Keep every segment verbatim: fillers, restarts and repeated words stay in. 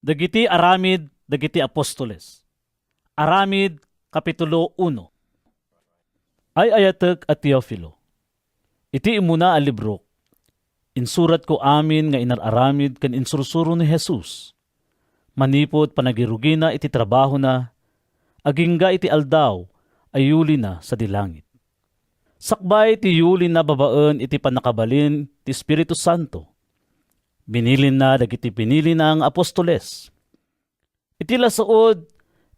Dagiti aramid dagiti apostoles. Aramid, Kapitulo uno. Ay-ayatek a Teofilo, iti immuna a librok, insuratko amin nga inar-aramid ken insursuro ni Jesus, manipud panagirugina iti trabahona, agingga iti aldaw a yulina sadi langit. Sakbay ti yulina babaen iti pannakabalin ti Espiritu Santo, binilinna dagiti pinilina nga apostoles. Iti lasuod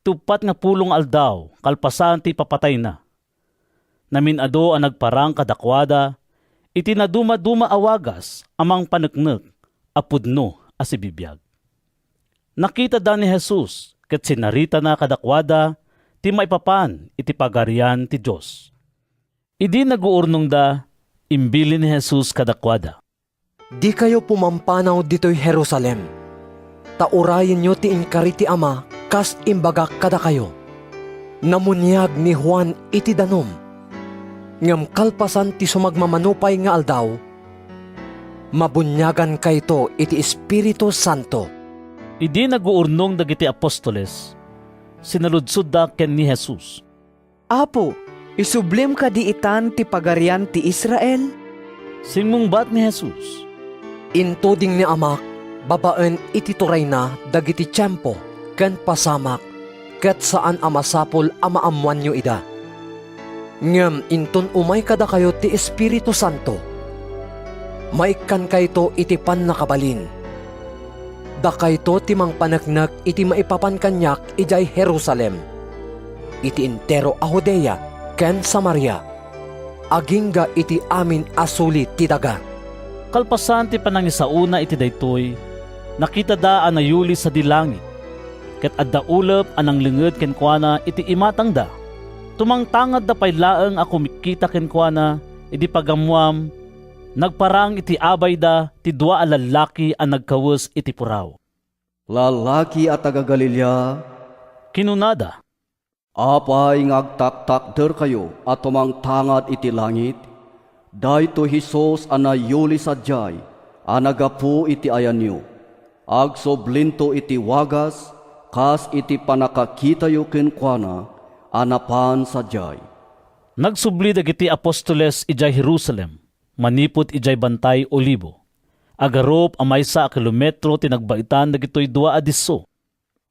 ti uppat nga pulo nga aldaw kalpasan ti ipapatayna, namin-adu a nagparang kadakuada iti nadumaduma a wagas a mangpaneknek a pudno a sibibiag. Nakitada ni Jesus ket sinaritana kadakuada ti maipapan iti Pagarian ti Dios. Idi naguurnongda, imbilin ni Jesus kadakuada, "Dikayo pumampanaw ditoy Jerusalem, ta urayenyo ti inkari ti Ama kas imbagak kadakayo. Namuniag ni Juan iti danum, ngem kalpasan ti sumagmamano pay nga aldaw, mabuniagankayto iti Espiritu Santo." Idi naguurnong dagiti apostoles, sinaludsodda ken ni Jesus, "Apo, isublim kadi itan ti Pagarian ti Israel?" Simmungbat ni Jesus, "Intuding ni Amak babaen iti turayna dagiti tiempo ken pasamak, ket saan a masapul a maammoanyo ida. Ngem inton umay kadakayo ti Espiritu Santo, maikkankayto iti pannakabalin. Dakayto ti mangpaneknek iti maipapan kaniak idiay Jerusalem, iti entero a Judea ken Samaria, agingga iti amin a suli ti daga." Kalpasan ti panangisaona iti daytoy, nakitada a nayuli sadi langit, ket adda ulep a nanglinged kenkuana iti imatangda. Tumangtangadda pay laeng a kumikkita kenkuana idi pagammuam, nagparang iti abayda ti dua a lallaki a nagkawes iti puraw. "Lallaki a taga-Galilea," kinunada, "apay nga agtaktakderkayo a tumangtangad iti langit? Daytoy Jesus a nayuli sadiay a naggapu iti ayanyo. Agsublinto iti wagas kas iti pannakakitayo kenkuana a napan sadiay." Nagsubli dagiti apostoles idiay Jerusalem manipud idiay Bantay Olibo, a garup a maysa a kilometro ti nagbaetan dagitoy dua a disso.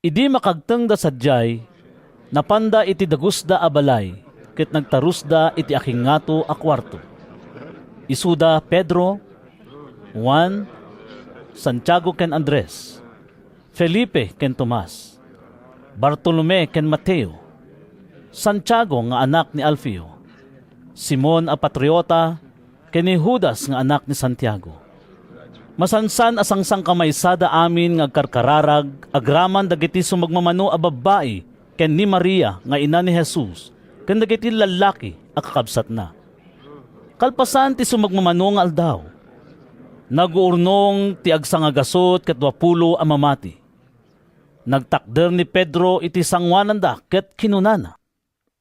Idi makagtengda sadiay, napanda iti dagusda a balay ket nagtarusda iti akingngato a kuarto. Isuda Pedro, Juan, Santiago ken Andres, Felipe ken Tomas, Bartolome ken Mateo, Santiago nga anak ni Alfeo, Simon a Patriota, ken ni Judas nga anak ni Santiago. Masansan a sangsangkamaysada amin nga agkarkararag agraman dagiti sumagmamano a babbai ken ni Maria nga ina ni Jesus ken dagiti lallaki a kakabsatna. Kalpasan ti sumagmamano nga aldaw, naguurnong ti agsangagasut ket dua pulo a mamati. Nagtakder ni Pedro iti sangoananda ket kinunana,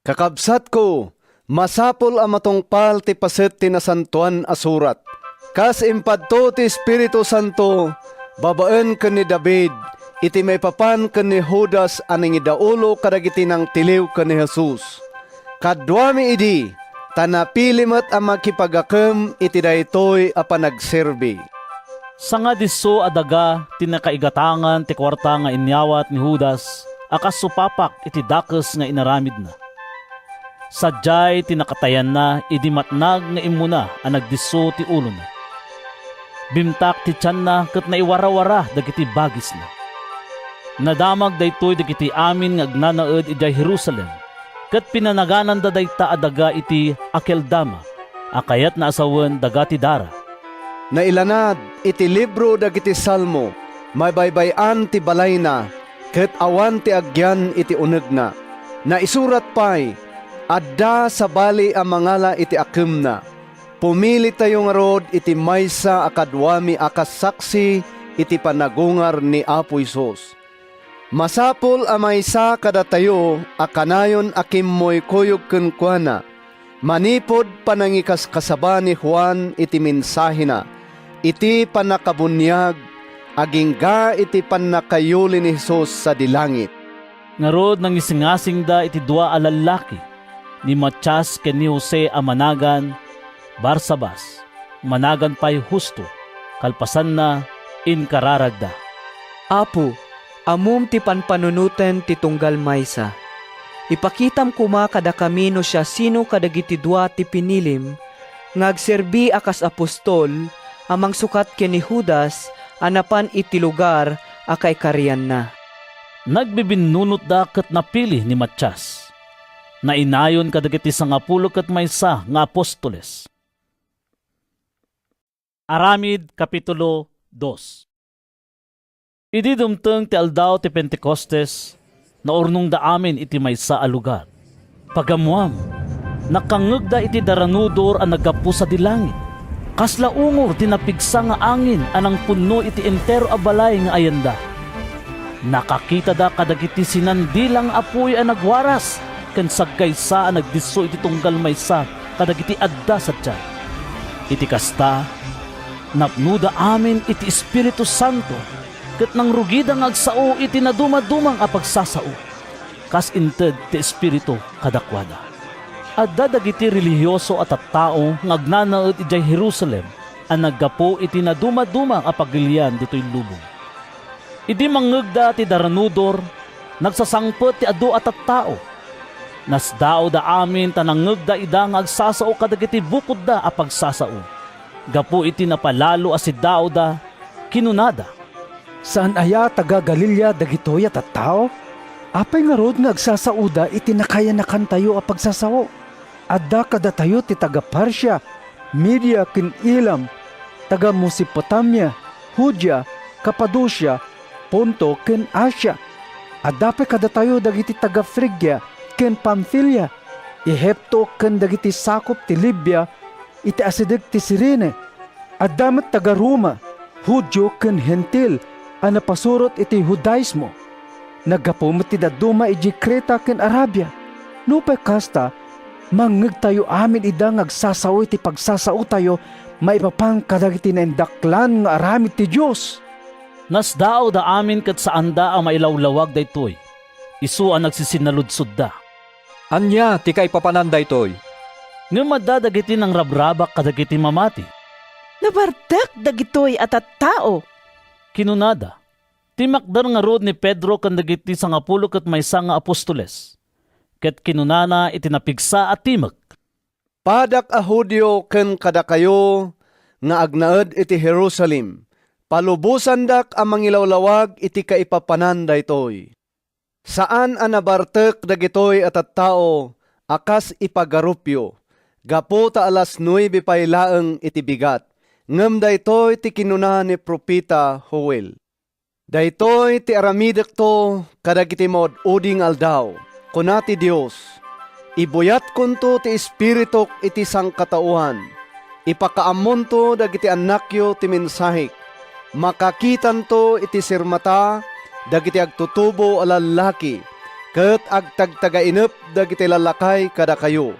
"Kakabsatko, masapul a matungpal ti paset ti Nasantoan a Surat. Kas impadto ti Espiritu Santo babaen ken ni David iti maipapan ken ni Judas a nangidaulo kadagiti nangtiliw ken ni Jesus, kaduami idi, ta napili met a makipagakem iti daytoy a panagserbi." Sangadisso a daga ti nakaigatangan ti kuarta nga inyawat ni Judas a kas supapak iti dakes nga inaramidna. Sadiay ti nakatayanna idi matnag nga immuna a nagdisso ti ulona. Bimtak ti tianna ket naiwarawara dagiti bagisna. Nadamag daytoy dagiti amin nga agnanaed idiay Jerusalem, ket pinanagananda dayta a daga iti Akeldama, a kayatna a sawen daga ti dara. Nailanad iti libro dagiti Salmo, mabaybay-an ti balayna, ket awan ti agyan iti unegna. Naisurat pay, "Adda sabali a mangala iti akemna." Pumilitayo ngarud iti maysa a kaduami a kas saksi iti panagungar ni Apo Jesus. Masapul a maysa kadatayo a kanayon a kimmuykuyog kenkuana manipud panangikaskasaba ni Juan iti mensahena iti pannakabuniag agingga iti pannakayuli ni Jesus sadi langit. Ngarud, nangisingasingda iti dua a lallaki, ni Matias ken ni Jose a managan Barsabas, managan pay Justo. Kalpasanna, inkararagda, "Apo, ammom ti panpanunoten ti tunggal maysa. Ipakitam koma kadakami no siasino kadagiti dua ti pinilim nga agserbi a kas apostol a mangsukat ken ni Judas a napan iti lugar a kaikarianna." Nagbibinnunotda ket napili ni Matias. Nainayon kadagiti sangapulo ket maysa nga apostoles. Aramid, Kapitulo dos. Idi dumteng ti aldaw ti Pentecostes, naurnongda amin iti maysa a lugar. Pagammuam, nakangngegda iti daranudor a naggapu sadi langit. Kasla ungor ti napigsa nga angin a nangpunno iti entero a balay nga ayanda. Nakakitada kadagiti sinandila nga apuy a nagwaras ken sagkaysa a nagdisso iti tunggal maysa kadagiti adda sadiay. Iti kasta, napnoda amin iti Espiritu Santo ket nangrugida nga agsao iti nadumadumang a pagsasao, kas inted ti Espiritu kadakuada. Adda dagiti relihioso a tattao nga agnanaed idiay Jerusalem a naggapu iti nadumadumang a pagilian ditoy lubong. Idi mangngegda ti daranudor, nagsasangpet ti adu a tattao. Nasdaawda amin ta nangngegda ida nga agsasao kadagiti bukodda a pagsasao. Gapu iti napalalo a siddaawda, kinunada, "Saan aya a taga-Galilea dagitoy a tattao? Apay ngarud nga agsasaoda iti nakayanakantayo a pagsasao? Adda kadatayo ti taga-Partia, Media ken Elam, taga-Mesopotamia, Judea, Capadocia, Ponto ken Asia. Adda pay kadatayo dagiti taga-Frigia ken Pamfilia, Ehipto ken dagiti sakup ti Libia iti asideg ti Cirene. Adda met taga-Roma, Judio ken Hentil a napasurot iti Judaismo. Naggapu met ti dadduma idiay Creta ken Arabia. Nupay kasta, mangngegtayo amin ida nga agsasao iti pagsasaotayo maipapan kadagiti naindaklan nga aramid ti Dios." Nasdaawda amin ket saanda a mailawlawag daytoy. Isu a nagsisinaludsodda, "Ania ti kaipapanan daytoy?" Ngem adda dagiti nangrabrabak kadagiti mamati. "Nabartek dagitoy a tattao," kinunada. Timmakder ngarud ni Pedro ken dagiti sangapulo ket maysa nga apostoles, ket kinunana iti napigsa a timek, "Padak a Judio ken kadakayo nga agnaed iti Jerusalem, palubosandak a mangilawlawag iti kaipapanan daytoy. Saan a nabartek dagitoy a tattao a kas ipagarupyo, gapu ta alas nuebe pay laeng iti bigat, ngem daytoy ti kinuna ni profeta Joel. Daytoy ti aramidekto kadagiti maud-udi nga aldaw, kuna ti Dios. Ibuyatkonto ti Espirituk iti sangkataoan. Ipakaammonto dagiti annakyo ti mensahek. Makakitanto iti sirmata dagiti agtutubo a lallaki, ket agtagtagainep dagiti lallakay kadakayo.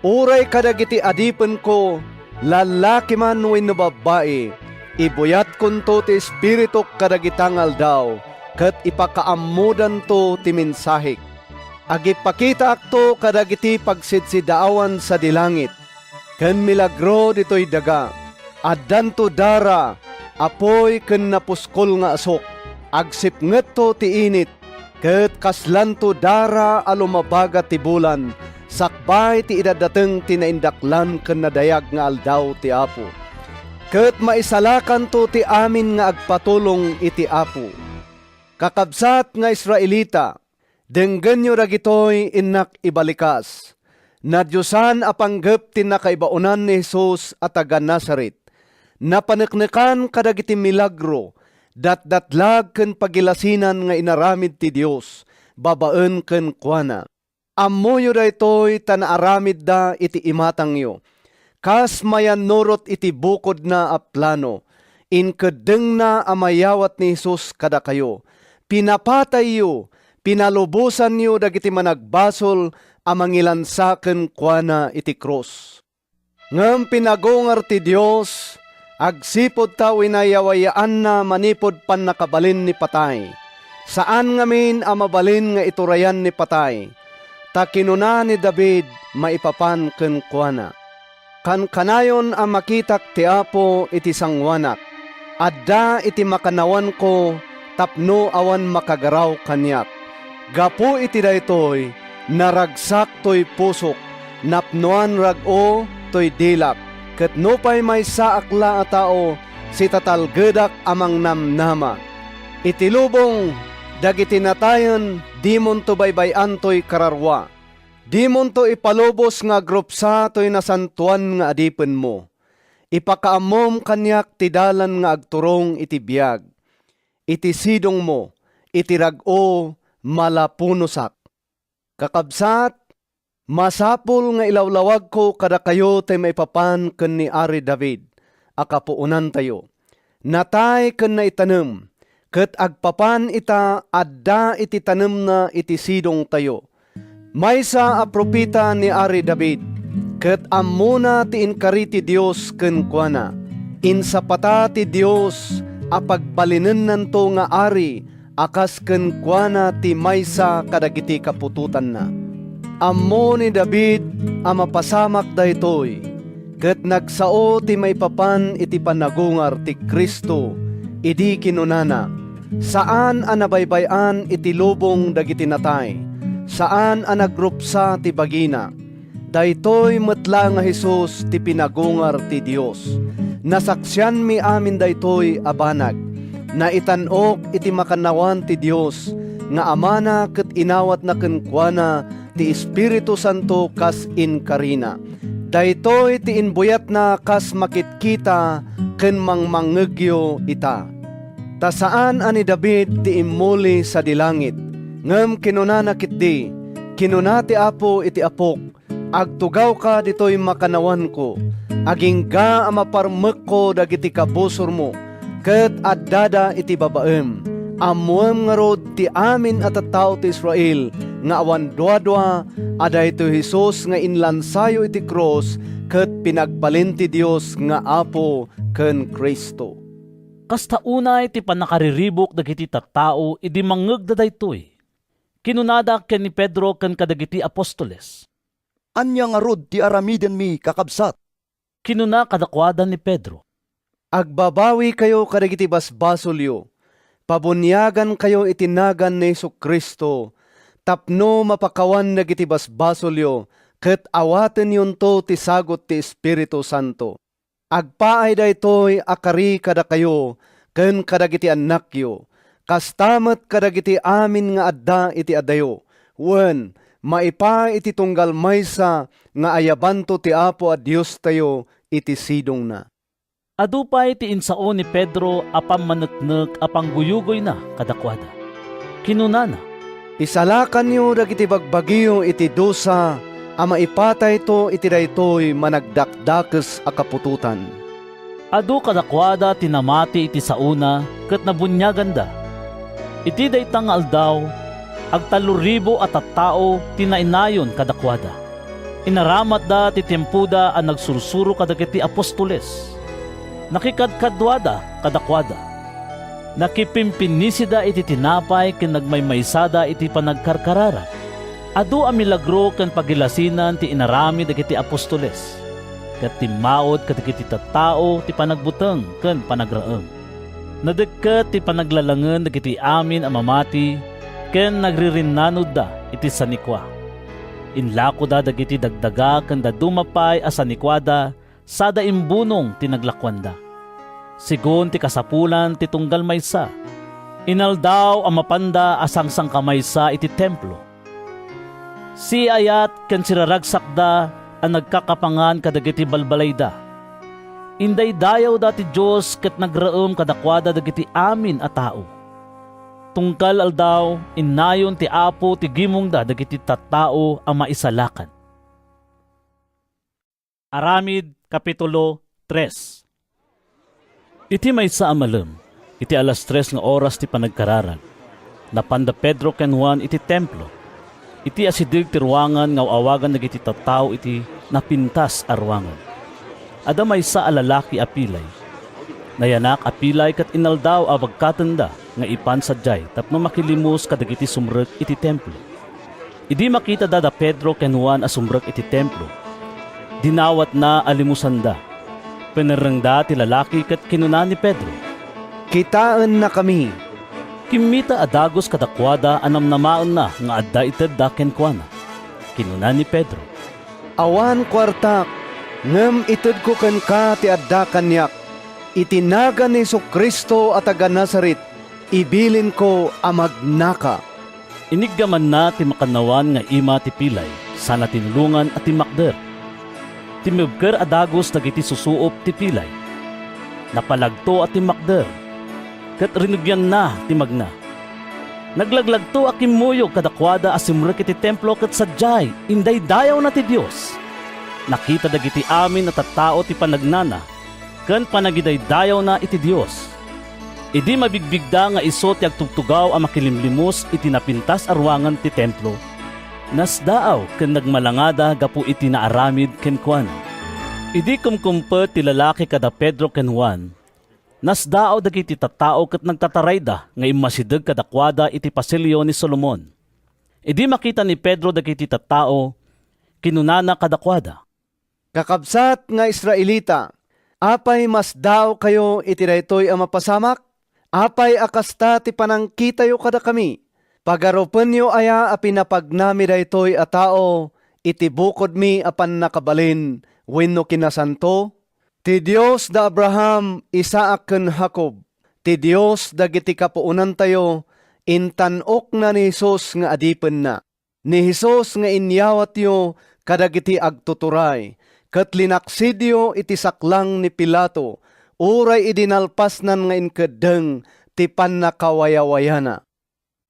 Uray kadagiti adipenko, lallaki man wenno babbai, ibuyatkonto ti Espirituk kadagita nga aldaw, ket ipakaammodanto ti mensahek. Agipakitaakto kadagiti pagsidsidaawan sadi langit, ken milagro ditoy daga. Addanto dara, apuy ken napuskol nga asuk. Agsipngetto ti init, ket kaslanto dara a lumabaga ti bulan sakbay ti idaddateng ti naindaklan ken nadayag nga aldaw ti Apo. Ket maisalakanto ti amin nga agpatulong iti Apo. Kakabsat nga Israelita, denggenyo dagitoy, innak ibalikas. Nadiosan a panggep ti nakaibaonan ni Jesus a taga-Nazaret. Napaneknekan kadagiti milagro, datdatlag ken pagilasinan nga inaramid ti Dios babaen kenkuana. Ammoyo daytoy ta naaramidda iti imatangyo, kas mayannurot iti bukodna a plano. Inkeddengna a mayawat ni Jesus kadakayo. Pinapatayyo, pinalubosanyo dagiti managbasol a mangilansa kenkuana iti krus. Ngem pinagungar ti Dios agsipud ta winayawayaanna manipud pannakabalin ni patay. Saan ngamin a mabalin nga iturayan ni patay, ta kinuna ni David maipapan kenkuana, "Kankanayon a makitak ti Apo iti sangoanak. Adda iti makannawanko tapno awan makagaraw kaniak. Gapu iti daytoy, naragsak toy pusok, napnoan rag-o toy dilak, ket nupay maysaak la a tao, sitatalgedak a mangnamnama. Iti lubong dagiti natayen, dimonto baybay-antoy kararua. Dimonto ipalubos nga agrupsa toy nasantoan nga adipenmo. Ipakaammom kaniak ti dalan nga agturong iti biag. Iti sidongmo, iti rag-o, malapunosak." Kakabsat, masapul nga ilawlawagko kadakayo ti maipapan ken ni Ari David a kapuonantayo. Natay ken naitanem, ket agpapan ita adda iti tanemna iti sidongtayo. Maysa a profeta ni Ari David, ket ammona ti inkari ti Dios kenkuana. Insapata ti Dios a pagbalinennanto nga ari a kas kenkuana ti maysa kadagiti kaputotanna. Ammo ni David a mapasamak daytoy, ket nagsao ti maipapan iti panagungar ti Cristo idi kinunana, "Saan a nabaybay-an iti lubong dagiti natay, saan a nagrupsa ti bagina." Daytoy met la nga Jesus ti pinagungar ti Dios. Nasaksianmi amin daytoy a banag. Naitan-ok iti makannawan ti Dios nga Amana ket inawatna kenkuana ti Espiritu Santo kas inkarina. Daytoy ti imbuyatna kas makitkita ken mangmangngegyo ita. Ta saan a ni David ti immuli sadi langit, ngem kinunana ketdi, kinuna ti Apo iti Apok, "Agtugawka ditoy makannawanko. Agingga a maparmekko dagiti kabusormo, ket addada iti babaem." Ammoem ngarud ti amin a tattao ti Israel nga awan duadua a daytoy Jesus nga inlansayo iti krus ket pinagbalin ti Dios nga Apo ken Cristo. Kasta unay ti pannakariribuk dagiti tattao idi mangngegda daytoy. Kinunada ken ni Pedro ken kadagiti apostoles, "Ania ngarud ti aramidenmi, kakabsat?" Kinuna kadakuada ni Pedro, "Agbabawikayo kadagiti basbasolyo, pabuniagankayo iti nagan ni Jesu-Cristo tapno mapakawan dagiti basbasolyo ket awatenyonto ti sagut ti Espiritu Santo. Agpaay daytoy a kari kadakayo ken kadagiti annakyo, kasta met kadagiti amin nga adda iti adayo. Wen, maipaay iti tunggal maysa nga ayabanto ti Apo a Diostayo iti sidongna." Adu pay ti insao ni Pedro a pammaneknek a pangguyugoyna kadakuada. Kinunana, "Isalakanyo dagiti bagbagiyo iti dusa a maipatayto iti daytoy managdakdakes a kaputotan." Adu kadakuada ti namati iti saona ket nabuniaganda. Iti dayta nga aldaw, agtallo ribu a tattao ti nainayon kadakuada. Inaramatda ti tiempoda a nagsursuro kadagiti apostoles. Nakikadkaduada kadakuada. Nakipimpinnisida iti tinapay ken nagmaymaysada iti panagkarkararag. Adu a milagro ken pagilasinan ti inaramid dagiti apostoles, ket timmaud kadagiti tattao ti panagbuteng ken panagraem. Nadekket ti panaglalangen dagiti amin a mamati ken nagririnnanodda iti sanikua. Inlakoda dagiti dagdaga ken dadduma pay a sanikuada sada imbunong ti naglakuanda. Sigun ti kasapulan ti tunggal maysa, inaldaw a mapanda a sangsangkamaysa iti Templo. Siayat ken siraragsakda a nagkakapangan kadagiti balbalayda. Indaydayawda ti Dios ket nagraem kadakuada dagiti amin a tao. Tunggal aldaw, innayon ti Apo ti gimongda dagiti tattao a maisalakan. Aramid, Kapitulo tres. Iti maysa a malem, iti alas tres nga oras ti panagkararag, napanda Pedro ken Juan iti Templo, iti asideg ti ruangan nga aw-awagan dagiti tattao iti Napintas a Ruangan. Adda maysa a lalaki a pilay, Nayanak a pilay ket inaldaw a bagkatenda nga ipan sadiay tapno makilimos kadagiti sumrek iti Templo. Idi makitada da Pedro ken Juan a sumrek iti Templo, dinawatna a limosanda. Pinerrengda ti lalaki ket kinuna ni Pedro, "Kitaennakami." Kimmita a dagus kadakuada a namnamaenna nga adda itedda kenkuana. Kinuna ni Pedro, "Awan kuartak, ngem itedko kenka ti adda kaniak. Iti nagan ni Jesu-Cristo a taga-Nazaret, ibilinko a magnaka." Iniggamanna ti makannawan nga ima ti pilay, sana tinulongan a timmakder. Timmebker a dagus dagiti susuop ti pilay. Napalagto a timmakder, ket rinugianna ti magna. Naglaglagto a kimmuyog kadakuada a simrek iti Templo ket sadiay, indaydayawna ti Dios. Nakita dagiti amin a tattao ti panagnana ken panagidaydayawna iti Dios. Idi mabigbigda nga isu ti agtugtugaw a makilimlimos iti napintas a ruangan ti Templo, nasdaaw ken nagmalangada gapu iti naaramid kenkuana. Idi kumkumpet ti lalaki kada Pedro ken Juan, nasdaaw dagiti tattao ket nagtatarayda nga immasideg kadakuada iti Pasilio ni Solomon. Idi makita ni Pedro dagiti tattao, kinunana kadakuada, "Kakabsat nga Israelita, apay masdaawkayo iti daytoy a mapasamak? Apay a kasta ti panangkitayo kadakami? Pagarupenyo aya a pinapagnami daytoy a tao iti bukodmi a pannakabalin wenno kinasanto? Ti Dios da Abraham, Isaac ken Jacob, ti Dios dagiti kapuonantayo, intan-okna ni Jesus nga adipenna. Ni Jesus nga inyawatyo kadagiti agtuturay, ket linaksidyo iti saklang ni Pilato, uray idi nalpasnan nga inkeddeng ti pannakawayawayana.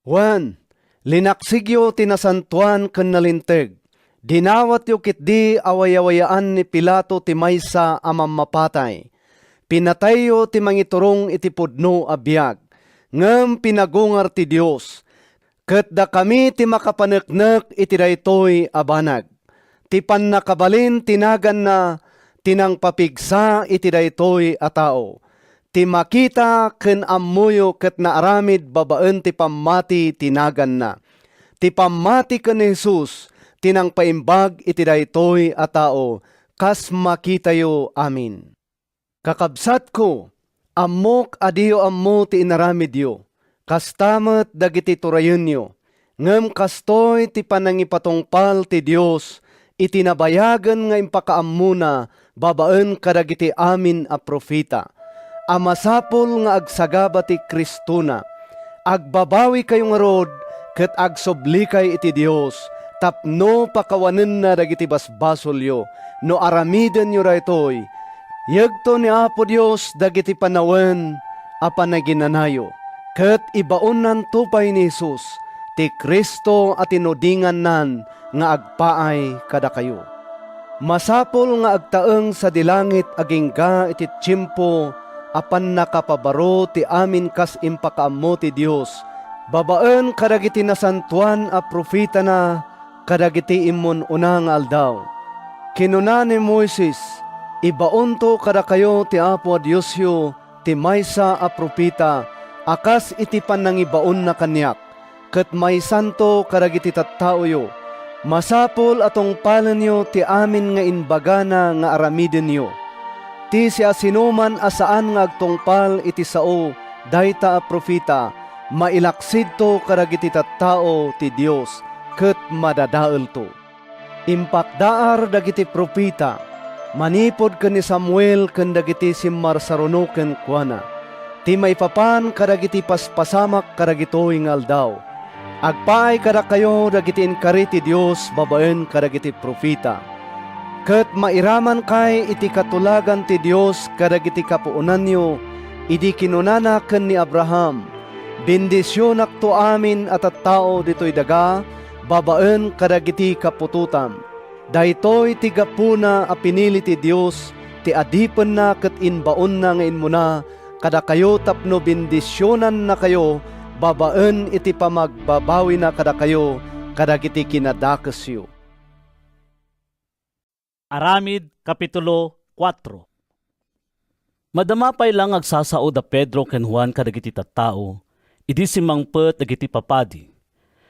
Wen, linaksigyo ti nasantoan ken nalinteg. Dinawatyo ketdi a wayawayaan ni Pilato ti maysa a mammapatay. Pinatayyo ti mangiturong iti pudno a biag, ngem pinagungar ti Dios, ket dakami ti makapaneknek iti daytoy a banag. Ti pannakabalin ti naganna ti nangpapigsa iti daytoy a tao. Ti makita ken ammoyo ket naaramid babaen ti pammati ti naganna. Ti pammati ken ni Jesus ti nangpaimbag iti daytoy a tao, kas makitayo amin. Kakabsatko, ammok a diyo ammo ti inaramidyo, kasta met dagiti turayenyo. Ngem kastoy ti panangipatungpal ti Dios iti nabayagen nga impakaammona babaen kadagiti amin a profeta, a masapul nga agsagaba ti Cristona. Agbabawikayo ngarud ket agsublikayo iti Dios tapno pakawanenna dagiti basbasolyo. No aramidenyo daytoy, yegto ni Apo Dios dagiti panawen a panaginanayo, ket ibaonnanto pay ni Jesus, ti Cristo a tinudingannan nga agpaay kadakayo. Masapul nga agtaeng sadi langit agingga iti tiempo a pannakapabaro ti amin kas impakaammo ti Dios babaen kadagiti nasantoan a profetana kadagiti immun-una nga aldaw. Kinuna ni Moises, "Ibaonto kadakayo ti Apo a Diosyo ti maysa a profeta a kas iti pannangibaonna kaniak, ket maysanto kadagiti tattaoyo. Masapul a tungpalenyo ti amin nga imbagana nga aramidenyo. Ti siasinoman a saan nga agtungpal iti sao dayta a profeta, mailaksidto kadagiti tattao ti Dios, ket madadaelto." Impakdaar dagiti profeta, manipud ken ni Samuel ken dagiti simmarsaruno kenkuana, ti maipapan kadagiti paspasamak kadagitoy nga aldaw. Agpaay kadakayo dagiti inkari ti Dios babaen kadagiti profeta. Ket mairamankay iti katulagan ti Dios kadagiti kapuonanyo idi kinunana ken ni Abraham, "Bendisionakto amin a tattao ditoy daga babaen kadagiti kaputotam." Daytoy ti gapuna a pinili ti Dios ti adipenna ket imbaonna nga immuna kadakayo tapno bendisionannakayo babaen iti pamagbabawina kadakayo kadagiti kinadakesyo. Aramid, Kapitulo kuatro. Madama pay la nga agsasao da Pedro ken Juan kadagiti tattao idi simmangpet dagiti papadi,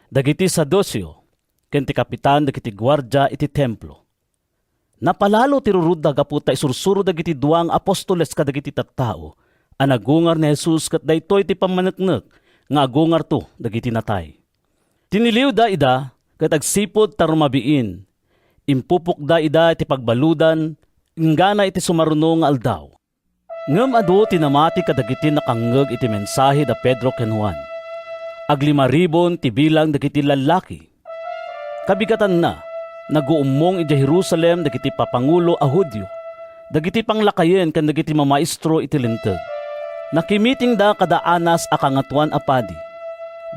dagiti Saduceo, ken ti kapitan dagiti guardia iti Templo. Napalalo ti rurudda gapu ta isursuro dagiti dua nga apostoles kadagiti tattao a nagungar ni Jesus ket daytoy ti pammaneknek nga agungarto dagiti natay. Tiniliwda ida ket agsipud ta rumabiin, impupokda ida iti pagbaludan inggana iti sumaruno nga aldaw. Ngem adu ti namati kadagiti nakangngeg iti mensahe da Pedro ken Juan. Aglimaribon ti bilang dagiti lallaki. Kabigatanna, naguummong idiay Jerusalem dagiti papangulo a Judio, dagiti panglakayen ken dagiti mamaestro iti Linteg. Nakimitingda kada Anas a Kangatoan a Padi,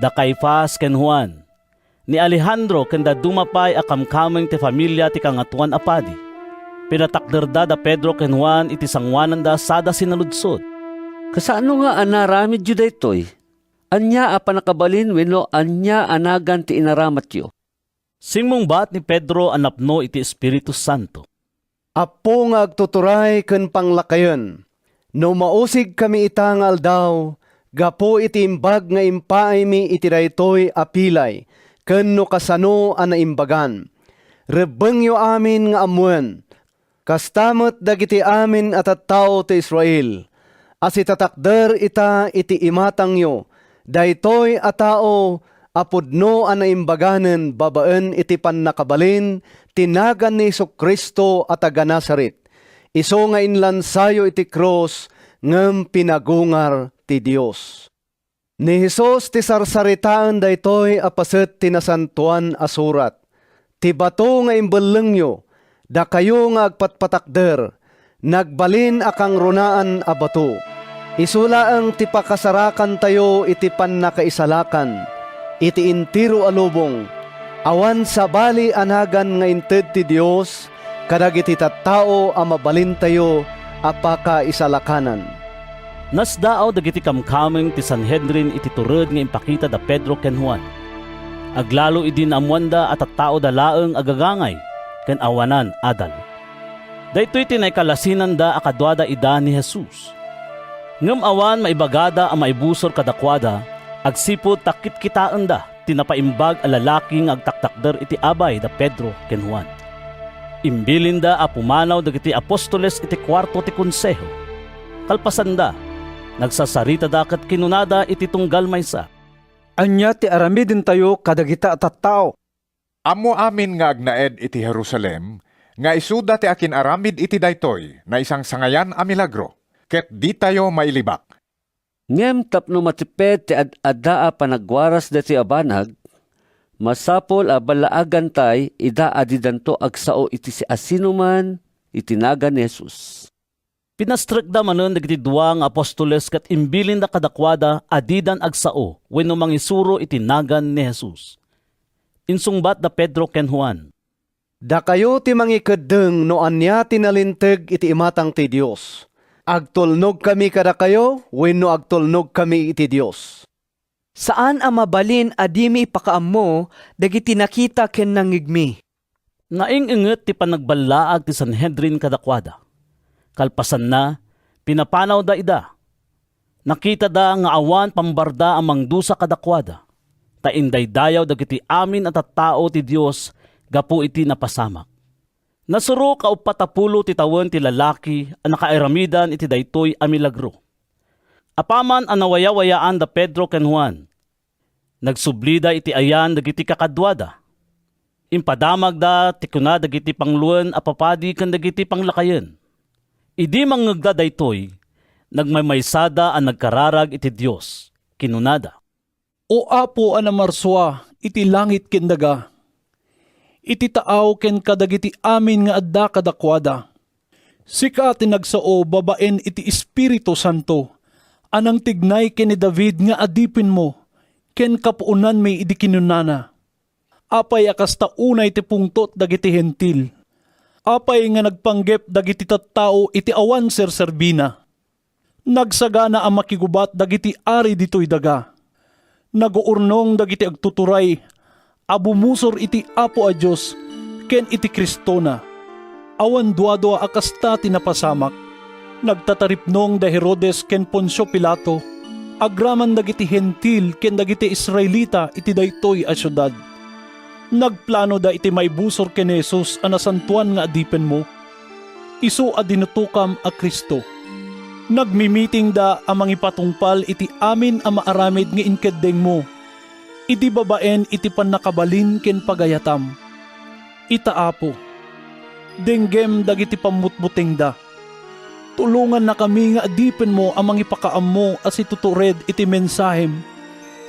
da Caifas ken Juan, ni Alejandro ken dadduma pay a kamkameng ti familia ti Kangatoan a Padi. Pinatakderda da Pedro ken Juan iti sangoananda sada sinaludsod. "Kasano nga anaramidyo daytoy? Ania a pannakabalin wenno ania a nagan ti inaramatyo?" Simmungbat ni Pedro a napno iti Espiritu Santo. "Apo nga agtuturay ken panglakayen, no mausigkami ita nga aldaw gapu iti imbag nga impaaymi iti daytoy a pilay ken no kasano a naimbagan, rebbengyo amin nga ammoen. Kasta met dagiti amin a tattao ti Israel a sitatakder ita iti imatangyo, daytoy a tao a pudno a naimbaganen babaen iti pannakabalin ti nagan ni Jesu-Cristo a taga-Nazaret, isu nga inlansayo iti krus ngem pinagungar ti Dios." Ni Jesus ti sarsaritaen daytoy a paset ti Nasantoan a Surat, "Ti bato nga imbellengyo, dakayo nga agpatpatakder, nagbalin a kangrunaan a bato." Isu laeng ti pakasarakantayo iti pannakaisalakan iti entero a lubong. Awan sabali a nagan nga inted ti Dios kadagiti tattao a mabalintayo a pakaisalakanan. Nasdaaw dagiti kamkameng ti Sanhedrin iti tured nga impakita da Pedro ken Juan. Aglalo idi naammoanda a tattaoda laeng a gagangay ken awanan adal. Daytoy ti naikalasinanda a kaduada ida ni Jesus. Ngem awan maibagada a maibusor kadakuada agsipud ta kitkitaenda ti napaimbag a lalaki nga agtaktakder iti abay da Pedro ken Juan. Imbilinda a pumanaw dagiti apostoles iti kuarto ti Konseho. Kalpasanda, nagsasaritada ket kinunada iti tunggal maysa, "Ania ti aramidentayo kadagita a tattao? Ammo amin nga agnaed iti Jerusalem nga isuda ti akin-aramid iti daytoy naisangsangayan a milagro, ket ditayo mailibak." Ngem tapno matiped ti ad-adda a panagwaras daytoy a banag, masapul a ballaagantay ida a didanto agsao iti siasinoman iti nagan ni Jesus. Pinastrekda manen dagiti dua nga apostoles ket imbilinda kadakuada a didan agsao wenno mangisuro iti nagan ni Jesus. Insungbat da Pedro ken Juan, "Dakayo ti mangikeddeng no ania ti nalinteg iti imatang ti Dios. Agtulnogkami kadakayo wenno agtulnogkami iti Dios? Saan a mabalin a dimi ipakaammo dagiti nakita ken nangngegmi." Naeng-enget ti panagballaag ti Sanhedrin kadakuada. Kalpasanna, pinapanawda ida. Nakitada nga awan pambarda a mangdusa kadakuada, ta indaydayaw dagiti amin a tattao ti Dios gapu iti napasamak. Nasuroka uppat a pulo ti tawen ti lalaki a nakaaramidan iti daytoy a milagro. Apaman a nawayawayaan da Pedro ken Juan, nagsublida iti ayan dagiti kakaduada. Impadamagda ti kuna dagiti pangluen a papadi ken dagiti panglakayen. Idi mangngegda daytoy, nagmaymaysada a nagkararag iti Dios. Kinunada, "O Apo a namarsua iti langit ken daga, iti taaw ken kadagiti amin nga adda kadakuada, sika ti nagsao babaen iti Espiritu Santo a nangtignay ken ni David nga adipenmo ken kapuonanmi idi kinunana, 'Apay a kasta unay ti pungtot dagiti Hentil? Apay nga nagpanggep dagiti tattao iti awan serserbina? Nagsagana a makigubat dagiti ari ditoy daga. Naguurnong dagiti agtuturay a bumusor iti Apo a Dios ken iti Cristona. Awan duadua a kasta ti napasamak.'" Nagtataripnong da Herodes ken Poncio Pilato, agraman dagiti Hentil ken dagiti Israelita iti daytoy a siudad. Nagplanoda iti maibusor ken ni Jesus a nasantoan nga adipenmo, isu a dinutokam a Cristo. Nagmimitingda a mangipatungpal iti amin a maaramid nga inkeddengmo, idi babaen iti pannakabalin ken pagayatam. Ita, Apo, denggem dagiti pammutbutengda. Tulongannakami nga adipenmo a mangipakaammo a situtured iti mensahem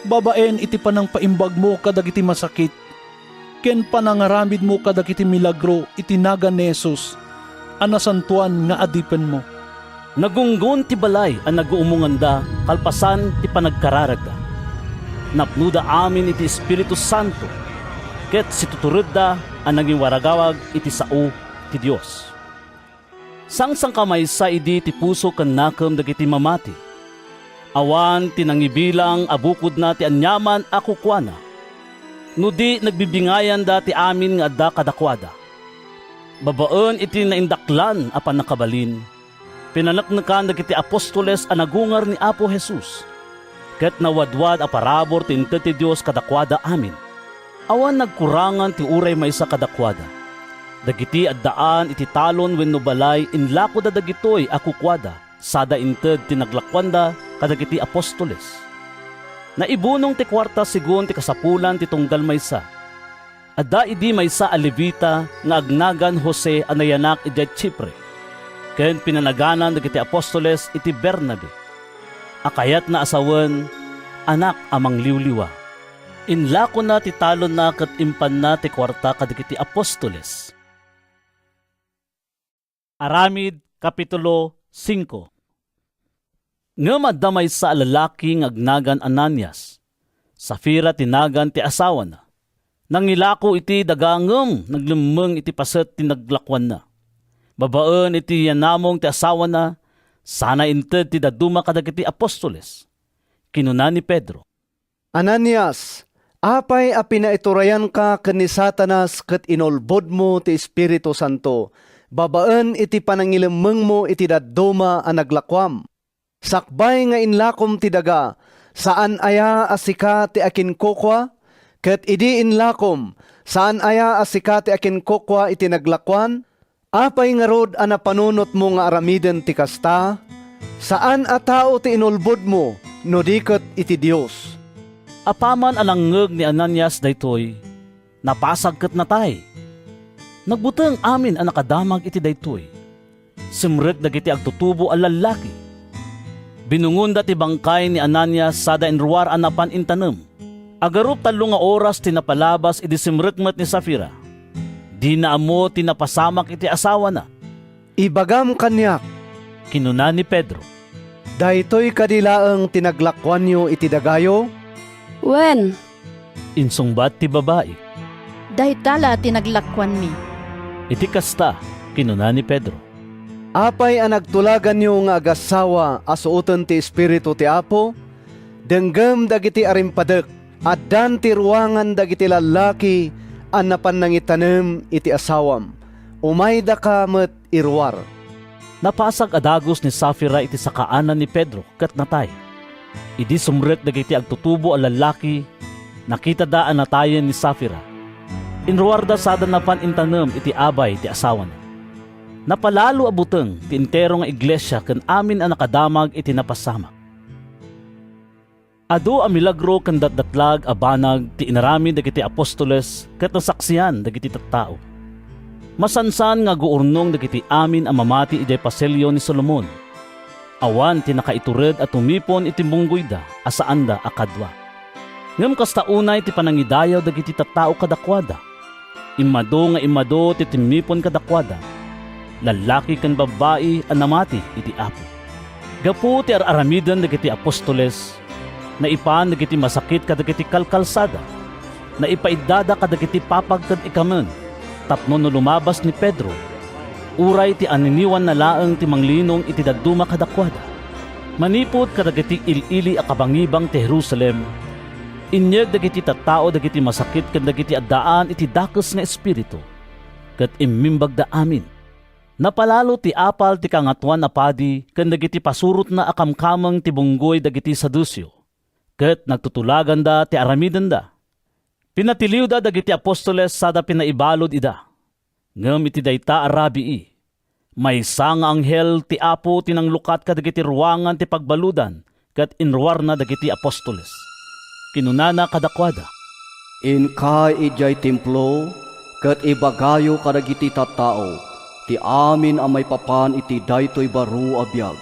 babaen iti panangpaimbagmo kadagiti masakit ken panangaramidmo kadagiti milagro iti nagan ni Jesus a nasantoan nga adipenmo. Nagunggon ti balay a naguumonganda kalpasan ti panagkararagda. Napnoda amin iti Espiritu Santo ket situturedda a nangiwaragawag iti sao ti Dios. Sangsankamaysa idi ti puso ken nakem dagiti mamati. Awan ti nangibilang a bukodna ti aniaman a kukuana. No di, nagbibingayanda ti amin nga adda kadakuada. Babaen iti naindaklan a pannakabalin, pinaneknekan dagiti apostoles a nagungar ni Apo Jesus, ket nawadwad a parabur ti inted ti Dios kadakuada amin. Awan nagkurangan ti uray maysa kadakuada. Dagiti addaan iti talon wenno balay, inlakoda dagitoy a kukuada sada inted ti naglakuanda kadagiti apostoles. Naibunong ti kuarta segun ti kasapulan ti tunggal maysa. Adda idi maysa a Levita nga agnagan Jose a nayanak idiay Chipre, ken pinanaganan dagiti apostoles iti Bernabe, a kayatna a sawen "Anak a Mangliwliwa." Inlakona ti talonna ket impanna ti kuarta kadagiti apostoles. Aramid, Kapitulo singko. Ngem adda maysa a lalaki nga agnagan Ananias. Safira ti nagan ti asawana. Nangilako iti daga ngem naglemmeng iti paset ti naglakuanna. Babaen iti yanamong ti asawana, sana inted ti dadduma kadagiti apostoles. Kinuna ni Pedro, "Ananias, apay a pinaiturayanka ken ni Satanas ket inulbodmo ti Espiritu Santo babaen iti panangilemmengmo iti dadduma a naglakuam? Sakbay nga inlakom ti daga, saan aya a sika ti akinkukua? Ket idi inlakom, saan aya a sika ti akinkukua iti naglakuan? Apay ngarud a napanunotmo nga aramiden ti kasta? Saan a tao ti inulbodmo, no di ket iti Dios." Apaman a nangngeg ni Ananias daytoy, napasag ket natay. Nagbuteng amin a nakadamag iti daytoy. Simrek dagiti agtutubo a lallaki. Binungonda ti bangkay ni Ananias sada inruar a napan intanem. Agarup tallo nga oras ti napalabas idi simrek met ni Safira. Dina ammo ti napasamak iti asawana. "Ibagam kaniak," kinuna ni Pedro, "daytoy kadi laeng ti naglakuanyo iti dagayo?" "Wen," insungbat ti babai, "dayta la ti naglakuanmi." Iti kasta, kinuna ni Pedro, "Apay a nagtulaganyo nga agassawa a suoten ti Espiritu ti Apo? Denggem dagiti arimpadek. Addan ti ruangan dagiti lallaki a napan nangitanem iti asawam. Umaydaka met iruar." Napasag a dagus ni Safira iti sakaanan ni Pedro ket natay. Idi sumrek dagiti agtutubo a lallaki, nakitada a natayen ni Safira. Inruarda sada napan intanem iti abay ti asawana. Napalalo a buteng ti entero nga iglesia ken amin a nakadamag iti napasamak. Adu a milagro ken datdatlag a banag ti inaramid dagiti apostoles ket nasaksian dagiti tattao. Masansan nga aguurnong dagiti amin a mamati idiay pasilio ni Solomon. Awan ti nakaitured a tumipon iti bunggoyda a saanda a kadua. Ngem kasta unay ti panangidayaw dagiti tattao kadakuada. Immadu nga immadu ti timmipon kadakuada, lallaki ken babbai a namati iti Apo. Gapu ti ar-aramiden dagiti apostoles, naipan dagiti masakit kadagiti kalkalsada, naipaiddada kadagiti papag ken ikamen tapno no lumabas ni Pedro, uray ti aniniwanna laeng ti manglinong iti dadduma kadakuada. Manipud kadagiti il-ili a kabangibang ti Jerusalem, inyeg dagiti tattao dagiti masakit ken dagiti addaan iti dakes nga espiritu, ket immimbagda amin. Napalalo ti apal ti Kangatoan a Padi ken dagiti pasurotna a kamkameng ti bunggoy dagiti Saduceo, ket nagtutulaganda ti aramidenda. Pinatiliwda dagiti apostoles sada pinaibalud ida. Ngem iti dayta a rabii, maysa nga anghel ti Apo ti nanglukat kadagiti ruangan ti pagbaludan ket inruarna dagiti apostoles. Kinunana kadakuada, "Inkay idiay templo ket ibagayo kadagiti tattao ti amin a maipapan iti daytoy baro a biag."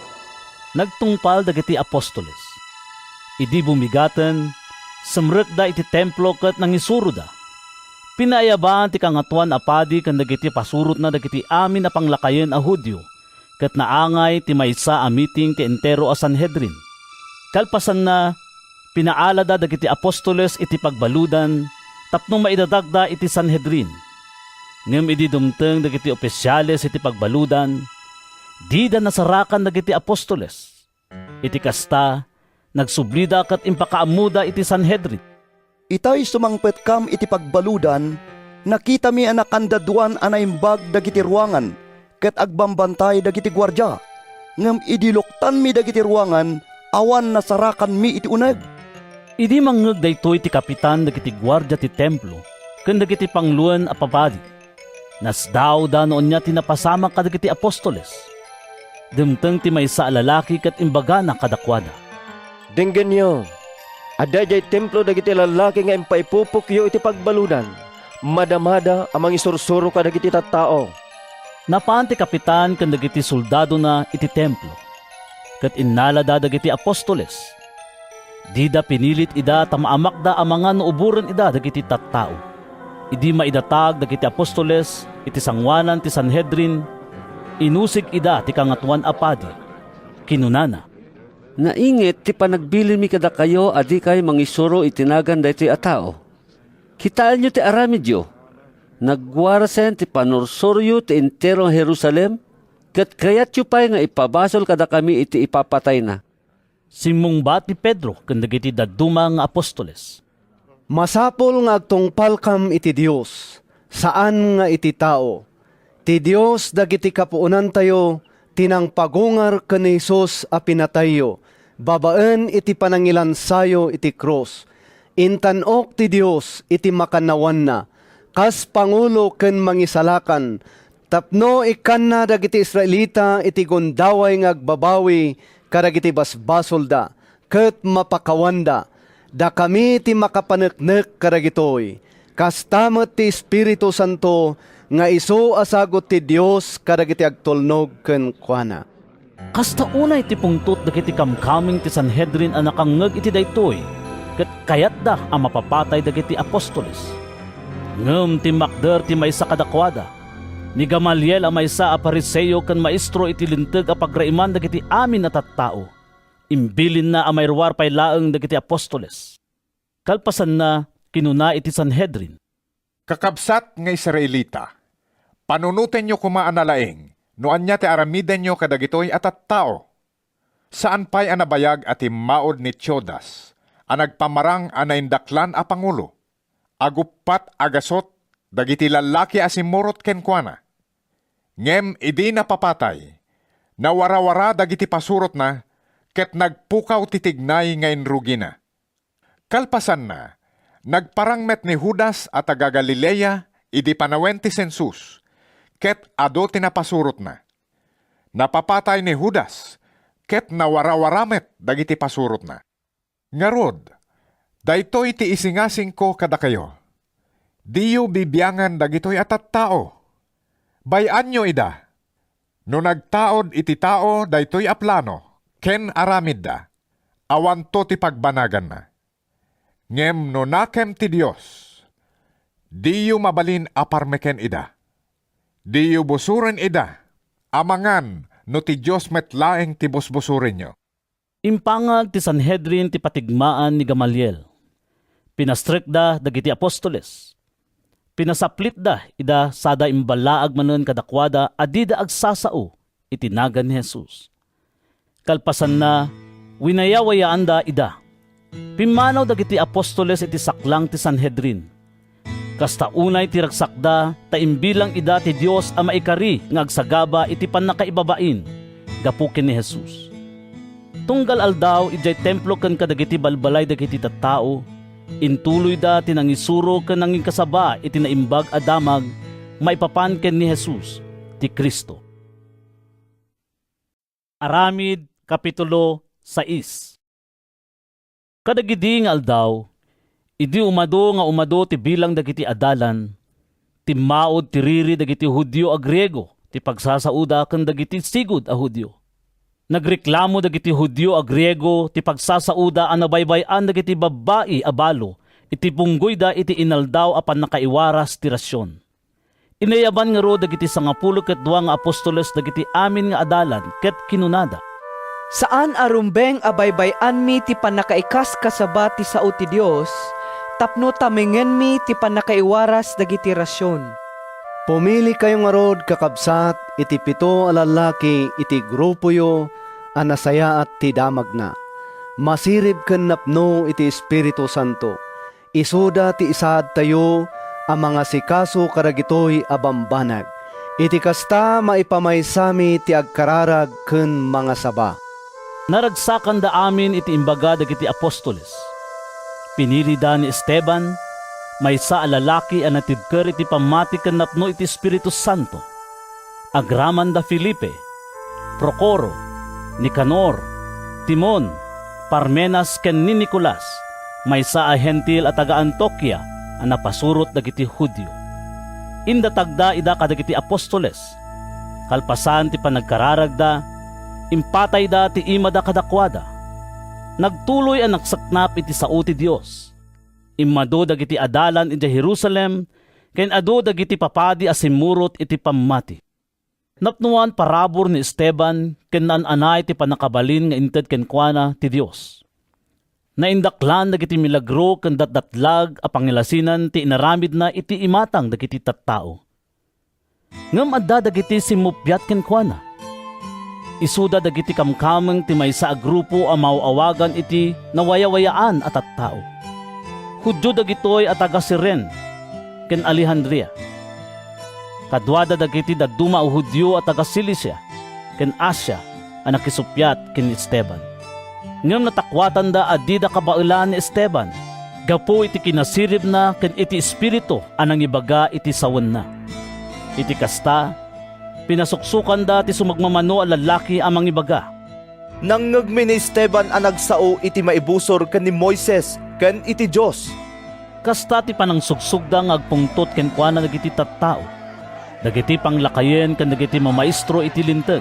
Nagtungpal dagiti apostoles. Idi bumigaten, simrekda iti templo ket nangisuroda. Pinaayabaan ti Kangatoan a Padi ken dagiti pasurotna dagiti amin a panglakayen a Judio, ket naangay ti maysa a miting ti entero a Sanhedrin. Kalpasanna, pinaalada dagiti apostoles iti pagbaludan tapno maidatagda iti Sanhedrin. Ngem idi dumteng dagiti opisyales iti pagbaludan, dida nasarakan dagiti apostoles. Iti kasta, nagsublida ket impakaammoda iti Sanhedrin. "Itay sumangpetkam iti pagbaludan, nakitami a nakandaduan a naimbag dagiti ruangan ket agbambantay dagiti guardia. Ngem idi luktanmi dagiti ruangan, awan nasarakanmi iti uneg." Idi mangngeg daytoy ti kapitan dagiti guardia ti templo ken dagiti panguloen a papadi, nasdaawda no ania ti napasamak kadagiti apostoles. Dimteng ti maysa a lalaki ket imbagana kadakuada, "Denggenyo! Adda idiay templo dagiti lallaki nga impaipupokyo iti pagbaludan. Madamada a mangisursuro kadagiti tattao." Napan ti kapitan ken dagiti soldadona iti templo, ket innalada dagiti apostoles. Dida pinilit ida ta maamakda amangan no uboren ida dagiti tattao. Idi maidatag dagiti apostoles iti sangoanan ti Sanhedrin, inusig ida ti Kangatoan a Padi. Kinunana, "Nainget ti panagbilinmi kadakayo a dikay mangisuro iti nagan daytoy a tao. Kitaenyo ti aramidyo. Nagwarasen ti panursuroyo ti entero nga Jerusalem, ket kayatyo pay nga ipabasol kadakami iti ipapatayna." Simmungbat ni Pedro ken dagiti dadduma nga apostoles, "Masapul nga agtungpalkam iti Dios, saan nga iti tao. Ti Dios dagiti kapuonantayo ti nangpagungar ken ni Jesus a pinatayyo babaen iti panangilansayo iti krus. Intan-ok ti Dios iti makannawanna kas pangulo ken mangisalakan tapno ikkanna dagiti Israelita iti gundaway nga agbabawi kadagiti basbasolda ket mapakawanda. Dakami ti makapaneknek kadagitoy. Kasta met ti Espiritu Santo nga isu a sagut ti Dios kadagiti agtulnog kenkuana." Kasta unay ti pungtot dagiti kamkameng ti Sanhedrin a nakangngeg iti daytoy, ket kayatda a mapapatay dagiti apostoles. Ngem timmakder ti maysa kadakuada, ni Gamaliel a maysa a Fariseo ken maestro iti Linteg a pagraiman dagiti amin a tattao. Imbilinna a mairuar pay laeng dagiti apostoles. Kalpasanna, kinuna iti Sanhedrin, "Kakabsat nga Israelita, panunotenyo koma a nalaing no ania ti aramidenyo kadagitoy a tattao. Saan pay a nabayag a timmaud ni Teudas a nagpamarang a naindaklan a pangulo. Aguppat a gasut dagiti lallaki a simmurot kenkuana. Ngem idi napapatay, nawarawara dagiti pasurotna ket nagpukaw ti tignay nga inrugina. Kalpasanna, nagparang met ni Judas a taga-Galilea idi panawen ti sensus, ket adu ti napasurotna. Napapatay ni Judas, ket nawarawara met dagiti pasurotna. Ngarud, daytoy ti isingasingko kadakayo: diyo bibiangan dagitoy a tattao. Bay-anyo ida. No nagtaud iti tao daytoy a plano ken aramidda, awanto ti pagbanaganna. Ngem no nakem ti Dios, diyo mabalin a parmeken ida. Diyo busoren ida, amangan no ti Dios met laeng ti busbusorenyo." Impangag ti Sanhedrin ti patigmaan ni Gamaliel. Pinastrekda dagiti apostoles. Pinasaplitda ida sada imballaag manen kadakuada a dida agsasao iti nagan ni Jesus. Kalpasanna, winayawayaanda ida. Pimmanaw dagiti apostoles iti saklang ti Sanhedrin. Kasta unay ti ragsakda ta imbilang ida ti Dios a maikari nga agsagaba iti pannakaibabain gapu ken ni Jesus. Tunggal aldaw, idiay templo ken kadagiti balbalay dagiti tattao, intuloyda ti nangisuro ken nanginkasaba iti naimbag a damag maipapan ken ni Jesus ti Cristo. Aramid, Kapitulo sais. Kadagidi nga aldaw, idi umadu nga umadu ti bilang dagiti adalan, timmaud ti riri dagiti Judio a Griego ti pagsasaoda ken dagiti sigud a Judio. Nagreklamo dagiti Judio a Griego ti pagsasaoda a nabaybay-an dagiti babbai a balo iti punggoyda iti inaldaw a pannakaiwaras ti rasion. Inayaban ngarud dagiti sangapulo ket dua nga apostoles dagiti amin nga adalan ket kinunada, "Saan a rumbeng a baybay-anmi ti pannakaikaskasaba ti sao ti Dios tapno tamengenmi ti pannakaiwaras dagiti rasion." Pumilikayo ngarud, kakabsat, iti pito a lallaki iti grupoyo a nasayaat ti damagna, masirib ken napno iti Espiritu Santo. Isuda ti isaadtayo a mangasikaso kadagitoy a bambanag. Iti kasta, maipamaysami ti agkararag ken mangasaba. Naragsakanda amin iti imbaga dagiti apostoles. Pinilida ni Esteban, maysa a lalaki a natibker iti pammati ken napno iti Espiritu Santo. Agraman da Felipe, Procoro, Nicanor, Timon, Parmenas ken ni Nicolas, maysa a Hentil a taga-Antiokia a napasurot dagiti Judio. Indatagda ida kadagiti apostoles. Kalpasan ti panagkararagda, impatayda ti imada kadakuada. Nagtuloy a nagsaknap iti sao ti Dios. Immadu dagiti adalan idiay Jerusalem ken adu dagiti papadi a simmurot iti pammati. Napnoan parabur ni Esteban ken naan-anay ti pannakabalin nga inted kenkuana ti Dios. Naindaklan dagiti milagro ken datdatlag a pangilasinan ti inaramidna iti imatang dagiti tattao. Ngem adda dagiti simmuppiat kenkuana. Isuda dagiti kamkameng ti maysa a grupo a maaw-awagan iti nawayawayaan a tattao. Judio dagitoy a taga-Cirene ken Alejandria. Kaduada dagiti dadduma a Judio a taga-Cilicia ken Asia a nakisuppiat ken ni Esteban. Ngem natakuatanda a dida kabaelan ni Esteban gapu iti kinasiribna ken iti espiritu a nangibaga iti sawenna. Iti kasta, pinasuksokanda ti sumagmamano a lallaki a mangibaga, "Nangngegmi ni Esteban a nagsao iti maibusor ken ni Moises ken iti Dios." Kasta ti panangsugsogda nga agpungtot kenkuana dagiti tattao, dagiti panglakayen ken dagiti mamaestro iti Linteg.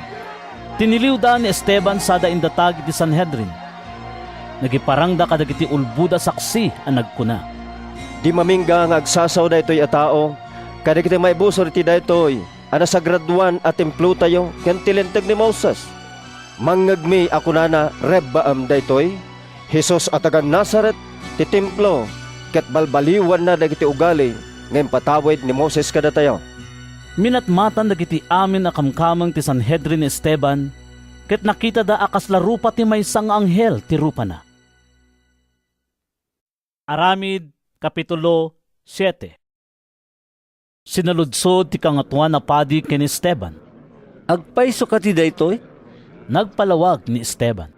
Tiniliwda ni Esteban sada indatag iti Sanhedrin. Nagiparangda kadagiti ulbod a saksi a nagkuna, "Di mamingga nga agsasao daytoy a tao kadagiti maibusor iti daytoy a nasagradoan a templotayo ken ti Linteg ni Moses. Mangngegmi a kunana, 'Rebbaem daytoy, Jesus a taga-Nazaret, ti templo, ket balbaliwanna dagiti ugali nga impatawid ni Moses kadatayo.'" Minatmatan dagiti amin a kamkameng ti Sanhedrin ni Esteban, ket nakitada a kasla rupa ti maysa nga anghel ti rupana. Aramid, Kapitulo siete. Sinaludsod ti Kangatoan a Padi ken ni Esteban. "Agpayso kadi daytoy?" Nagpalawag ni Esteban.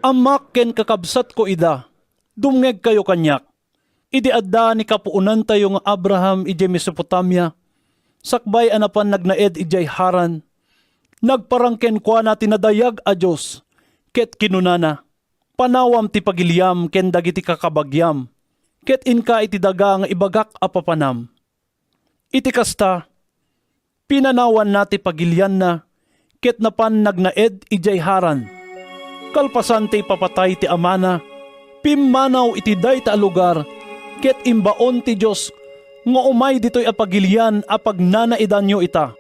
"Ammak ken kakabsatko ida, dumngegkayo kaniak. Idi adda ni kapuonantayo nga Abraham idiay Mesopotamia, sakbay a napan nagnaed idiay Haran, nagparang kenkuana ti nadayag a Dios, ket kinunana, 'Panawam ti pagiliam ken dagiti kakabagiam, ket inka iti daga nga ibagak a papanam.' Iti kasta, pinanawanna ti pagilianna ket napan nagnaed idiay Haran. Kalpasan ti ipapatay ti amana, pimmanaw iti dayta a lugar ket imbaon ti Dios nga umay ditoy a pagilian a pagnanaedanyo ita.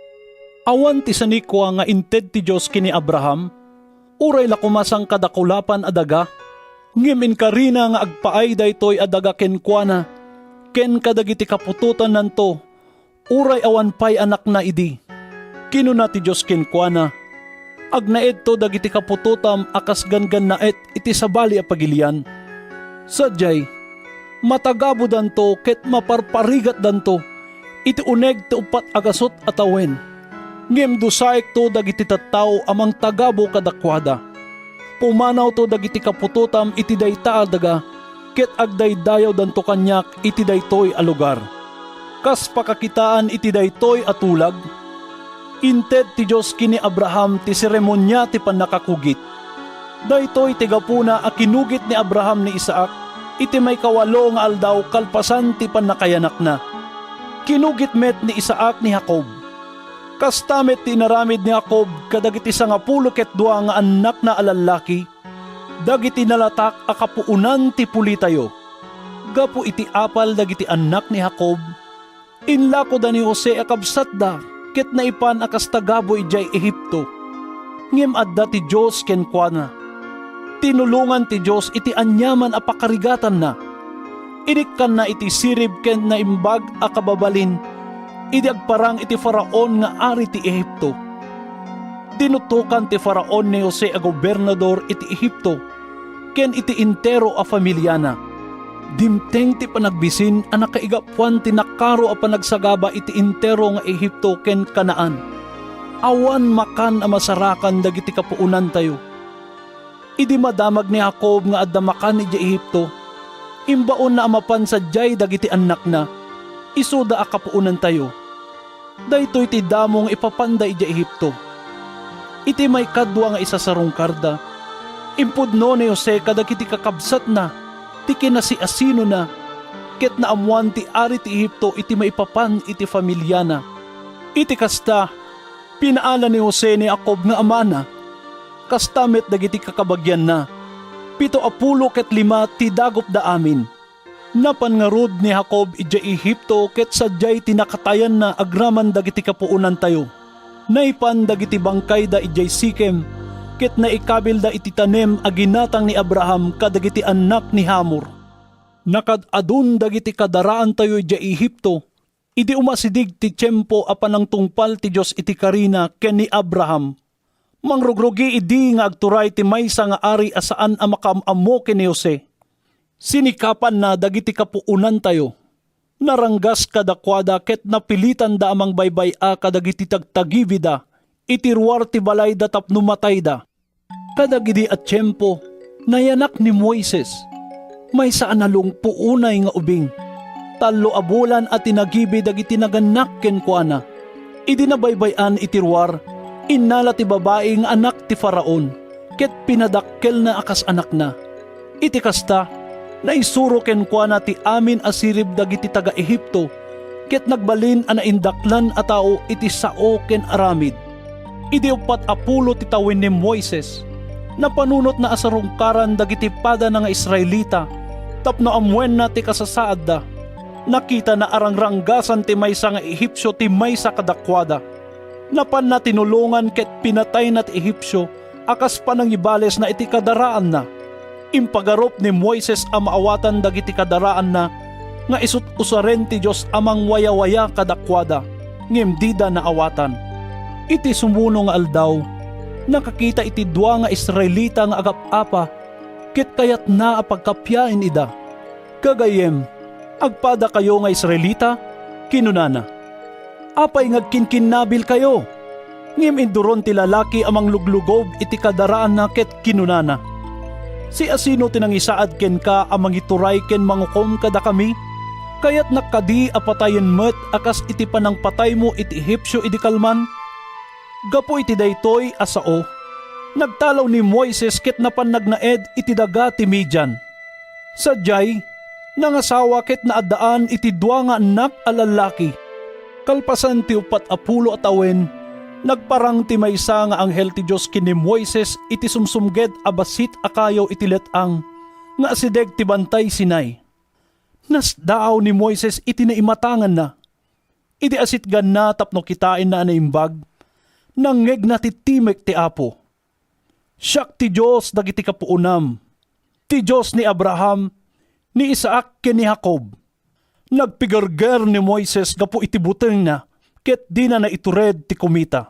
Awan ti sanikua nga inted ti Dios ken ni Abraham, uray la koma sangkadakulapan a daga, ngem inkarina nga agpaay daytoy a daga kenkuana ken kadagiti kaputotannanto, uray awan pay anakna idi. Kinuna ti Dios kenkuana, 'Agnaedto dagiti kaputotam a kas ganggannaet iti sabali a pagilian.' Sadiay, Matagabodanto ket maparparigatdanto iti uneg ti uppat a gasut a tawen. Ngem dusaekto dagiti tattao a mangtagabo kadakuada. Pumanawto dagiti kaputotam iti dayta a daga, ket agdaydayawdanto kaniak iti daytoy a lugar. Kas pakakitaan iti daytoy a tulag, inted ti Dios ken ni Abraham ti seremonia ti pannakakugit. Daytoy ti gapuna a kinugit ni Abraham ni Isaac iti maikawalo nga aldaw kalpasan ti pannakayanakna. Kinugit met ni Isaac ni Jacob. Kasta met ti inaramid ni Jacob kadagiti sangapulo ket dua nga annakna a lallaki, dagiti nalatak a kapuonan ti pulitayo. Gapu iti apal dagiti annak ni Jacob, inlakoda ni Jose a kabsatda ket naipan a kas tagabu idiay Egipto. Ngem adda ti Dios kenkuana. Tinulongan ti Dios iti aniaman a pakarigatanna. Inikkanna iti sirib ken naimbag a kababalin idi agparang iti Faraon nga ari ti Egipto. Dinutokan ti Faraon ni Jose a gobernador iti Egipto ken iti entero a familiana. Dimteng ti panagbisin a nakaigapuan ti nakaro a panagsagaba iti entero nga Egipto ken Canaan. Awan makan a masarakan dagiti kapuonantayo. Idi madamag ni Jacob nga adda makan idiay Egipto, imbaonna a mapan sadiay dagiti annakna, isuda a kapuonantayo. Daytoy ti damo nga ipapanda idiay Egipto. Iti maikadua nga isasarungkarda, impudno ni Jose kadagiti kakabsatna ti kinasiasinona, ket naammoan ti ari ti Egipto iti maipapan iti familiana. Iti kasta, pinaala ni Jose ni Jacob nga amana. Kasta met dagiti kakabagianna. Pito a pulo ket lima ti dagupda amin. Napan ngarud ni Jacob idiay Egipto ket sadiay ti nakatayanna agraman dagiti kapuonantayo. Naipan dagiti bangkayda idiay Sikem, ket naikabilda iti tanem a ginatang ni Abraham kadagiti annak ni Hamor. Nakaad-adun dagiti kadaraantayo idiay Egipto, idi umasideg ti tiempo a panangtungpal ti Dios iti karina ken ni Abraham. Mangrugrugi idi nga agturay ti maysa nga ari a saan a makaam-ammo ken ni Jose. Sinikapanna dagiti kapuonantayo. Naranggas kadakuada ket napilitanda a mangbaybay-a kadagiti tagtagibida iti ruar ti balayda tapno matayda. Kadagidi a tiempo, nayanak ni Moises. Maysa a nalungpo unay nga ubing. Tallo a bulan a tinagibi dagiti nagannak kenkuana. Idi nabaybay-an iti ruar, innala ti babai nga anak ti Faraon, ket pinadakkelna a kas anakna. Iti kasta, naisuro kenkuana ti amin a sirib dagiti taga-Egipto, ket nagbalin a naindaklan a tao iti sao ken aramid. Idi uppat a pulo ti tawen ni Moises, napanunotna a sarungkaran dagiti padana nga Israelita tapno ammoenna ti kasasaadda. Nakitana a rangranggasan ti maysa nga Egipsio ti maysa kadakuada. Napanna tinulongan ket pinatayna ti Egipsio a kas panangibalesna iti kadaraanna. Impagarup ni Moises a maawatan dagiti kadaraanna nga isut' usaren ti Dios a mangwayawaya kadakuada, ngem dida naawatan. Iti sumuno nga aldaw, nakakita iti dua nga Israelita nga agap-apa ket kayatna a pagkappiaen ida. "Gagayyem, agpadakayo nga Israelita," kinunana. "Apay nga agkinkinnabilkayo?" Ngem induron ti lalaki a mangluglugob iti kadaraanna ket kinunana, "Siasino ti nangisaad kenka a mangituray ken mangukom kadakami? Kayatnak kadi a patayen met a kas iti panangpataymo iti Egipsio idi kalman?" Gapu iti daytoy a sao, nagtalaw ni Moises ket napan nagnaed iti daga ti Midian. Sadiay, nangasawa ket naaddaan iti dua nga annak a lallaki. Kalpasan ti uppat a pulo a tawen, nagparang ti maysa nga anghel ti Dios ken ni Moises iti sumsumged a bassit a kayo iti let-ang nga asideg ti Bantay Sinai. Nasdaaw ni Moises iti naimatanganna. Idi asitganna tapno kitaenna a naimbag, nangngegna ti timek ti Apo. "Siak ti Dios dagiti kapuonam, ti Dios ni Abraham, ni Isaac ken ni Jacob." Nagpigerger ni Moises gapu iti butengna, ket dina naitured ti kumita.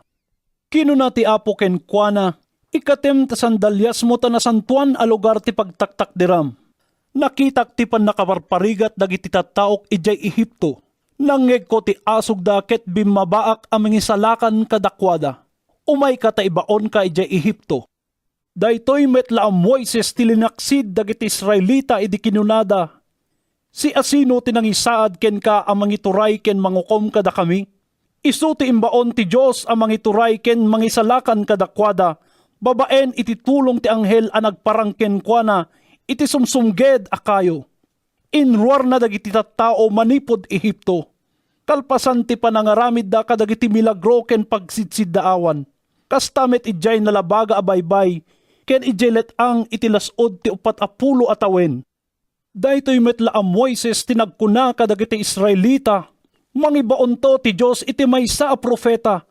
Kinuna ti Apo kenkuana, "Ikkatem ta sandaliasmo ta nasantoan a lugar ti pagtaktakderam. Nakitak ti pannakaparparigat dagiti tattaok idiay Egipto. Nangngegko ti asugda ket bimmabaak a mangisalakan kadakuada. Umayka ta ibaonka idiay Egipto. Daytoy met la a Moises ti linaksid dagiti Israelita idi kinunada, "Siasino ti nangisaad kenka a mangituray ken mangukom kadakami? Isu ti imbaon ti Dios a mangituray ken mangisalakan kadakuada babaen iti tulong ti anghel a nagparang kenkuana iti sumsumged a kayo." Inruarna dagiti tattao manipud Egipto. Kalpasan ti panangaramidda kadagiti milagro ken pagsidsiddaawan, kasta met idiay nalabaga a baybay ken idiay let-ang iti las-ud ti uppat a pulo a tawen. Daytoy met la a Moises ti nagkuna kadagiti Israelita, "Mangibaonto ti Dios iti maysa a profeta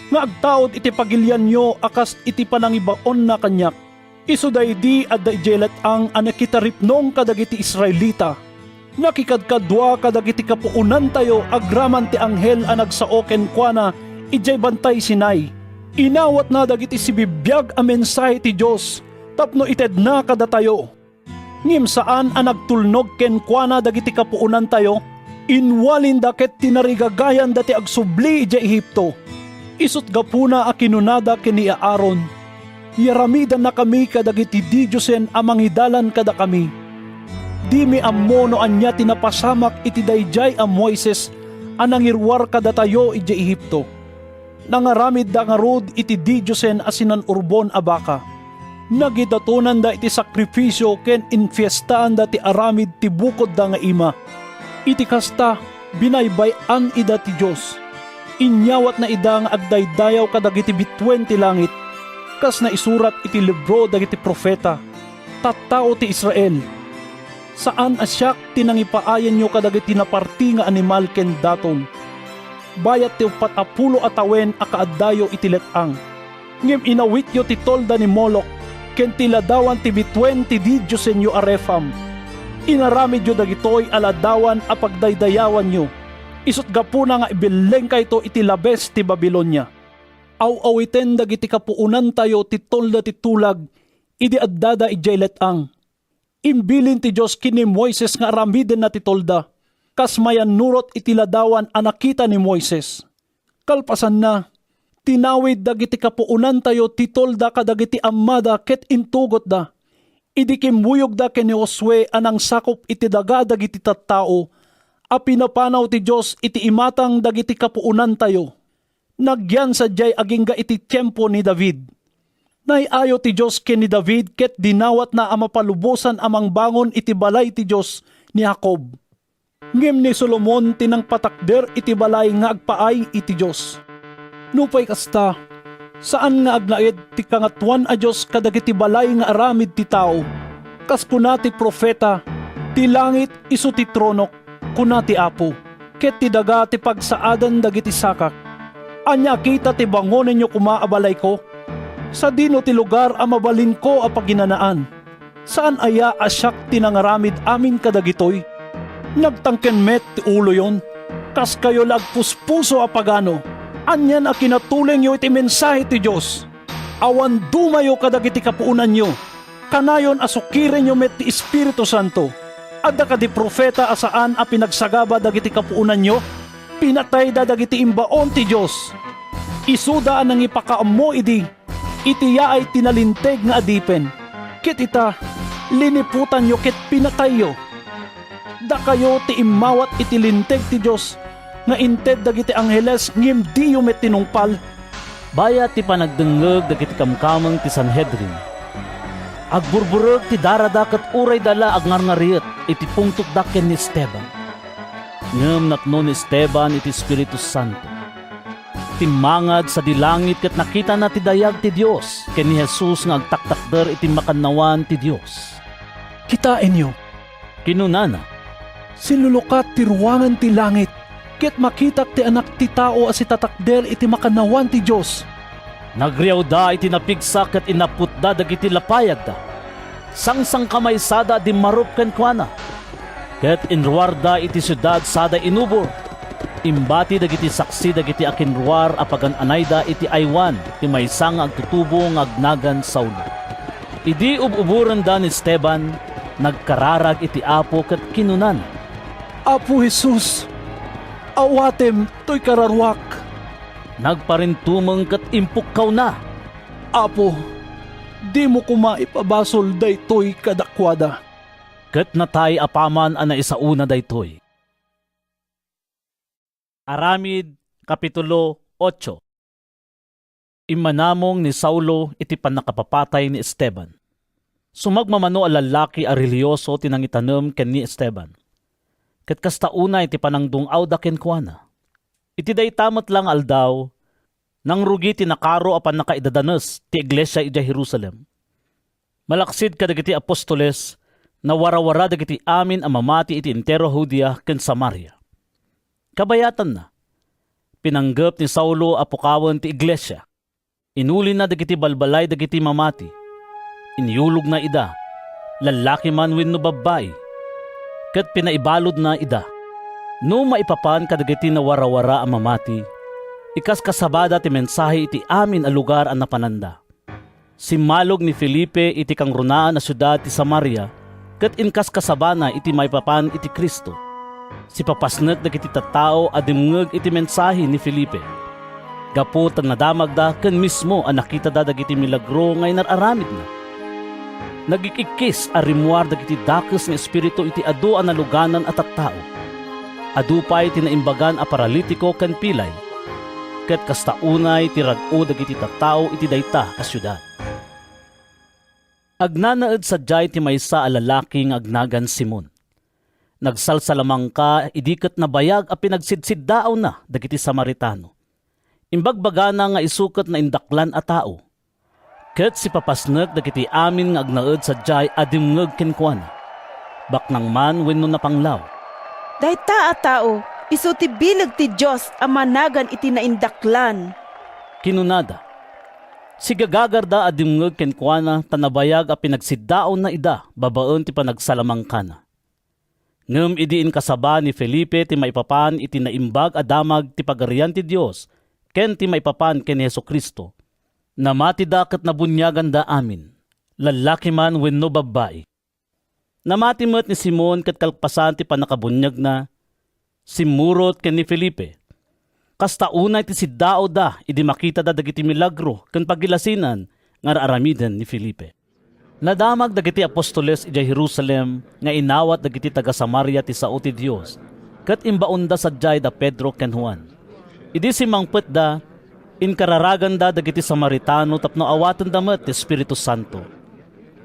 nga agtaud iti pagilianyo a kas iti panangibaonna kaniak. Isu daydi adda idiay let-ang a nakitaripnong kadagiti Israelita. Nakikadkadua kadagiti kapuonantayo agraman ti anghel a nagsao kenkuana idiay Bantay Sinai. Inawatna dagiti sibibiag a mensahe ti Dios tapno itedna kadatayo." Ngem saan a nagtulnog kenkuana dagiti kapuonantayo. Inwalinda ket tinarigagayanda ti agsubli idiay Egipto. Isut' gapuna a kinunada ken ni Aaron, "Yaramidannakami kadagiti didiosen a mangidalan kadakami. Dimi ammo no ania ti napasamak iti daydiay a Moises a nangiruar kadatayo idiay Egipto." Nangaramidda ngarud iti didiosen a sinan-urbon a baka. Nagidatonanda iti sakrifisio ken infiestaanda ti aramid ti bukodda nga ima. Iti kasta, binaybay-an ida ti Dios. Inyawatna ida nga agdaydayaw kadagiti bituen ti langit, kas naisurat iti libro dagiti profeta, "Tattao ti Israel, saan a siak ti nangipaayanyo kadagiti naparti nga animal ken daton." Bayat ti uppat a pulo a tawen a kaaddayo iti let-ang, ngem inawityo ti tolda ni Moloc ken ti ladawan ti bituen ti didiosenyo a Refam. Inaramidyo dagitoy a ladawan a pagdaydayawanyo, isut' gapuna nga ibellengkayto iti labes ti Babilonia. Aw-awiten dagiti kapuonantayo ti tolda ti tulag idi addada idiay let-ang. Imbilin ti Dios ken ni Moises nga aramidenna ti tolda, kas mayannurot iti ladawan a nakita ni Moises. Kalpasanna, tinawid dagiti kapuonantayo ti tolda kadagiti ammada ket intugotda. Idi kimmuyogda ken ni Josue a nangsakop iti daga dagiti tattao a pinapanaw ti Dios iti imatang dagiti kapuonantayo, nagyan sadiay agingga iti tiempo ni David. Naay-ayo ti Dios ken ni David ket dinawatna a mapalubosan a mangbangon iti balay ti Dios ni Jacob. Ngem ni Solomon ti nangpatakder iti balay nga agpaay iti Dios. Nupay kasta, saan nga agnaed ti Kangatoan a Dios kadagiti balay nga aramid ti tao. Kas kuna ti profeta, "Ti langit isu ti tronok," kuna ti Apo, "ket ti daga ti pagsaadan dagiti sakak." Ania a kita ti bangonenyo koma a balayko? Sadino ti lugar a mabalinko a paginanaan? Saan aya a siak ti nangaramid amin kadagitoy? Nagtangken met ti uloyon. Kaskayo la agpuspuso a pagano, anian a kinatulengyo iti mensahe ti Dios? Awan dumayo kadagiti kapuonanyo. Kanayon a sukirenyo met ti Espiritu Santo. Adda kadi profeta a saan a pinagsagaba dagiti kapuonanyo? Pinatayda dagiti imbaon ti Dios. Isuda a nangipakaammo idi iti yaay ti nalinteg nga adipen. Ket ita, liniputanyo ket pinatayyo. Dakayo ti immawat iti linteg ti Dios nga inted dagiti angheles ngem diyo met tinungpal. Bayat ti panagdengngeg dagiti kamkameng ti Sanhedrin, agburbureg ti darada ket urayda la agngarngariet iti pungtotda ken ni Esteban. Ngem napno ni Esteban iti Espiritu Santo. Timmangad sadi langit ket nakitana ti dayag ti Dios ken ni Jesus nga agtaktakder iti makannawan ti Dios. "Kitaenyo," kinunana, "sinlulukat ti ruangan ti langit, ket makitak ti Anak ti Tao a sitatakder iti makannawan ti Dios." Nagriawda iti napigsa ket inapputda dagiti lapayagda. Sangsangkamaysada a dimmarup kenkuana, ket inruarda iti siudad sada inubor. Imbati dagiti saksi dagiti akinruar a pagan-anayda iti aywan ti maysa nga agtutubo nga agnagan Saulo. Idi ub-uborenda ni Esteban, Nagkararag iti Apo ket kinunana, "Apo Jesus, awatem toy kararuak." Nagparintumeng ket impukkawna, "Apo, dimo koma ipabasol daytoy kadakuada." Ket natay apaman a naisaona daytoy. Aramid, Kapitulo ocho. Immanamong ni Saulo iti pannakapapatay ni Esteban. Sumagmamano a lallaki a relihioso ti nangitanem ken ni Esteban, ket kasta unay ti panangdung-awda kenkuana. Iti dayta met la nga aldaw, nangrugi ti nakaro a pannakaidadanes ti iglesia idiay Jerusalem. Malaksid kadagiti apostoles, nawarawara dagiti amin a mamati iti entero a Judea ken Samaria. Kabayatanna, pinanggep ni Saulo a pukawen ti iglesia. Inulina dagiti balbalay dagiti mamati. Inyulogna ida, lallaki man wenno babbai, ket pinaibaludna ida. No maipapan kadagiti nawarawara a mamati, ikaskasabada ti mensahe iti amin a lugar a napananda. Simmalog ni Felipe iti kangrunaan a siudad ti Samaria ket inkaskasabana iti maipapan iti Cristo. Sipapasnek dagiti tattao a dimngeg iti mensahe ni Felipe, gapu ta nadamagda ken mismo a nakitada dagiti milagro nga inar-aramidna. Nagik-ikkis a rimmuar dagiti dakes nga espiritu iti adu a naluganan a tattao. Adu pay ti naimbagan a paralitiko ken pilay, ket kasta unay ti rag-o dagiti tattao iti dayta a siudad. Agnanaed sadiay ti maysa a lalaki nga agnagan Simon. Nagsalsalamangka idi ket nabayag a pinagsidsiddaawna dagiti Samaritano. Imbagbagana nga isu ket naindaklan a tao. Ket sipapasnek dagiti amin nga agnaed sadiay a dimngeg kenkuana, baknang man wenno napanglaw. "Dayta a tao, isu ti bileg ti Dios a managan iti naindaklan," kinunada. Sigagagarda a dimngeg kenkuana ta nabayag a pinagsiddaawna ida babaen ti panagsalamangkana. Ngem idi inkasaba ni Felipe ti maipapan iti naimbag a damag ti Pagarian ti Dios ken ti maipapan ken ni Jesu-Cristo, namatida ket nabuniaganda amin, lallaki man wenno babbai. Namati met ni Simon ket kalpasan ti pannakabuniagna, simmurot ken ni Felipe. Kasta unay ti siddaawda idi makitada dagiti milagro ken pagilasinan nga ar-aramiden ni Felipe. Nadamag dagiti apostoles idiay Jerusalem nga inawat dagiti taga-Samaria ti sao ti Dios, ket imbaonda sadiay da Pedro ken Juan. Idi simmangpetda, inkararaganda dagiti Samaritano tapno awatenda met ti Espiritu Santo.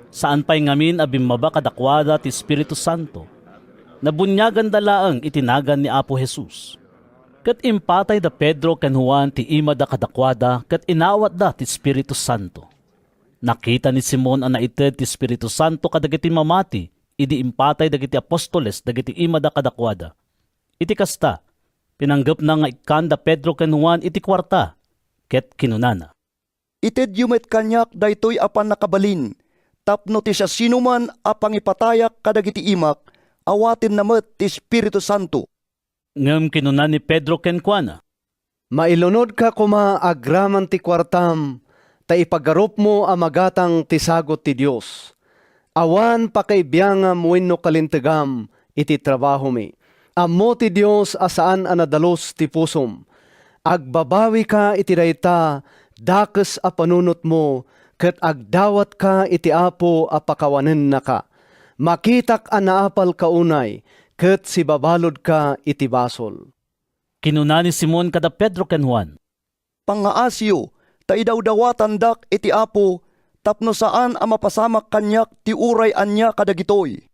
Saan pay ngamin a bimmaba kadakuada ti Espiritu Santo. Nabuniaganda laeng iti nagan ni Apo Jesus. Ket impatay da Pedro ken Juan ti imada kadakuada ket inawatda ti Espiritu Santo. Nakita ni Simon a naited ti Espiritu Santo kadagiti mamati idi impatay dagiti apostoles dagiti imada kadakuada. Iti kasta, pinanggepna nga ikkan da Pedro ken Juan iti kuarta, ket kinunana, "Itedyo met kaniak daytoy a pannakabalin, tapno ti siasinoman a pangipatayak kadagiti imak, awatenna met ti Espiritu Santo." Ngem kinuna ni Pedro kenkuana, "Mailunodka koma agraman ti kuartam, ta ipagarupmo a magatang ti sagut ti Dios. Awan pakaibiangam wenno kalintegam iti trabahomi. Ammo ti Dios a saan a nadalus ti pusom. Agbabawika iti dayta dakes a panunotmo ket agdawatka iti Apo a pakawanennaka. Makitak a naapalka unay ket sibabaludka iti basol." Kinuna ni Simon kada Pedro ken Juan, "Pangngaasiyo ta idawdawatandak iti Apo tapno saan a mapasamak kaniak ti uray ania kadagitoy."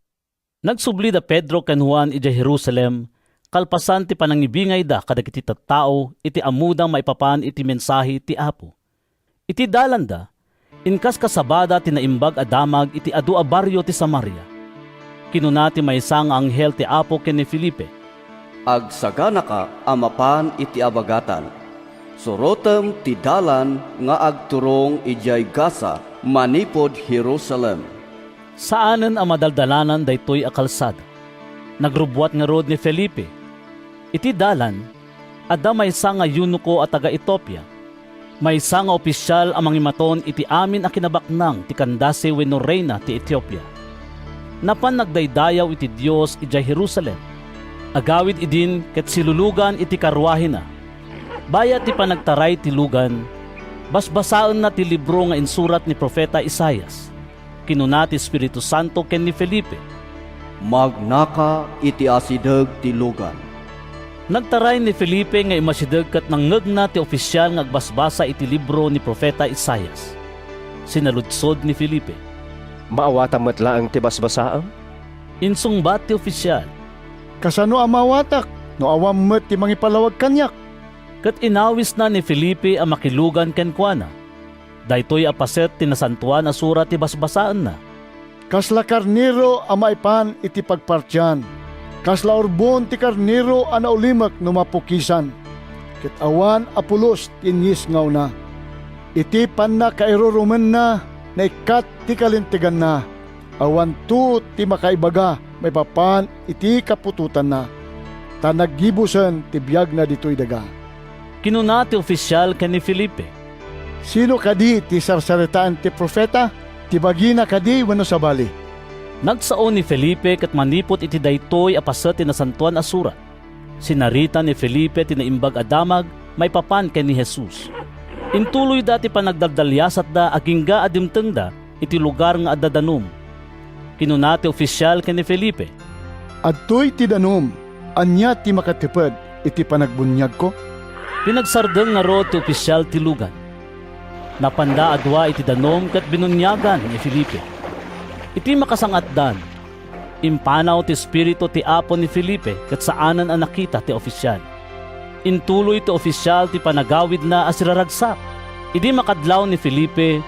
Nagsubli da Pedro ken Juan idiay Jerusalem kalpasan ti panangibingayda kadagiti tattao iti ammoda maipapan iti mensahe ti Apo. Iti dalanda, inkaskasabada ti Naimbag a Damag iti adu a barrio ti Samaria. Kinuna ti maysa nga anghel ti Apo ken ni Felipe, "Agsaganaka a mapan iti abagatan. Surotem ti dalan nga agturong idiay Gaza manipud Jerusalem." Saanen a madaldalanan daytoy a kalsada. Nagrubbuat ngarud ni Felipe. Iti dalan, adda maysa nga eunuko a taga-Etiopia, maysa nga opisial a mangimaton iti amin a kinabaknang ti Candace wenno reyna ti Etiopia. napan nagdaydayaw iti Dios idiay Jerusalem. Agawid idin ket silulugan iti karruahina. Bayat ti panagtaray ti lugan, basbasaenna ti libro nga insurat ni profeta Isaias. Kinuna ti Espiritu Santo ken ni Felipe, "Magnaka iti asideg ti lugan." Nagtaray ni Felipe nga immasideg ket nangngegna ti ofisial nga agbasbasa iti libro ni profeta Isaias. Sinaludsod ni Felipe, "Maawatam met laeng ti basbasaem?" Insungbat ti ofisial, "Kasano a maawatak no awan met ti mangipalawag kaniak?" Ket inawisna ni Felipe a makilugan kenkuana. Daytoy a paset ti Nasantoan a Surat ti basbasaenna, "Kasla karnero a maipan iti pagpartian, kasla urbon ti karnero a naulimek no mapukisan, ket awan a pulos ti inyisngawna. Iti pannakairurumenna, naikkat ti kalinteganna, awan tuot ti makaibaga maipapan iti kaputotanna, ta naggibusen ti biagna ditoy daga." Kinuna ti ofisial ken ni Felipe, "Sino kadi ti sarsaritaen ti profeta? Ti bagina kadi wenno sabali?" Nagsao ni Felipe ket manipud iti daytoy a paset ti Nasantoan a Surat, sinarita ni Felipe ti Naimbag a Damag maipapan ken ni Jesus. Intuloyda ti panagdaldaliasatda agingga a dimtengda iti lugar nga adda danum. Kinuna ti ofisial ken ni Felipe, "Adtoy ti danum, ania ti makatiped iti panagbuniagko?" Pinagsardeng ngarud ti ofisial ti lugan. Napanda a dua iti danum ket binuniagan ni Felipe. Iti makasang-atdan, impanaw ti Espiritu ti Apo ni Felipe ket saanen a nakita ti ofisial. Intuloy ti ofisial ti panagawidna a siraragsak. Idi makadlaw ni Felipe,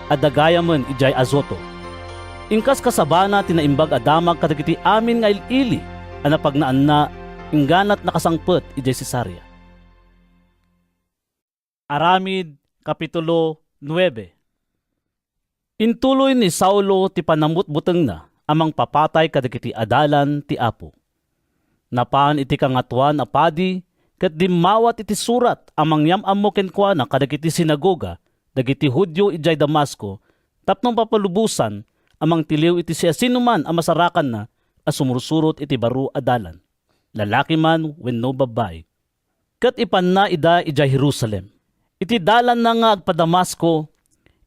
adda gayamen idiay Azoto. Inkaskasabana ti Naimbag a Damag kadagiti amin nga il-ili a napagnaanna, ingganat nakasangpet idiay Cesarea. Aramid, Kapitulo nuebe. Intuloy ni Saulo ti panamutbutengna a mangpapatay kadagiti adalan ti Apo. Napan iti Kangatoan a Padi ket dimmawat iti surat a mangyam-ammo kenkuana kadagiti sinagoga dagiti Judio idiay Damasco tapno mapalubosan a mangtiliw iti siasinoman a masarakanna a sumursurot iti baro a dalan, lalaki man wenno babbai. Ket ipanna ida idiay Jerusalem. Iti dalanna nga agpa-Damasco,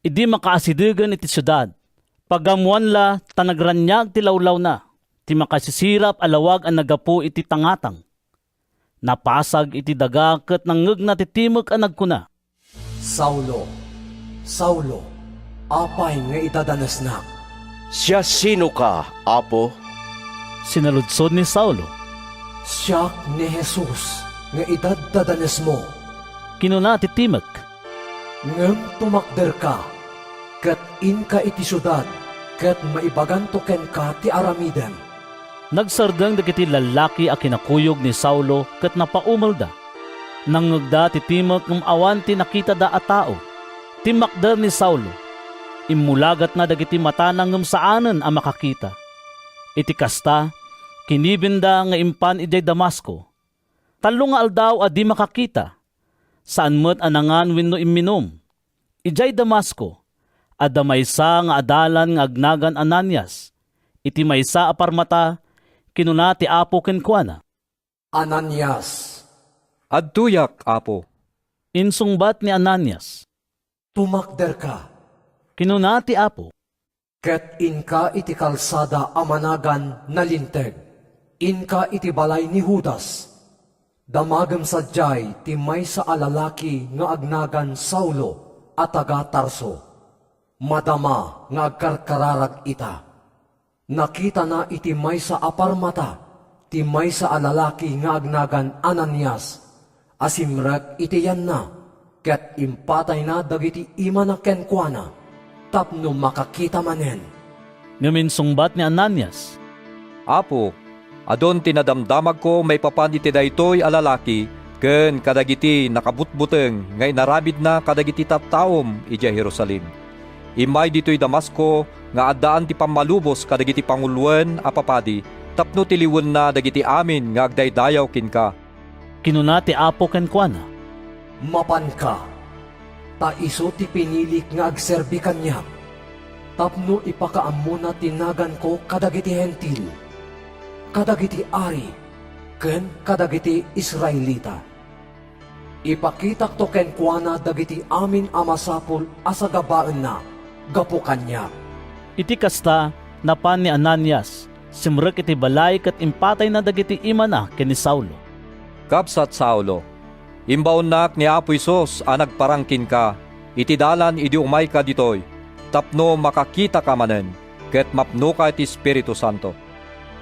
idi makaasidegen iti siudad, pagammoanla ta nagraniag ti lawlawna, ti makasisirap a lawag a naggapu iti tangatang. Napasag iti daga ket nangngegna ti timek a nagkuna, "Saulo, Saulo, apay nga idadanesnak?" "Siasinoka, Apo?" sinaludsod ni Saulo. "Siak ni Jesus nga idaddadanesmo," kinuna ti timek. "Ngem tumakderka, ket inka iti siudad, ket maibaganto kenka ti aramidem." Nagsardeng dagiti lallaki a kinakuyog ni Saulo ket napaumelda. Nangngegda ti timek ngem awan ti nakitada a tao. Timmakder ni Saulo. Immulagatna dagiti matana ngem saanen a makakita. Iti kasta, kinibinda nga impan idiay Damasco. Tallo nga aldaw a di makakita. Saan met a nangan wenno imminum. Idiay Damasco, adda maysa nga adalan nga agnagan Ananias. Iti maysa a parmata, kinuna ti Apo kenkuana, "Ananias!" "Adtoyak, Apo," insungbat ni Ananias. "Tumakderka," kinuna ti Apo, "ket inka iti kalsada a managan Nalinteg. Inka iti balay ni Judas. Damagem sadiay ti maysa a lalaki nga agnagan Saulo a taga-Tarso. Madama nga agkarkararag ita. Nakitana iti maysa a parmata ti maysa a lalaki nga agnagan Ananias a simrek iti yanna, ket impatayna dagiti imana kenkuana tapno makakita manen." Ngem insungbat ni Ananias, "Apo, adun ti nadamdamagko maipapan iti daytoy a lalaki ken kadagiti nakabutbuteng nga inaramidna kadagiti tattaom idiay Jerusalem. Immay ditoy Damasco nga addaan ti pammalubos kadagiti panguloen a papadi tapno tiliwenna dagiti amin nga agdaydayaw kenka." Kinuna ti Apo kenkuana, "Mapanka, ta isu ti pinilik nga agserbi kaniak. tapno ipakaammona ti naganko kadagiti Hentil, kadagiti ari, ken kadagiti Israelita. Ipakitakto kenkuana dagiti amin a masapul a sagabaenna gapu kaniak." Iti kasta, napan ni Ananias, simrek iti balay ket impatayna dagiti imana ken ni Saulo. "Kabsat Saulo, imbaonnak ni Apo Jesus a nagparang kenka iti dalan idi umayka ditoy tapno makakitaka manen ket mapnoka iti Espiritu Santo."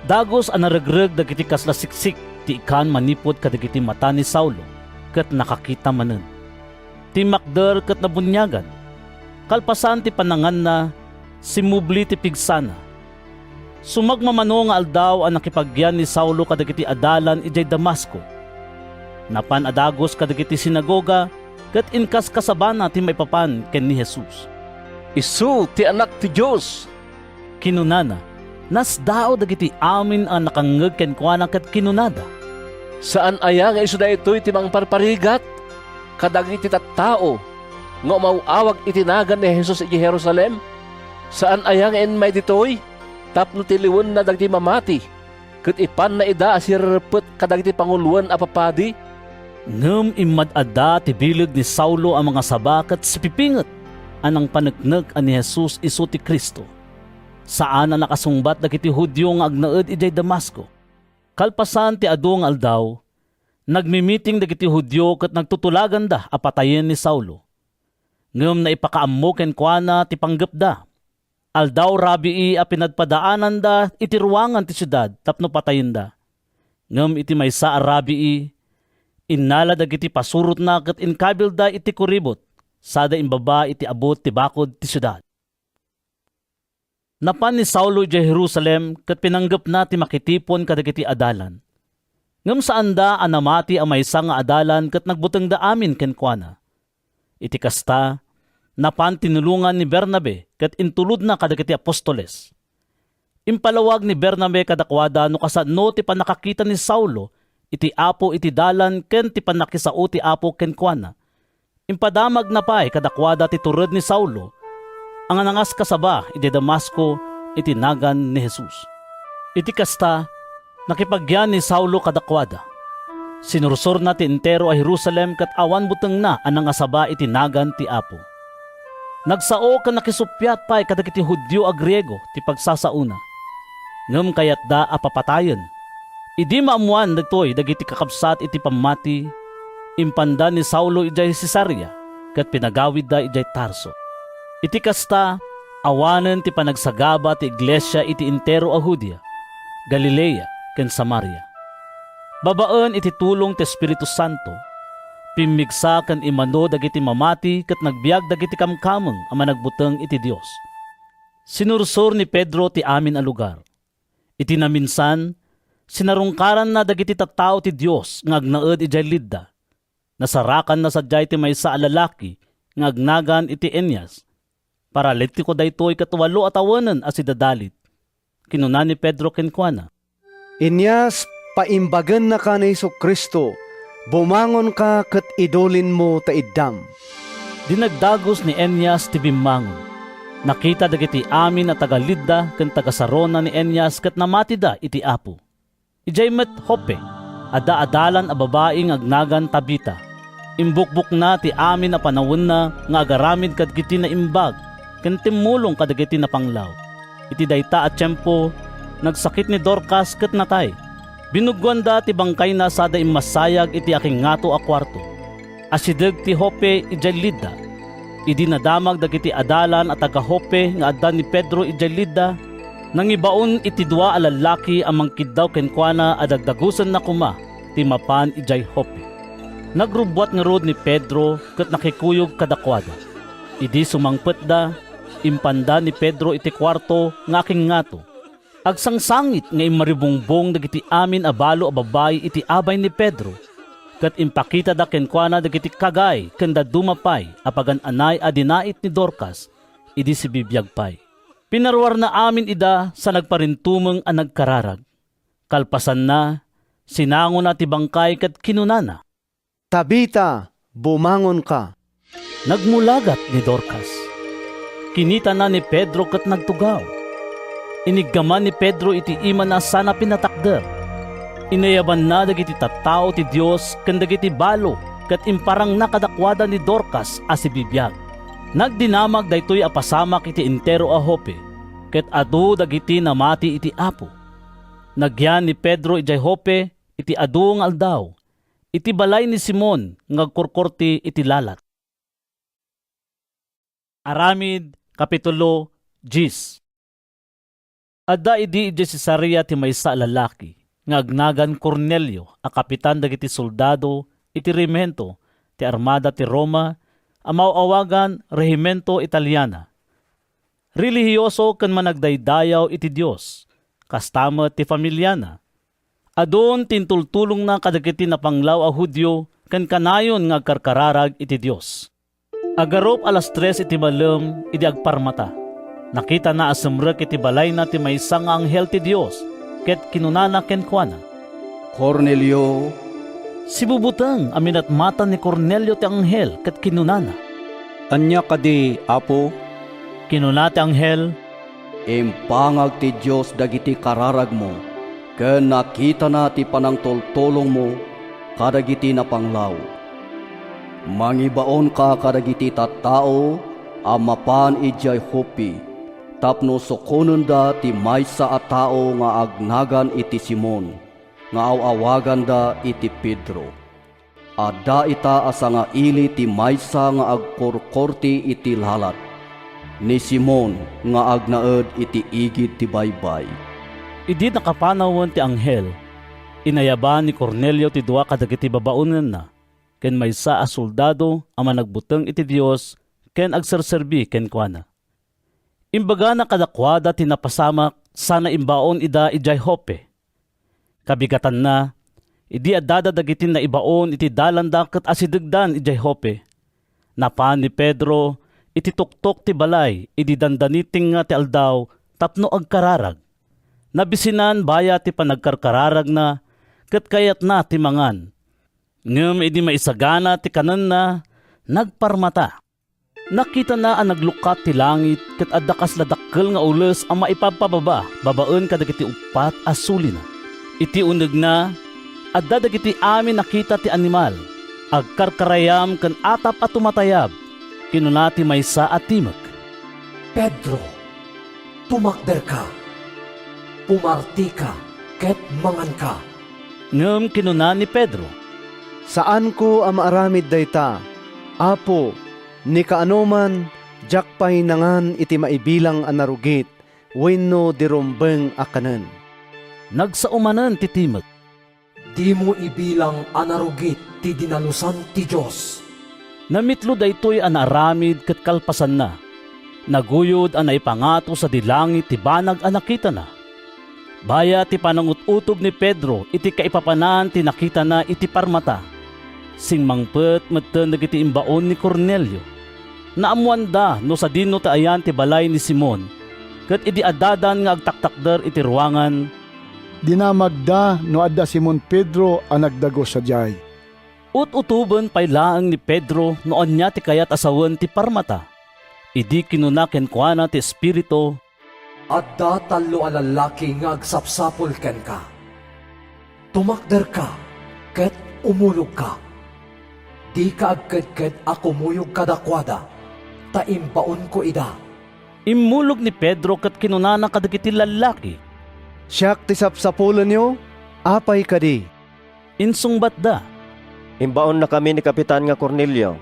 Dagus a naregreg dagiti kasla siksik ti ikan manipud kadagiti mata ni Saulo, ket nakakita manen. Timmakder ket nabuniagan. Kalpasan ti pananganna, simmubli ti pigsana. Sumagmamano nga aldaw a nakipagyan ni Saulo kadagiti adalan idiay Damasco. Napan a dagus kadagiti sinagoga ket inkaskasabana ti maipapan ken ni Jesus. "Isu ti Anak ti Dios," kinunana. Nasdaaw dagiti amin a nakangngeg kenkuana ket kinunada, "Saan aya nga isu daytoy ti mangparparigat kadagiti tattao nga umaw-awag iti nagan ni Jesus idiay Jerusalem? Saan aya nga immay ditoy tapno tiliwenna dagiti mamati ket ipanna ida a sirerpet kadagiti panguloen a papadi?" Ngem immad-adda ti bileg ni Saulo a mangasaba ket sipipinget a nangpaneknek a ni Jesus isu ti Cristo. Saan a nakasungbat dagiti Judio nga agnaed idiay Damasco. Kalpasan ti adu nga aldaw, nagmimiting dagiti Judio ket nagtutulaganda a patayen ni Saulo. Ngem naipakaammo kenkuana ti panggepda. Aldaw rabii a pinadpadaananda iti ruangan ti siudad tapno patayenda. Ngem iti maysa a rabii, innala dagiti pasurotna ket inkabilda iti kuribot sada imbaba iti abut ti bakod ti siudad. Napan ni Saulo idiay Jerusalem ket pinanggepna ti makitipon kadagiti adalan. Ngem saanda a namati a maysa nga adalan ket nagbutengda amin kenkuana. Iti kasta, napan tinulongan ni Bernabe ket intulodna kadagiti apostoles. Impalawag ni Bernabe kadakuada no kasano ti pannakakita ni Saulo iti Apo iti dalan ken ti pannakisao ti Apo kenkuana. Impadamagna pay kadakuada ti tured ni Saulo a nga nangaskasaba idiay Damasco iti nagan ni Jesus. Iti kasta, nakipagyan ni Saulo kadakuada. Sinursorna ti entero a Jerusalem ket awan butengna a nangasaba iti nagan ti Apo. Nagsao ken nakisuppiat pay kadagiti Judio a Griego ti pagsasaona. Ngem kayatda a papatayen. Idi maammoan daytoy dagiti kakabsat iti pammati, impanda ni Saulo idiay Cesarea ket pinagawidda idiay Tarso. Iti kasta, awanen ti panagsagaba ti iglesia iti entero a Judea, Galilea, ken Samaria. Babaen iti tulong ti Espiritu Santo, pimmigsa ken immano dagiti mamati ket nagbiag dagiti kamkameng a managbuteng iti Dios. Sinursor ni Pedro ti amin a lugar. Iti naminsan, sinarungkaranna dagiti tattao ti Dios nga agnaed idiay Lidda. Nasarakanna sadiay ti maysa a lalaki nga agnagan iti Eneas. "Paralitiko daytoy ket walo a tawenen a sidadalit," kinuna ni Pedro kenkuana. "Eneas, paimbagennaka ni Jesu-Cristo. Bumangonka ket idulinmo ta iddam." Dinagdagus ni Eneas ti bimmangon. Nakita dagiti amin a taga-Lidda ken taga-Sarona ni Eneas ket namatida iti Apo. Idiay met Joppe, adda adalan a babai nga agnagan Tabita. Imbukbokna ti amin a panawenna nga agaramid kadagiti naimbag ken timmulong kadagiti napanglaw. Iti dayta a tiempo, nagsakit ni Dorcas ket natay. Binuggoanda ti bangkayna sada immassayag iti akingngato a kuarto. Asideg ti Joppe idiay Lidda. Idi nadamag dagiti adalan a taga-Joppe nga adda ni Pedro idiay Lidda, nangibaon iti dua a lallaki a mangkiddaw kenkuana a dagdagusenna koma ti mapan idiay Joppe. Nagrubbuat ngarud ni Pedro ket nakikuyog kadakuada. Idi sumangpetda, impanda ni Pedro iti kuarto nga akingngato. Agsangsangit nga immaribungbong dagiti amin a balo a babai iti abay ni Pedro, ket impakitada kenkuana dagiti kagay ken dadduma pay a pagan-anay a dinait ni Dorcas idi sibibiag pay. Pinaruarna amin ida sa nagparintumeng a nagkararag. Kalpasanna, sinangona ti bangkay ket kinunana, "Tabita, bumangonka." Nagmulagat ni Dorcas. Kinitana ni Pedro ket nagtugaw. Iniggaman ni Pedro iti imana sana pinatakder. Inayabanna dagiti tattao ti Dios ken dagiti balo ket imparangna kadakuada ni Dorcas a sibibiag. Nagdinamag daytoy a pasamak iti entero a Joppe, ket adu dagiti namati iti Apo. Nagyan ni Pedro idiay Joppe iti adu nga aldaw, iti balay ni Simon nga agkurkurte iti lalat. Aramid, Kapitulo dies. Adda idi idiay Cesarea ti maysa a lalaki nga agnagan Cornelio a kapitan dagiti soldado iti rehimento ti armada ti Roma a maaw-awagan Rehimento Italiana. Relihioso ken managdaydayaw iti Dios, kasta met ti familiana. Adun ti intultulongna kadagiti napanglaw a Judio ken kanayon nga agkarkararag iti Dios. Agarup alas tres iti malem idi agparmata, nakitana a simrek iti balayna ti maysa nga anghel ti Dios ket kinunana kenkuana, "Cornelio!" Sibubuteng a minatmatan ni Cornelio ti anghel ket kinunana, "Ania kadi, Apo?" Kinuna ti anghel, "Impangag ti Dios dagiti kararagmo, ken nakitana ti panangtultulongmo kadagiti napanglaw. Mangibaonka kadagiti tattao a mapan idiay Joppe tapno sukonenda ti maysa a tao nga agnagan iti Simon, nga aw-awaganda iti Pedro. Adda ita a sangaili ti maysa nga agkurkurte iti lalat, ni Simon nga agnaed iti igid ti baybay." Idi nakapanawen ti anghel, inayaban ni Cornelio ti dua kadagiti babaonenna ken maysa a soldado a managbuteng iti Dios ken agserserbi kenkuana. Imbagana kadakuada ti napasamak sana imbaon ida idiay Joppe. Kabigatanna, idi addada dagiti naibaon iti dalanda ket asidegdan idiay Joppe, napan ni Pedro iti tuktok ti balay idi dandani tengnga ti aldaw tapno agkararag. Nabisinan baya ti panagkarkararagna ket kayatna ti mangan. Ngem idi maisagana ti kanenna, nagparmata. Nakitana a naglukkat ti langit ket adda kasla dakkel nga ules a maipabpababa babaen kadagiti uppat a sulina. Iti unegna, adda dagiti amin a kita ti animal, agkarkarayam ken atap a tumatayab. Kinuna ti maysa a timek, "Pedro, tumakderka, pumartika, ket manganka." Ngem kinuna ni Pedro, "Saanko a maaramid dayta, Apo, ni kaanoman, diak pay nangan iti maibilang a narugit wenno dirumbeng a kanen." Nagsao manen ti timek, "Dimo ibilang a narugit ti dinalusan ti Dios." Namitlo daytoy a naaramid ket kalpasanna, naguyod a naipangato sadi langit ti banag a nakitana. Baya ti panangut-utob ni Pedro iti kaipapanan ti nakitana iti parmata, simmangpet metten dagiti imbaon ni Cornelio. Naammoanda no sadino ti ayan ti balay ni Simon, ket idi addadan nga agtaktakder iti ruangan, dinamagda no adda Simon Pedro a nagdagus sadiay. Ut-utoben pay laeng ni Pedro no ania ti kayat a sawen ti parmata. Idi kinuna kenkuana ti Espiritu, "Adda tallo a lallaki nga agsapsapul kenka. Tumakderka ket umulogka. Dika agkedked a kumuyog kadakuada, ta imbaonko ida." Immulog ni Pedro ket kinunana kadagiti lallaki, "Siak ti sapsapulenyo? Apay kadi?" Insungbatda, "Imbaonnakami ni Kapitan nga Cornelio,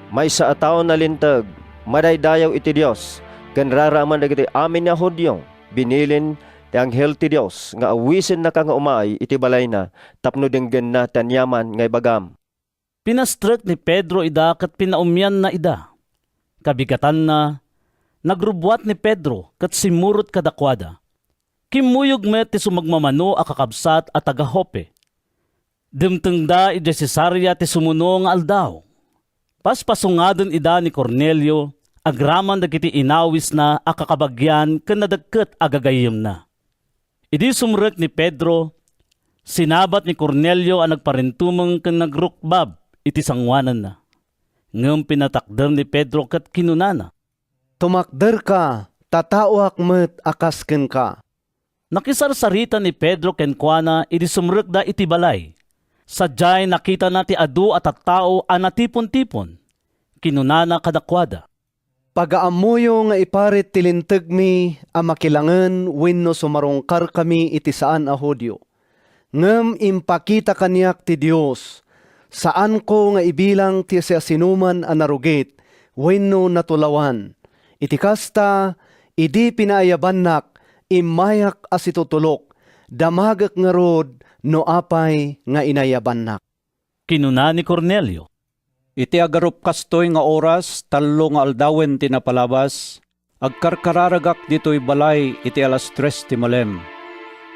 maysa a tao nalinteg, madaydayaw iti Dios, ken raraman dagiti amin a Judio. Binilin ti anghel ti Dios nga awisennaka nga umay iti balayna tapno denggenna ti aniaman nga ibagam." Pinastrek ni Pedro ida ket pinaummianna ida. Kabigatanna, nagrubbuat ni Pedro ket simmurot kadakuada. Kimmuyog met ti sumagmamano a kakabsat a taga-Joppe. Dimtengda idiay Cesarea ti sumuno nga aldaw. Paspasungaden ida ni Cornelio agraman dagiti inawisna a kakabagian ken nadekket a gagayyemna. Idi sumrek ni Pedro, sinabat ni Cornelio a nagparintumeng ken nagrukbab iti sangoananna. Ngem pinatakder ni Pedro ket kinunana, tumakderka, ta taoak met a kas kenka." Nakisarsarita ni Pedro kenkuana idi sumrekda iti balay. Sadiay nakitana ti adu a tattao a natipon-tipon. Kinunana kadakuada, "Pagaammoyo nga iparit ti lintegmi a makilangen wenno sumarungkarkami iti saan a Judio. Ngem impakita kaniak ti Dios. Saanko nga ibilang ti siasinoman a narugit wenno natulawan. Iti kasta, idi pinaayabannak, immayak a situtulok. Damagek ngarud no apay nga inayabannak." Kinuna ni Cornelio, "Iti agarup kastoy nga oras, tallo nga aldawen ti napalabas, agkarkararagak ditoy balay iti alas tres ti malem.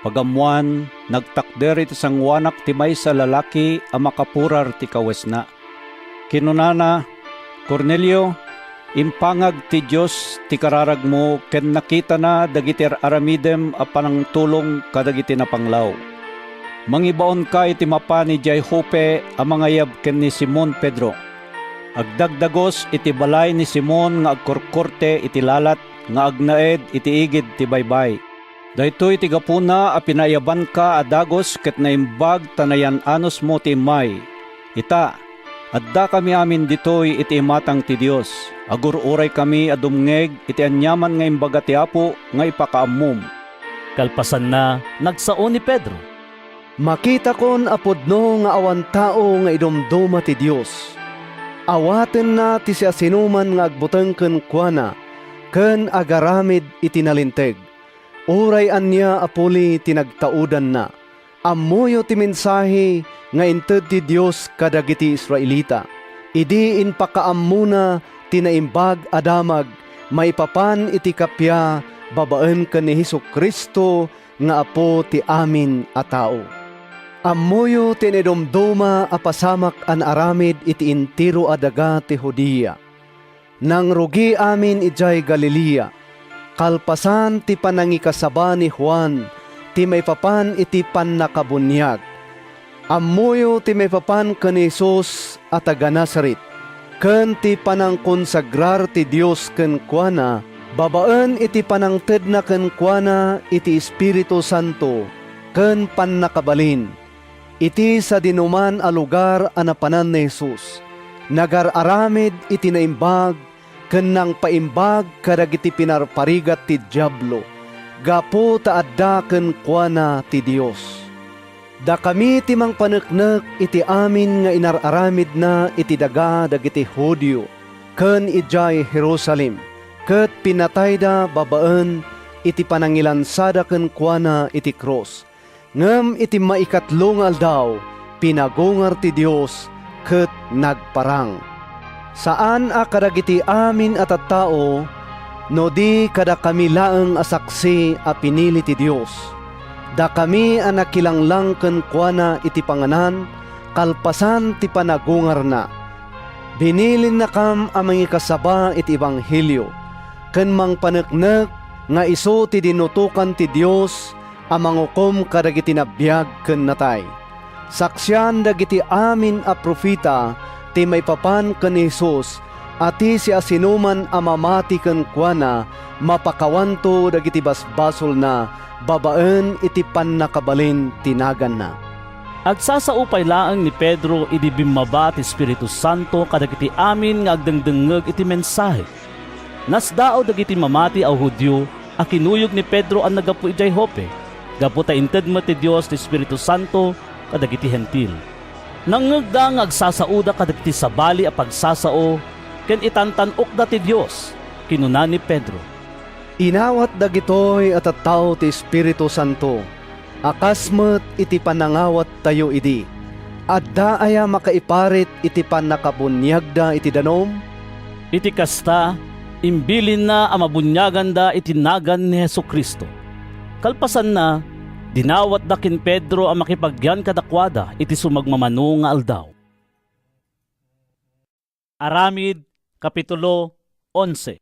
Pagammoan, nagtakder iti sangoanak ti maysa a lalaki a makapurar ti kawesna. Kinunana, 'Cornelio, impangag ti Dios ti kararagmo ken nakitana dagiti ar-aramidem a panangtulong kadagiti napanglaw. Mangibaonka iti mapan idiay Joppe a mangayab ken ni Simon Pedro. Agdagdagos iti balay ni Simon nga agkurkurte iti lalat nga agnaed iti igid ti baybay. Daytoy ti gapuna a pinaayabanka a dagus ket naimbag ta nayan-anusmo ti immay. Ita, addakami amin ditoy iti imatang ti Dios. Agur-uraykami a dumngeg iti aniaman nga imbaga ti Apo nga ipakaammom.'" Kalpasanna, nagsao ni Pedro, "Makitakon a pudno nga awan tao nga idumduma ti Dios. Awatenna ti siasinoman nga agbuteng kenkuana ken agaramid iti nalinteg, uray ania a puli ti nagtaudanna. Ammoyo ti mensahe nga inted ti Dios kadagiti Israelita, idi impakaammona ti Naimbag a Damag maipapan iti kappia babaen ken ni Jesu-Cristo nga Apo ti amin a tao. Ammoyo ti naidumduma a pasamak a naaramid iti entero a daga ti Judea. Nangrugi amin idiay Galilea, kalpasan ti panangikasaba ni Juan ti maipapan iti pannakabuniag. Ammoyo ti maipapan ken ni Jesus a taga-Nazaret, ken ti panangkonsagrar ti Dios kenkuana babaen iti panangtedna kenkuana iti Espiritu Santo ken pannakabalin. Iti sadinoman a lugar a napanan ni Jesus, nagar-aramid iti naimbag ken nangpaimbag kadagiti pinarparigat ti Diablo gapu ta adda kenkuana ti Dios. Dakami ti mangpaneknek iti amin nga inar-aramidna iti daga dagiti Judio ken idiay Jerusalem, ket pinatayda babaen iti panangilansada kenkuana iti krus. Ngem iti maikatlo nga aldaw, pinagungar ti Dios ket nagparang. Saan a kadagiti amin a tattao, no di kadakami laeng a saksi a pinili ti Dios. Dakami a nakilanglang kenkuana iti panganan kalpasan ti panagungarna. Binilinnakam a mangikasaba iti ebanghelio ken mangpaneknek nga isu ti dinutokan ti Dios a mangukom kadagiti nabiag ken natay. Saksian dagiti amin a profeta ti maipapan ken ni Jesus a ti siasinoman a mamati kenkuana mapakawanto dagiti basbasolna babaen iti pannakabalin ti naganna. Agsasao pay laeng ni Pedro idi bimmaba ti Espiritu Santo kadagiti amin nga agdengdengngeg iti mensahe. Nasdaaw dagiti mamati a Judio a kinuyog ni Pedro a naggapu idiay Joppe, gapu ta inted met ti Dios ti Espiritu Santo kadagiti Hentil. Nangngegda nga agsasaoda kadagiti sabali a pagsasao ken itantan-okda ti Dios. Kinuna ni Pedro, "Inawat dagitoy a tattao ti Espiritu Santo a kas met iti panangawattayo idi. Adda aya makaiparit iti pannakabuniagda iti danum?" Iti kasta, imbilinna a mabuniaganda iti nagan ni Jesu-Cristo. Kalpasanna, dinawatda ken Pedro a makipagyan kadakuada iti sumagmamano nga aldaw. Aramid, Kapitulo onse.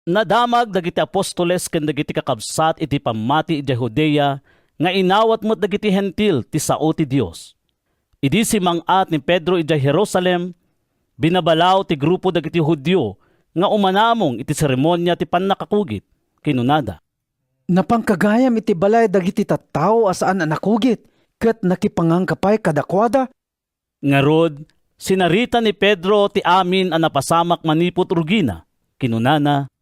Nadamag dagiti apostoles ken dagiti kakabsat iti pammati idiay Judea nga inawat met dagiti Hentil ti sao ti Dios. Idi simmang-at ni Pedro idiay Jerusalem, binabalaw ti grupo dagiti Judio nga umanamong iti seremonia ti pannakakugit. Kinunada, "Napanka gayam iti balay dagiti tattao a saan a nakugit, ket nakipangangka pay kadakuada?" Ngarud, sinarita ni Pedro ti amin a napasamak manipud rugina. Kinunana,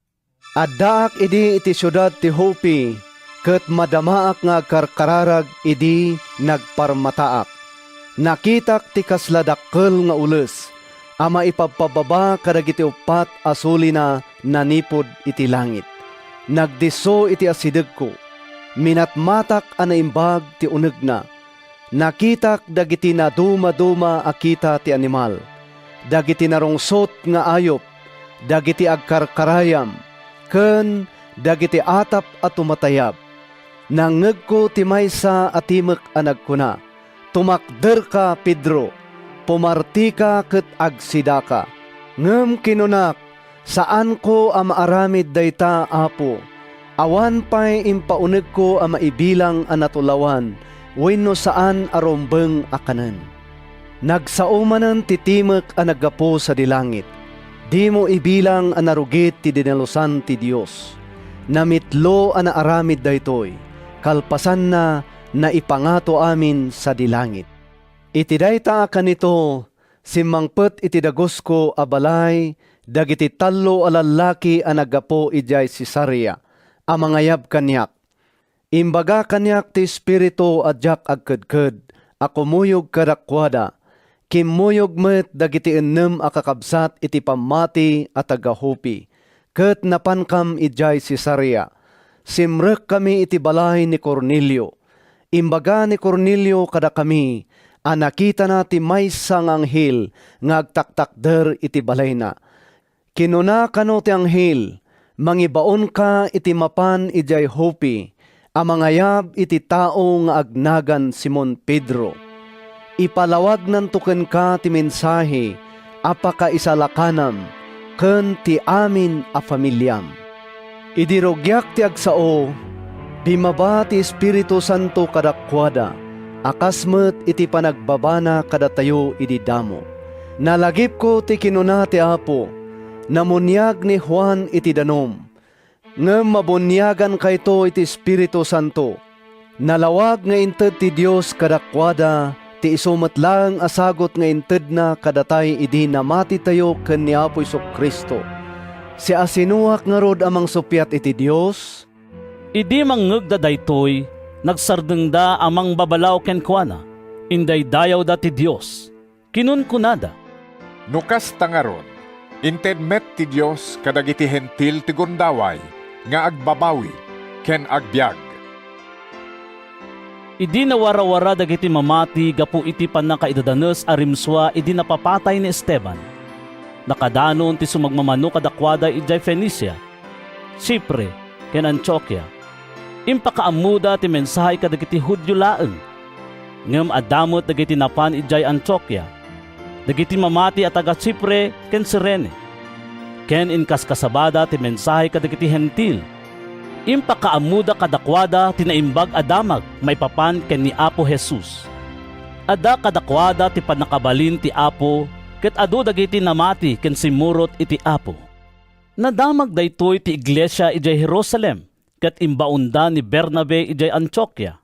"Addaak idi iti siudad ti Joppe, ket madamaak nga agkarkararag idi nagparmataak. Nakitak ti kasla dakkel nga ules a maipabpababa kadagiti uppat a sulina nanipud iti langit. Nagdisso iti asidegko. Minatmatak a naimbag ti unegna. Nakitak dagiti nadumaduma a kita ti animal, dagiti narungsot nga ayup, dagiti agkarkarayam, ken dagiti atap a tumatayab. Nangngegko ti maysa a timek a nagkuna, 'Tumakderka, Pedro! Pumartika ket agsidaka!' Ngem kinunak, 'Saanko a maaramid dayta, Apo. Awan pay impaunegko a maibilang a natulawan wenno saan a rumbeng a kanen.' Nagsao manen ti timek a naggapu sadi langit. Dimo ibilang a narugit ti dinalusan ti Dios. Namitlo a naaramid daytoy, kalpasanna, naipangato amin sadi langit. Iti dayta a kanito, simmangpet iti dagusko a balay dagiti tallo a lallaki a naggapu idiay Cesarea a mangayab kaniak. Imbaga kaniak ti Espiritu a diak agkedked a kumuyog kadakuada. Kimmuyog met dagiti ennem a kakabsat iti pammati a taga-Joppe, ket napankam idiay Cesarea. Simrekkami iti balay ni Cornelio. Imbaga ni Cornelio kadakami a nakitana ti maysa nga anghel nga agtaktakder iti balayna. Kinuna kano ti anghel, 'Mangibaonka iti mapan idiay Joppe a mangayab iti tao nga agnagan Simon Pedro. Ipalawagnanto kenka ti mensahe a pakaisalakanam ken ti amin a familiam.' Idi rugiak ti agsao, bimaba ti Espiritu Santo kadakuada a kas met iti panagbabana kadatayo idi damo. Nalagipko ti kinuna ti Apo, 'Nammuniag ni Juan iti danum, ngem mabuniagankayto iti Espiritu Santo.' Nalawag nga inted ti Dios kadakuada ti isu met laeng a sagut nga intedna kadatay idi namatitayo ken ni Apo Jesu-Cristo. Siasinoak ngarud a mangsuppiat iti Dios? Idi mangngegda daytoy, nagsardengda a mangbabalaw kenkuana. Indaydayawda ti Dios. Kinunkunada, "No kasta ngarud, inted met ti Dios kadagiti Hentil ti gundaway nga agbabawi ken agbiag." Idi nawarawara dagiti mamati gapu iti pannakaidadanes a rimsua idi napapatay ni Esteban, nakadanon ti sumagmamano kadakuada idiay Fenicia, Chipre, ken Antiokia. Impakaammoda ti mensahe kadagiti Judio laeng. Ngem adda met dagiti napan idiay Antiokia, dagiti mamati a taga-Chipre ken Cirene, ken inkaskasabada ti mensahe kadagiti Hentil. Impakaammoda kadakuada ti Naimbag a Damag maipapan ken ni Apo Jesus. Adda kadakuada ti pannakabalin ti Apo, ket adu dagiti namati ken simmurot iti Apo. Nadamag daytoy ti iglesia idiay Jerusalem, ket imbaonda ni Bernabe idiay Antiokia.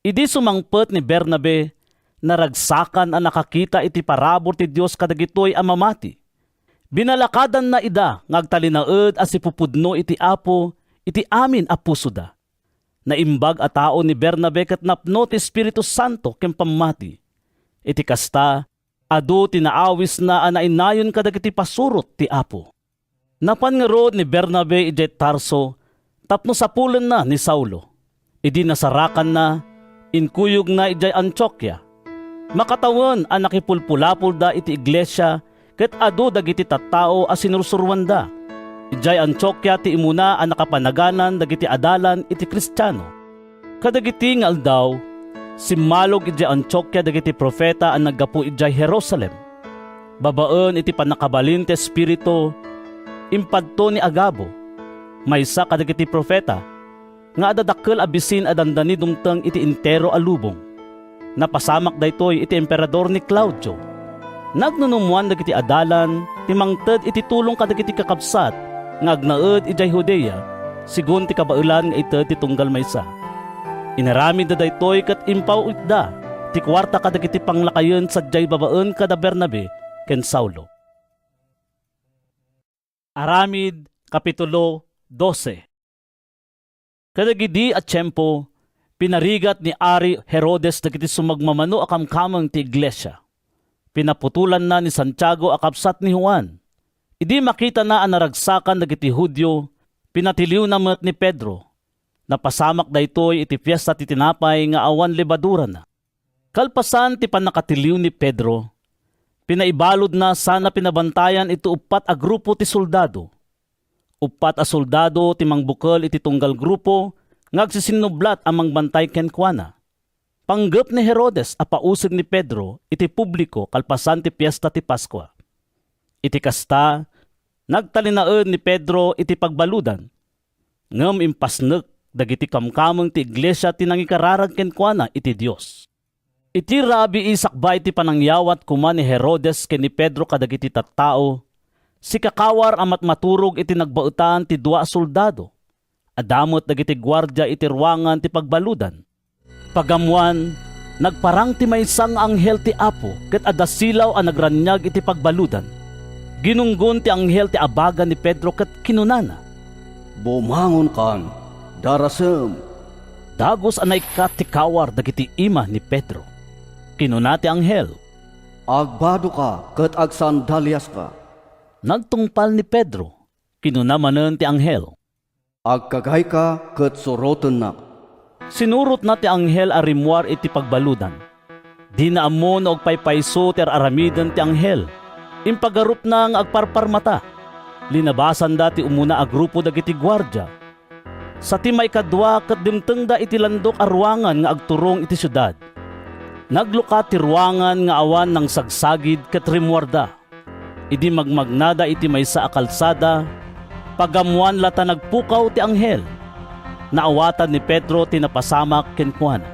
Idi sumangpet ni Bernabe, naragsakan a nakakita iti parabur ti Dios kadagitoy a mamati. Binalakadanna ida nga agtalinaed a sipupudno iti Apo iti amin a pusoda. Naimbag a tao ni Bernabe ket napno ti Espiritu Santo ken pammati. Iti kasta, adu ti naawisna a nainayon kadagiti pasurot ti Apo. Napan ngarud ni Bernabe idiay Tarso tapno sapulenna ni Saulo. Idi nasarakanna, inkuyogna idiay Antiokia. Makatawen a nakipulpulapolda iti iglesia ket adu dagiti tattao a sinursuroanda. Idiay Antiokia ti immuna a nakapanaganan dagiti adalan iti Kristiano. Kadagiti nga aldaw, simmalog idiay Antiokia dagiti profeta a naggapu idiay Jerusalem. Babaen iti pannakabalin ti Espiritu, impadto ni Agabo, maysa kadagiti profeta, nga adda dakkel a bisin a dandani dumteng iti entero a lubong. Napasamak daytoy iti Emperador ni Claudio. Nagnunummoan dagiti adalan ti mangted iti tulong kadagiti kakabsat nga agnaed idiay Judea, segun ti kabaelan nga ited ti tunggal maysa. Inaramidda daytoy ket impawitda ti kuarta kadagiti panglakayen sadiay babaen kada Bernabe ken Saulo. Aramid, Kapitulo dose. Kadagidi a tiempo, pinarigat ni Ari Herodes dagiti sumagmamano a kamkameng ti iglesia. Pinaputolanna ni Santiago a kabsat ni Juan. Idi makitana a naragsakan dagiti Judio, pinatiliwna met ni Pedro. Napasamak daytoy iti Fiesta ti Tinapay nga awan Lebadurana. Kalpasan ti pannakatiliw ni Pedro, pinaibaludna sana pinabantayan iti uppat a grupo ti soldado. Uppat a soldado ti mangbukel iti tunggal grupo nga agsisinnublat a mangbantay kenkuana. Panggep ni Herodes a pausig ni Pedro iti publiko kalpasan ti Fiesta ti Paskua. Iti kasta, nagtalinaed ni Pedro iti pagbaludan, ngem impasnek dagiti kamkameng ti iglesia ti nangikararag kenkuana iti Dios. Iti rabii sakbay ti panangyawat koma ni Herodes ken ni Pedro kadagiti tattao, sikakawar a matmaturog iti nagbaetan ti dua a soldado. Adda met dagiti guardia iti ruangan ti pagbaludan. Pagammoan, nagparang ti maysa nga anghel ti Apo ket adda silaw a nagraniag iti pagbaludan. Ginunggon ti anghel ti abaga ni Pedro ket kinunana, "Bumangonkan, darasem!" Dagus a naikkat ti kawar dagiti ima ni Pedro. Kinuna ti anghel, "Agbadoka ket agsandaliaska." Nagtungpal ni Pedro. Kinuna manen ti anghel, "Agkagayka ket surotennak." Sinurotna ti anghel a rimmuar iti pagbaludan. Dina ammo no agpaypayso ti ar-aramiden ti anghel. Impagarupna nga agparparmata. Linabasanda ti umuna a grupo dagiti guardia. Sa ti maikadua ket dimtengda iti landok a ruangan nga agturong iti siudad. Naglukat ti ruangan nga awan nangsagsagid ket rimmuarda. Idi magmagnada iti maysa a kalsada, pagammoan la ta nagpukaw ti anghel. Naawatan ni Pedro ti napasamak kenkuana.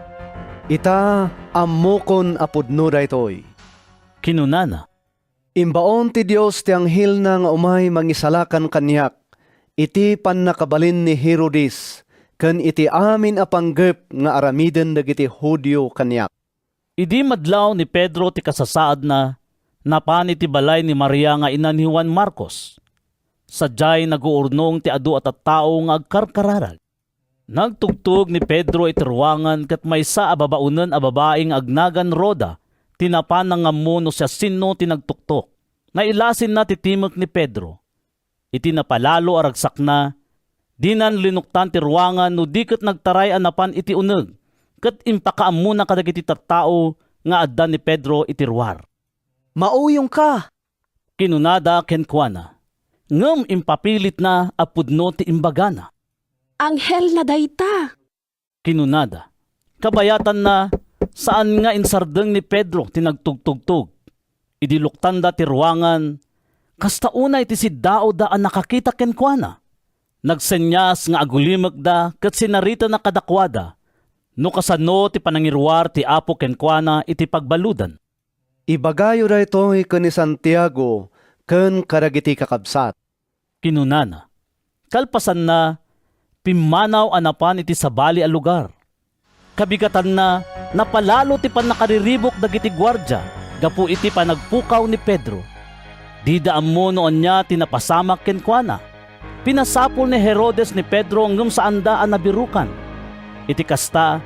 "Ita, ammokon a pudno daytoy," kinunana. "Imbaon ti Dios ti anghelna nga umay mangisalakan kaniak iti pannakabalin ni Herodes ken iti amin a panggep nga aramiden dagiti Judio kaniak." Idi madlaw ni Pedro ti kasasaadna, napan iti balay ni Maria nga ina ni Juan Marcos. Sadiay naguurnong ti adu a tattao nga agkarkararag. Nagtugtog ni Pedro iti ruangan ket maysa a babaonen a babai nga agnagan Roda ti napan nangammo no siasino ti nagtuktok. Nailasinna ti timek ni Pedro. Iti napalalo a ragsakna, dinan linuktan ti ruangan no di ket nagtaray a napan iti uneg, ket impakaammona kadagiti tattao nga adda ni Pedro iti ruar. "Mauyongka," kinunada kenkuana, ngem impapilitna a pudno ti imbagana. "Anghel na dayta," kinunada. Kabayatanna, saan nga insardeng ni Pedro ti nagtugtugtog. Idi luktanda ti ruangan, kasta unay ti siddaawda a nakakita kenkuana. Nagsenyas nga agulimekda ket sinaritana kadakuada no kasano ti panangiruar ti Apo kenkuana iti pagbaludan. "Ibagayo daytoy ken ni Santiago ken kadagiti kakabsat," kinunana. Kalpasanna, pimmanaw a napan iti sabali a lugar. Kabigatanna, napalalo ti pannakariribuk dagiti guardia gapu iti panagpukaw ni Pedro. Dida ammo no ania ti napasamak kenkuana. Pinasapul ni Herodes ni Pedro ngem saanda a nabirukan. Iti kasta,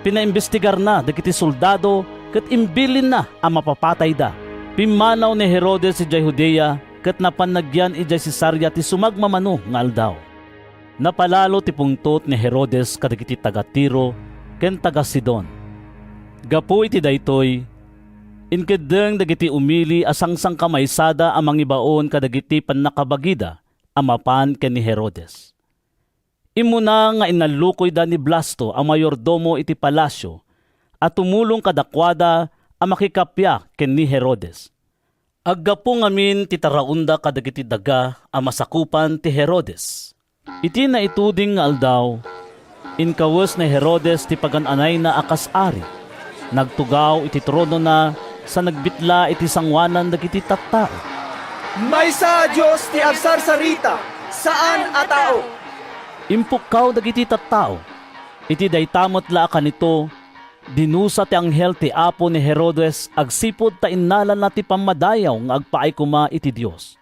pinaimbestigarna dagiti soldado ket imbilinna a mapapatayda. Pimmanaw ni Herodes idiay Judea ket napan nagyan idiay Cesarea ti sumagmamano nga aldaw. Napalalo ti pungtot ni Herodes kadagiti taga-Tiro ken taga-Sidon. Gapu iti daytoy, inkeddeng dagiti umili a sangsangkamaysada a mangibaon kadagiti pannakabagida a mapan ken ni Herodes. Immuna nga inallukoyda ni Blasto a mayordomo iti palasio a tumulong kadakuada a makikappia ken ni Herodes. Aggapu ngamin ti taraonda kadagiti daga a masakupan ti Herodes. Iti naituding nga aldaw, inkawes ni Herodes ti pagan-anayna a kas ari. Nagtugaw iti tronona sa nagbitla iti sangoanan dagiti tattao. Maysa a Dios ti agsarsarita, saan a tao. Impukkaw dagiti tattao. Iti dayta met la a kanito, dinusa ti anghel ti Apo ni Herodes agsipud ta innalana ti pammadayaw nga agpaay koma iti Dios.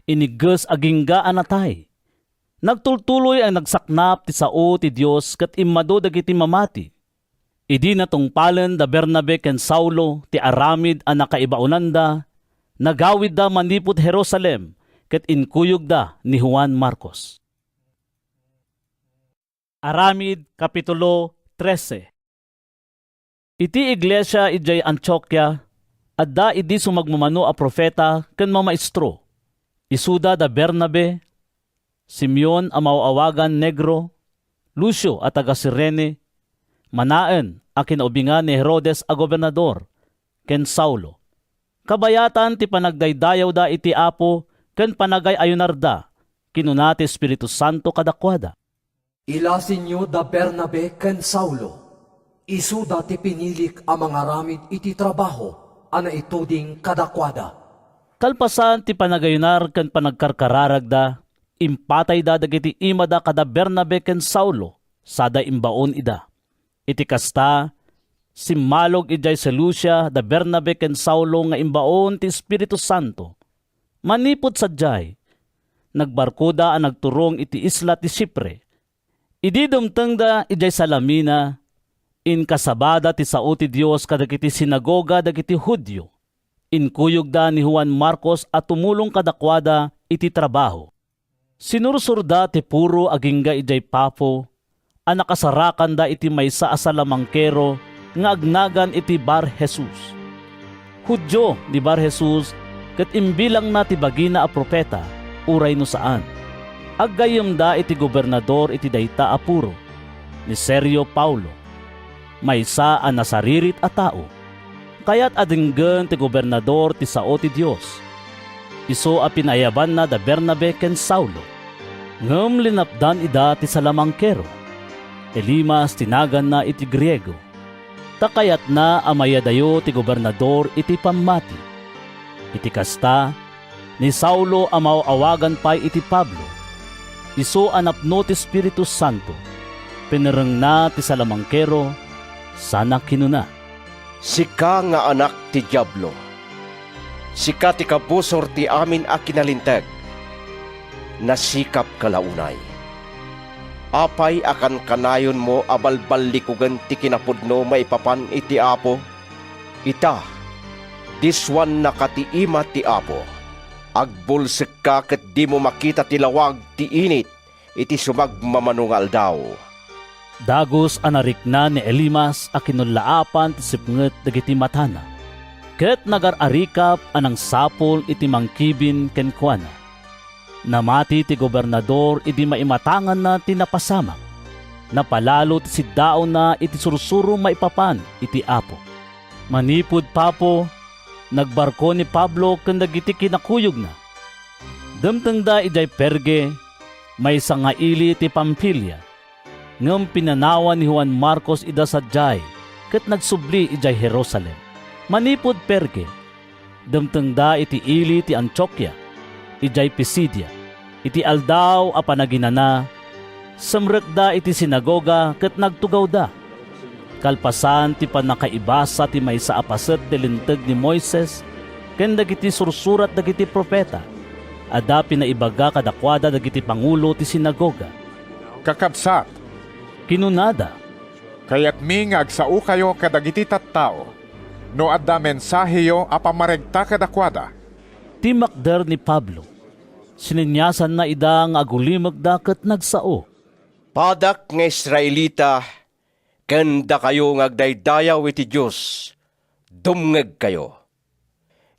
Inigges agingga a natay. Nagtultuloy a nagsaknap ti sao ti Dios ket immadu dagiti mamati. Idi natungpalen da Bernabe ken Saulo ti aramid a nakaibaonanda, nagawidda manipud Jerusalem ket inkuyogda ni Juan Marcos. Aramid, Kapitulo trese. Iti iglesia idiay Antiokia, adda idi sumagmamano a profeta ken mamaestro. Isuda da Bernabe, Simeon a maaw-awagan Negro, Lucio a taga-Cirene, manaen a kinaubingan ni Herodes a gobernador, ken Saulo. Kabayatan ti panagdaydayawda iti Apo ken panagay-ayunarda, kinuna ti Espiritu Santo kadakuada. Ilasinyo da Bernabe ken Saulo. Isuda ti pinilik a mangaramid iti trabaho a naituding kadakuada. Kalpasan ti panagayunar ken panagkarkararagda, impatayda dagiti imada kada Bernabe ken Saulo sada imbaon ida. Iti kasta, simmalog idiay Seleucia da Bernabe ken Saulo nga imbaon ti Espiritu Santo. Manipud sadiay, nagbarkoda a nagturong iti isla ti Chipre. Idi dumtengda idiay Salamina, inkasabada ti sao ti Dios kadagiti sinagoga dagiti Judio. Inkuyogda ni Juan Marcos a tumulong kadakuada iti trabaho. Sinursorda ti puro agingga idiay Pafo a nakasarakanda iti maysa a salamangkero nga agnagan iti Bar-Jesus. Judio ni Bar-Jesus ket imbilangna ti bagina a profeta, uray no saan. Aggayyemda iti gobernador iti dayta a puro, ni Sergio Paulo, maysa a nasaririt a tao. Kayat a denggen ti gobernador ti sao ti Dios. Isu a pinaayabanna da Bernabe ken Saulo. Ngem linapdan ida ti salamangkero. Elimas ti naganna iti Griego. Ta kayatna a mayadayo ti gobernador iti pammati. Iti kasta, ni Saulo a maaw-awagan pay iti Pablo, isu a napno ti Espiritu Santo, pinerrengna ti salamangkero, sana kinuna, "Sika nga anak ti Diablo! Sika ti kabusor ti amin a kinalinteg! Nasikapka la unay! Apay a kankanayonmo a balballikugen ti kinapudno maipapan iti Apo? Ita, disuannaka ti ima ti Apo. Agbulsekka ket dimo makita ti lawag ti init iti sumagmamano nga aldaw." Dagus a narikna ni Elimas a kinullaapan ti sipnget dagiti matana, ket nagar-arikap a nangsapul iti mangkibin kenkuana. Namati ti gobernador idi maimatanganna ti napasamak. Napalalo ti siddaawna iti sursuro maipapan iti Apo. Manipud Pafo, nagbarko ni Pablo ken dagiti kinakuyogna. Dumtengda idiay Perge, maysa nga ili ti Pamfilia. Ngem pinanawan ni Juan Marcos ida sadiay ket nagsubli idiay Jerusalem. Manipud Perge, dumtengda iti ili ti Antiokia, idiay Pisidia. Iti Aldaw a Panaginana, simrekda iti sinagoga ket nagtugawda. Kalpasan ti pannakaibasa ti maysa a paset ti Linteg ni Moises ken dagiti sursurat dagiti profeta, adda pinaibaga kadakuada dagiti pangulo ti sinagoga. "Kakabsat," kinunada, "kayatmi nga agsaokayo kadagiti tattao no adda mensaheyo a pammaregta kadakuada." Timmakder ni Pablo. Sineniasanna ida nga agulimekda ket nagsao. "Padak nga Israelita ken dakayo nga agdaydayaw iti Dios, dumngegkayo.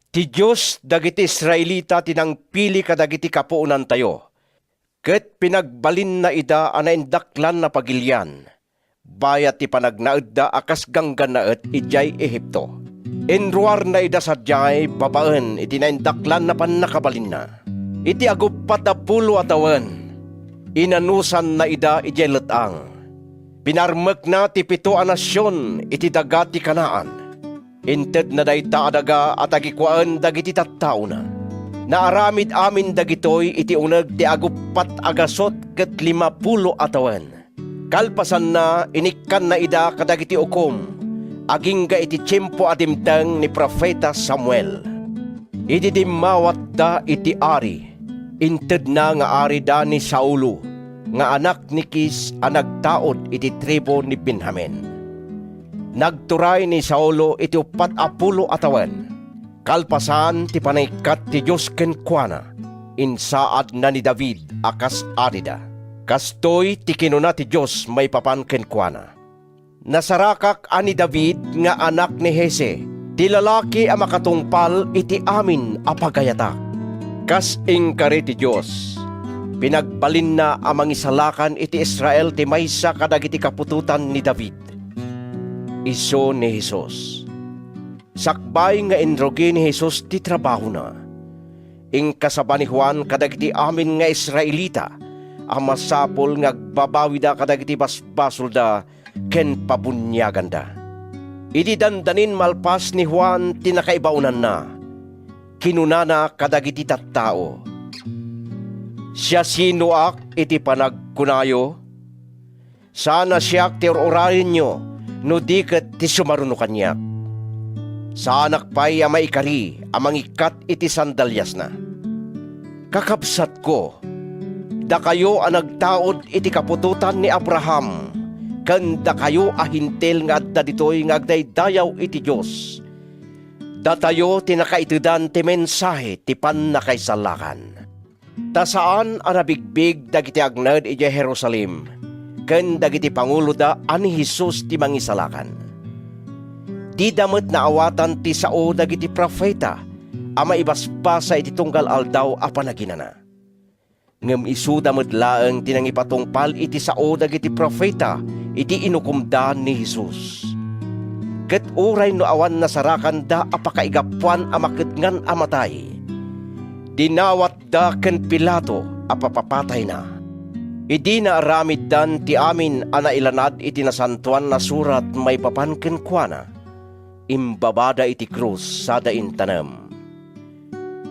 Ti Dios dagiti Israelita ti nangpili kadagiti kapuonantayo, ket pinagbalinna ida a naindaklan a pagilian, bayat ti panagnaedda a kas ganggannaet idiay Egipto. Inruarna ida sadiay babaen iti naindaklan a pannakabalinna. Iti aguppat a pulo a tawen, inanusanna ida idiay let-ang. Pinarmekna ti pito a nasion iti daga ti Canaan. Intedna dayta a daga a tagikuaen dagiti tattaona. Naaramid amin dagitoy iti uneg ti aguppat a gasut ket limapulo a tawen. Kalpasanna, inikkanna ida kadagiti ukom, agingga iti tiempo a dimteng ni profeta Samuel. Idi dimmawatda iti ari, intedna nga arida ni Saulo, nga anak ni Kis a nagtaud iti tribu ni Benjamin. Nagturay ni Saulo iti uppat a pulo a tawen. Kalpasan ti panangikkat ti Dios kenkuana, insaadna ni David a kas arida. Kastoy ti kinuna ti Dios maipapan kenkuana, "Nasarakak a ni David nga anak ni Jese, ti lalaki a makatungpal iti amin a pagayatak." Kas inkari ti Dios, pinagbalinna a mangisalakan iti Israel ti maysa kadagiti kaputotan ni David. Isu ni Jesus. Sakbay nga inrugi ni Jesus ti trabahona, inkasaba ni Juan kadagiti amin nga Israelita a masapul nga agbabawida kadagiti basbasolda ken pabuniaganda. Idi dandanin malpas ni Juan ti nakaibaonanna, kinunana kadagiti tattao, "Siasinoak iti panagkunayo? Saan a siak ti ur-urayenyo, no di ket ti sumaruno kaniak. Saanak pay a maikari a mangikkat iti sandaliasna." Kakabsatko, dakayo a nagtaud iti kaputotan ni Abraham, ken dakayo a Hentil nga adda ditoy nga agdaydayaw iti Dios, datayo ti nakaitedan ti mensahe ti pannakaisalakan. Ta saan a nabigbig dagiti agnaed idiay Jerusalem ken dagiti panguloda a ni Jesus ti Mangisalakan. Dida met naawatan ti sao dagiti profeta a maibasbasa iti tunggal Aldaw a Panaginana. Ngem isuda met laeng ti nangipatungpal iti sao dagiti profeta idi inukomda ni Jesus. Ket uray no awan nasarakanda a pakaigapuan a makedngan a matay, dinawatda ken Pilato a papapatayna. Idi naaramiddan ti amin a nailanad iti Nasantoan a Surat maipapan kenkuana, imbabada iti krus sada intanem.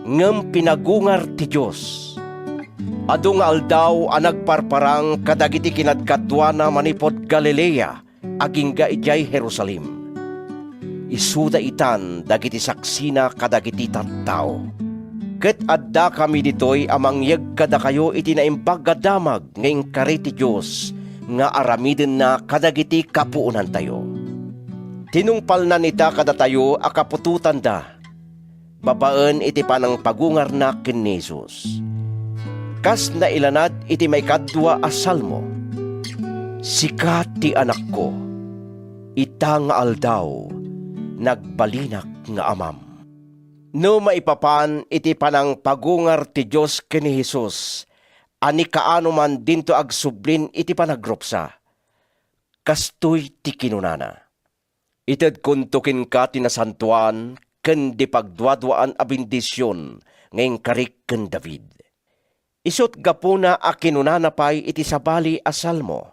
Ngem pinagungar ti Dios. Adu nga aldaw a nagparparang kadagiti kinadkaduana manipud Galilea agingga idiay Jerusalem. Isuda itan dagiti saksina kadagiti tattao. Ket addakami ditoy a mangyeg kadakayo iti Naimbag a Damag nga inkari ti Dios nga aramidenna kadagiti kapuonantayo. Tinungpalnan ita kadatayo a kaputotanda babaen iti panangpagungarna ken ni Jesus. Kas nailanad iti maikadua a Salmo, "Sika ti Anakko, ita nga aldaw, nagbalinak nga Amam." No maipapan iti panangpagungar ti Dios ken ni Jesus a ni kaano man dinto agsublin iti panagrupsa, kastoy ti kinunana, "Itedkonto kenka ti nasantoan ken di pagduaduaan a bendision nga inkarik ken David." Isut' gapuna a kinunana pay iti sabali a Salmo,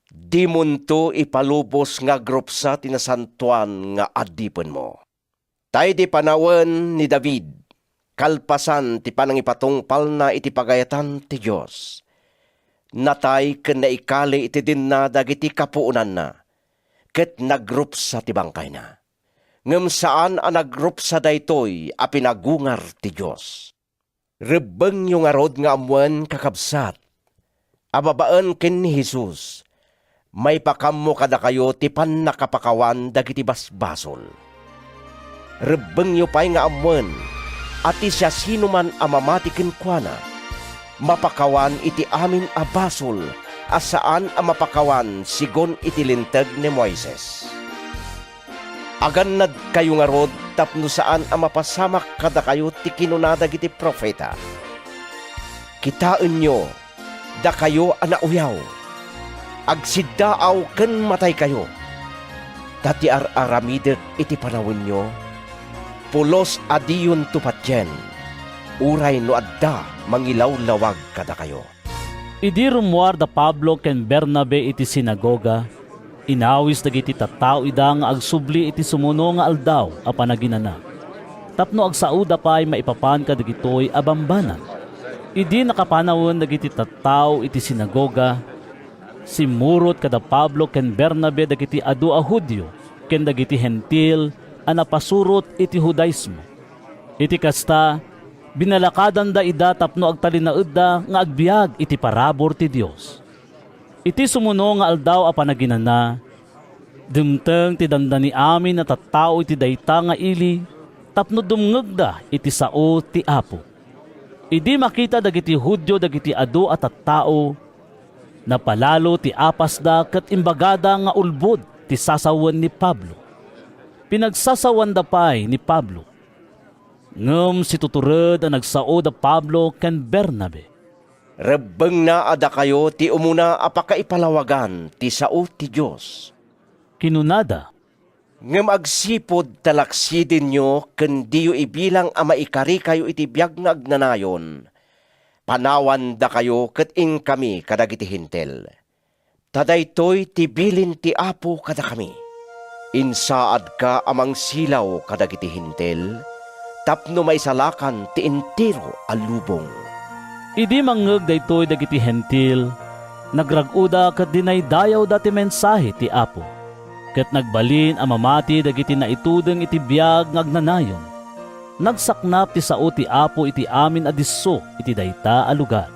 "Dimonto ipalubos nga agrupsa ti nasantoan nga adipenmo." Ta idi panawen ni David, kalpasan ti panangipatungpalna iti pagayatan ti Dios, natay ken naikali iti denna dagiti kapuonanna, ket nagrupsa ti bangkayna. Ngem saan a nagrupsa daytoy a pinagungar ti Dios. Rebbengyo ngarud nga ammoen, kakabsat, a babaen ken ni Jesus, maipakammo kadakayo ti pannakapakawan dagiti basbasol. Rebbengyo pay nga ammoen a ti siasinoman a mamati kenkuana, mapakawan iti amin a basol a saan a mapakawan segun iti Linteg ni Moises. Agannadkayo ngarud tapno saan a mapasamak kadakayo ti kinuna dagiti profeta. Kitaenyo, dakayo a nauyaw, agsiddaaw ken mataykayo, ta ti ar-aramidek iti panawenyo, pulos a diyonto patien, uray no adda mangilawlawag kadakayo. Idi rummuar da Pablo ken Bernabe iti sinagoga, inawis dagiti tattao ida nga agsubli iti sumuno nga Aldaw a Panaginana. tapno agsaoda pay maipapan kadagitoy a bambanag. Idi nakapanawen dagiti tattao iti sinagoga, simmurot kada Pablo ken Bernabe dagiti adu a Judio ken dagiti Hentil a napasurot iti Judaismo. Iti kasta, binalakadanda ida tapno agtalinaedda nga agbiag iti parabur ti Dios. Iti sumuno nga Aldaw a Panaginana, dimteng ti dandani amin a tattao iti dayta nga ili tapno dumngegda iti sao ti Apo. Idi makita dagiti Judio dagiti adu a tattao, napalalo ti apasda ket imbagada nga ulbod ti sasawen ni Pablo. Pinagsasawanda pay ni Pablo. Ngem situtured a nagsao da Pablo ken Bernabe. "Rebbengna a dakayo ti umuna a pakaipalawagan ti sao ti Dios," kinunada. "Ngem agsipud ta laksidenyo ken diyo ibilang a maikarikayo iti biag nga agnanayon, panawandakayo ket inkami kadagiti Hentil. Ta daytoy ti bilin ti Apo kadakami: Insaadka a mangsilaw kadagiti Hentil tapno maisalakan ti entero a lubong." Idi mangngeg daytoy dagiti Hentil, nagrag-oda ket dinaydayawda ti mensahe ti Apo, ket nagbalin a mamati dagiti naitudeng iti biag nga agnanayon. Nagsaknap ti sao ti Apo iti amin a disso iti dayta a lugar.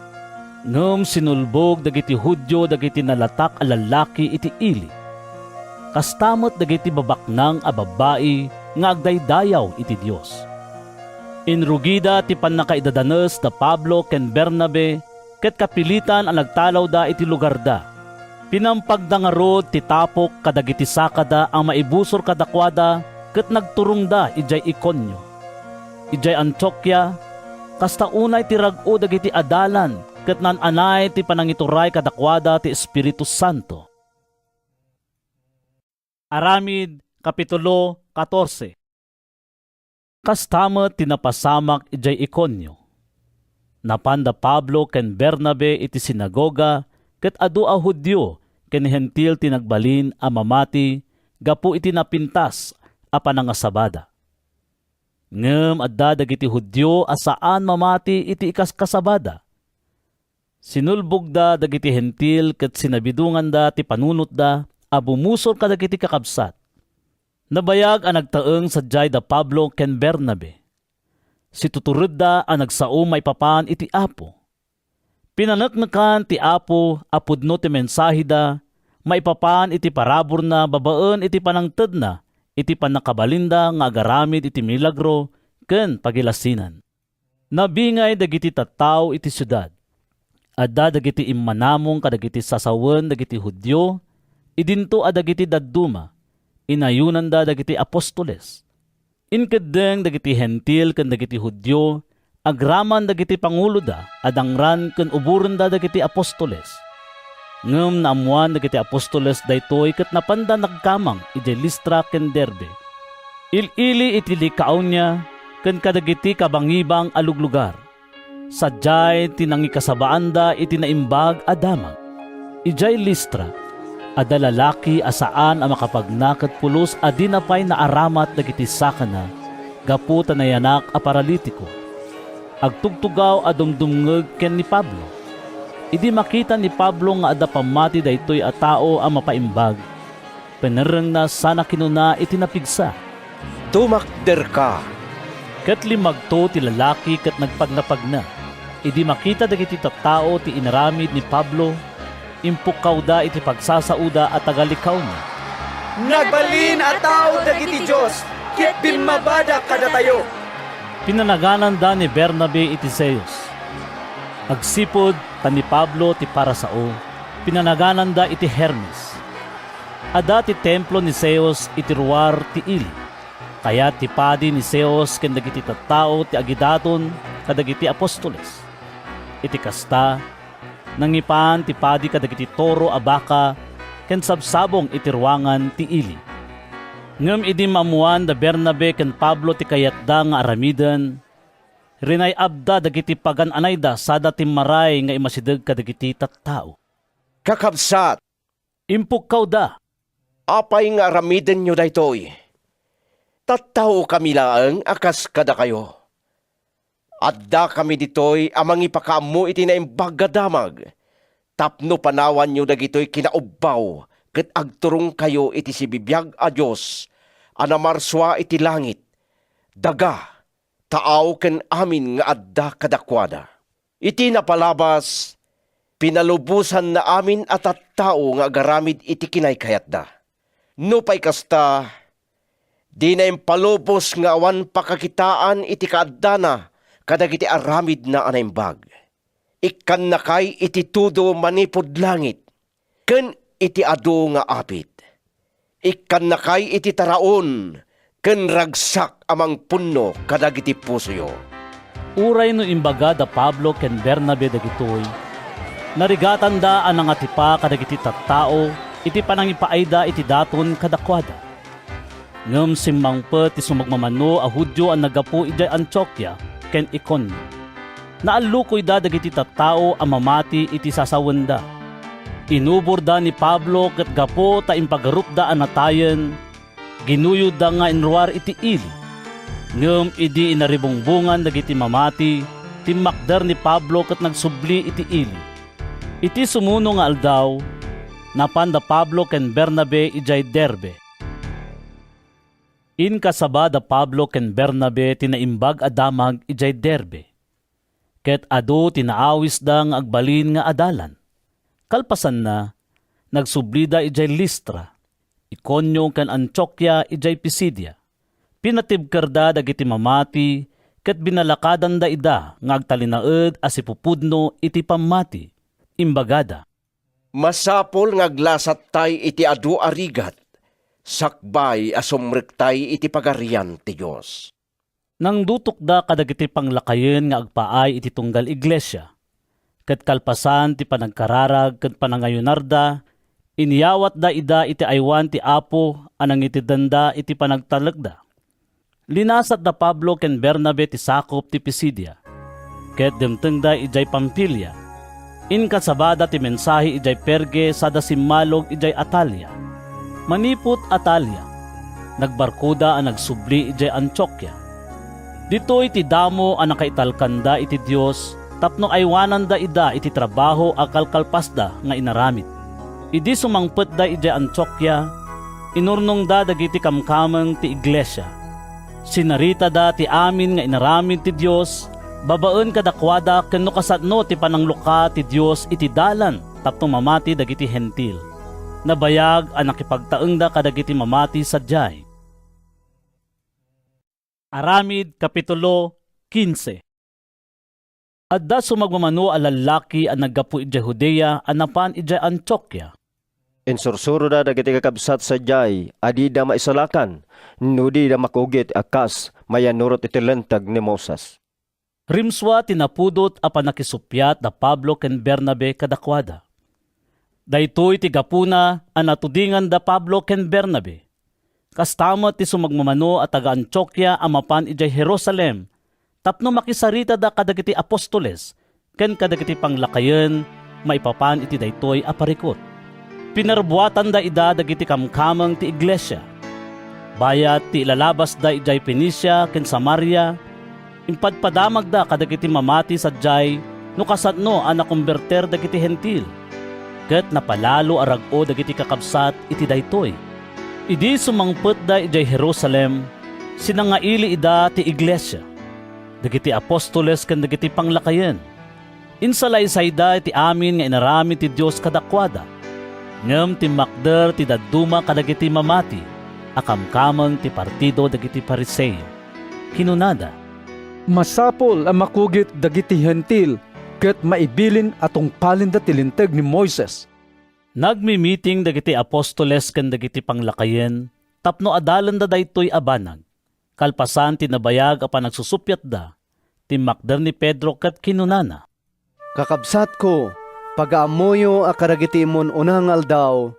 Ngem sinulbog dagiti Judio dagiti nalatak a lallaki iti ili. Kasta met dagiti babaknang a babbai nga agdaydayaw iti Dios. Inrugida ti pannakaidadanes da Pablo ken Bernabe ket kapilitan a nagtalawda iti lugarda. Pinampagda ngarud ti tapok kadagiti sakada a maibusor kadakuada ket nagturongda idiay Iconio. Idiay Antiokia, kasta unay ti rag-o dagiti adalan ket naan-anay ti panangituray kadakuada ti Espiritu Santo. Aramid, Kapitulo katorse. Kasta met ti napasamak idiay Iconio. Napan da Pablo ken Bernabe iti sinagoga, ket adu a Judio ken Hentil ti nagbalin a mamati gapu iti napintas a panangasabada. Ngem adda dagiti Judio a saan mamati iti ikaskasabada. Sinulbogda dagiti Hentil ket sinabidonganda ti panunotda a bumusor kadagiti kakabsat. Nabayag a nagtaeng sadiay da Pablo ken Bernabe. Situturedda a nagsao maipapan iti Apo. Pinaneknekan ti Apo a pudno ti mensaheda maipapan iti paraburna babaen iti panangtedna iti pannakabalinda nga agaramid iti milagro ken pagilasinan. Nabingay dagiti tattao iti siudad. Adda dagiti immanamong kadagiti sasawen dagiti Judio, idinto a dagiti dadduma, inayonanda dagiti apostoles. Inkeddeng dagiti Hentil ken dagiti Judio agraman dagiti panguloda a dangran ken uborenda dagiti apostoles. Ngem naammoan dagiti apostoles daytoy ket napanda nagkamang idiay Listra ken Derbe. Il-ili iti Licaonia ken kadagiti kabangibang a luglugar. Sadiay ti nangikasabaanda iti naimbag a damag. Idiay Listra, adda lalaki a saan a makapagna ket pulos a dina pay naaramat dagiti sakana gapu ta nayanak a paralitiko. Agtugtugaw a dumdumngeg ken ni Pablo. Idi makita ni Pablo nga adda pammati daytoy a tao a mapaimbag, pinerrengna sana kinuna iti napigsa, "Tumakderka!" Ket limmagto ti lalaki ket nagpagnapagna. Idi makita dagiti tattao ti inaramid ni Pablo, impukkawda iti pagsasaoda a taga-Licaonia, "Nagbalin a tao dagiti dios ket bimmabada kadatayo!" Pinanagananda ni Bernabe iti Zeus. Agsipud ta ni Pablo ti parasao, pinanagananda iti Hermes. Adda ti templo ni Zeus iti ruar ti ili. Kayat ti padi ni Zeus ken dagiti tattao ti agidaton kadagiti apostoles. Iti kasta, nangipan ti padi kadagiti toro a baka ken sabsabong iti ruangan ti ili. Ngem idi maammoan da Bernabe ken Pablo ti kayatda nga aramiden, rinay-abda dagiti pagan-anayda sada timmaray nga immasideg kadagiti tattao. "Kakabsat," impukkawda, "apay nga aramidenyo daytoy? Tattaokami laeng a kas kadakayo. Addakami ditoy a mangipakaammo iti Naimbag a Damag tapno panawanyo dagitoy kinaubbaw ket agturongkayo iti sibibiag a Dios a namarsua iti langit, daga, taaw ken amin nga adda kadakuada. Iti napalabas, pinalubosanna amin a tattao nga agaramid iti kinaykayatda. Nupay kasta, dina impalubos nga awan pakakitaan iti kaaddana kadagiti aramidna a naimbag. Ikkannakay iti tudo manipud langit, ken iti adu nga apit. Ikkannakay iti taraon ken ragsak a mangpunno kadagiti pusoyo. Uray no imbaga da Pablo ken Bernabe dagitoy, narigatanda a nangatipa kadagiti tattao iti panangipaayda iti daton kadakuada. Ngem simmangpet ti sumagmamano a Judio a naggapu idiay Antiokia ken Iconio. Naallukoyda dagiti tattao a mamati iti sasawenda. Inuborda ni Pablo ket gapu ta impagarupda a natayen, ginuyodda nga inruar iti ili. Ngem idi inaribungbongan dagiti mamati, timmakder ni Pablo ket nagsubli iti ili. Iti sumuno nga aldaw, napan da Pablo ken Bernabe idiay Derbe. Inkasaba da Pablo ken Bernabe ti Naimbag a Damag idiay Derbe, ket adu ti naawisda nga agbalin nga adalan. Kalpasanna, nagsublida idiay Listra, Iconio ken Antiokia idiay Pisidia. Pinatibkerda dagiti mamati ket binalakadanda ida nga agtalinaed a sipupudno iti pammati. Imbagada, "Masapul nga aglasattay iti adu a rigat sakbay a sumrektay iti Pagarian ti Dios." Nangdutokda kadagiti panglakayen nga agpaay iti tunggal iglesia, ket kalpasan ti panagkararag ken panangayunarda, inyawatda ida iti aywan ti Apo a nangiteddanda iti panagtalekda. Linasat da Pablo ken Bernabe ti sakup ti Pisidia, ket dimtengda idiay Pamfilia. Inkasabada ti mensahe idiay Perge sada simmalog idiay Atalia. Manipud Atalia, nagbarkoda a nagsubli idiay Antiokia. Ditoy ti damo a nakaitalkanda iti Dios tapno aywananda ida iti trabaho a kalkalpasda nga inaramid. Idi sumangpetda idiay Antiokia, inurnongda dagiti kamkameng ti iglesia. Sinaritada ti amin nga inaramid ti Dios babaen kadakuada ken no kasano ti panangluka ti Dios iti dalan tapno mamati dagiti Hentil. Nabayag a nakipagtaengda kadagiti mamati sadiay. Aramid, Kapitulo quince. Adda sumagmamano a lallaki a naggapu idiay Judea a napan idiay Antiokia. Insursuroda dagiti kakabsat sadiay a dida maisalakan no dida makugit a kas mayannurot iti Linteg ni Moses. Rimsua ti napudot a pannakisuppiat da Pablo ken Bernabe kadakuada. Daytoy ti gapuna a natudingan da Pablo ken Bernabe. Kasta met ti sumagmamano a taga-Antiokia a mapan idiay Jerusalem tapno makisaritada kadagiti apostoles ken kadagiti panglakayen maipapan iti daytoy a parikut. Pinarbuatanda ida dagiti kamkameng ti iglesia. Bayat ti ilalabasda idiay Fenicia ken Samaria, impadpadamagda kadagiti mamati sadiay no kasano a nakombertir dagiti Hentil. Ket napalalo a rag-o dagiti kakabsat iti daytoy. Idi sumangpetda idiay Jerusalem, sinangaili ida ti iglesia, dagiti apostoles ken dagiti panglakayen. Insalaysayda iti amin nga inaramid ti Dios kadakuada, ngem timmakder ti dadduma kadagiti mamati a kamkameng ti partido dagiti Fariseo. Kinunada, "Masapul a makugit dagiti Hentil ket maibilin a tungpalinda ti Linteg ni Moises." Nagmimiting dagiti apostoles ken dagiti panglakayen tapno adalenda daytoy a banag. Kalpasan ti nabayag a panagsusuppiatda, timmakder ni Pedro ket kinunana, "Kakabsatko, pagaammoyo a kadagiti immun-una nga aldaw,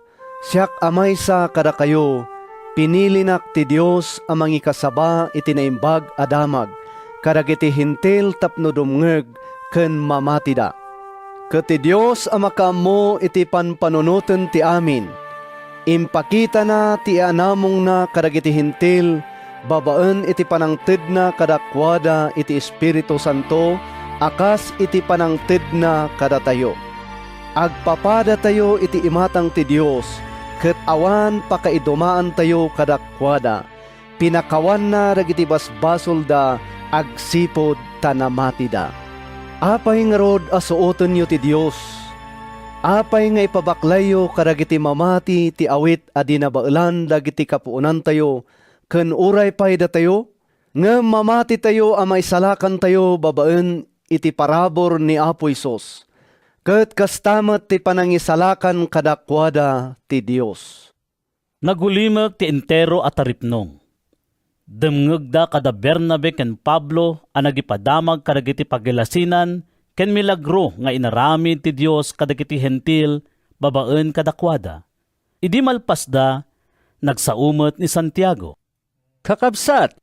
siak a maysa kadakayo, pinilinak ti Dios a mangikasaba iti Naimbag a Damag kadagiti Hentil tapno dumngeg ken mamatida. Ket ti Dios a makaammo iti panpanunoten ti amin, impakitana ti ianamongna kadagiti Hentil babaen iti panangtedna kadakuada iti Espiritu Santo a kas iti panangtedna kadatayo. Agpapadatayo iti imatang ti Dios ket awan pakaidumaantayo kadakuada. Pinakawanna dagiti basbasolda agsipud ta namatida. Apay ngarud a suotenyo ti Dios? Apay nga ipabaklayyo kadagiti mamati ti awit a di nabaelan dagiti kapuonantayo ken uray pay datayo? Ngem mamatitayo a maisalakantayo babaen iti parabur ni Apo Jesus, ket kasta met ti panangisalakan kadakuada ti Dios. Nagulimek ti entero a taripnong. Demngegda kada Bernabe ken Pablo a nagipadamag kadagiti pagilasinan ken milagro nga inaramid ti Dios kadagiti Hentil babaen kadakuada. Idi malpasda, nagsao met ni Santiago. "Kakabsat,"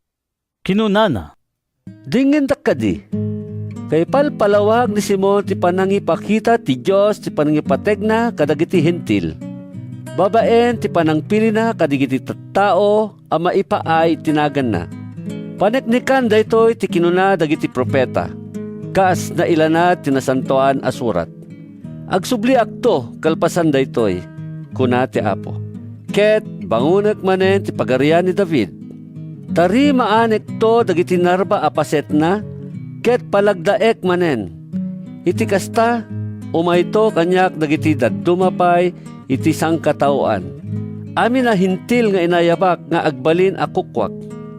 kinunana, "dingngendak kadi. Kaipalpalawag ni Simon ti panangipakita ti Dios ti panangipategna kadagiti Hentil, babaen ti panangpilina kadagiti tattao a maipaay ti naganna. Paneknekan daytoy ti kinuna dagiti profeta, kas nailanad ti Nasantoan a Surat. Agsubliakto kalpasan daytoy, kuna ti Apo, ket bangonek manen ti pagarian ni David. Tarimaanekto dagiti narba a pasetna, ket palagdaek manen. Iti kasta, umayto kaniak dagiti dadduma pay iti sangkataoan. Amin a Hentil nga inayabak nga agbalin a kukuak.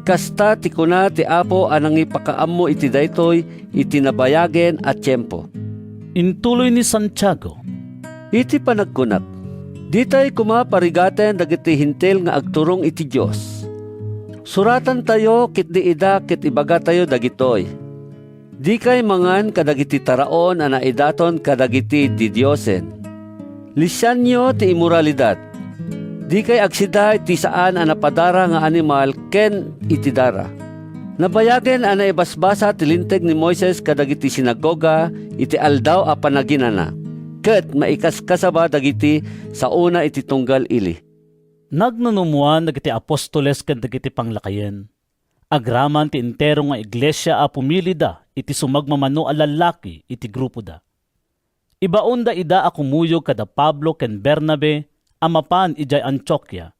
Kasta ti kuna ti Apo a nangipakaammo iti daytoy iti nabayagen a tiempo." Intuloy ni Santiago, "Iti panagkunak, ditay koma parigaten dagiti Hentil nga agturong iti Dios. Suratantayo ketdi ida ket ibagatayo dagitoy. Dikay mangan kadagiti taraon a naidaton kadagiti didiosen. Lisianyo ti immoralidad. Dikay agsida iti saan a napadara nga animal ken iti dara. Nabayagen a naibasbasa ti Linteg ni Moises kadagiti sinagoga iti Aldaw a Panaginana, ket maikaskasaba dagiti saona iti tunggal ili." Nagnunumoan dagiti apostoles ken dagiti panglakayen agraman ti entero nga iglesia a pumilida iti sumagmamano a lallaki iti grupoda. Ibaonda ida a kumuyog kada Pablo ken Bernabe a mapan idiay Antiokia.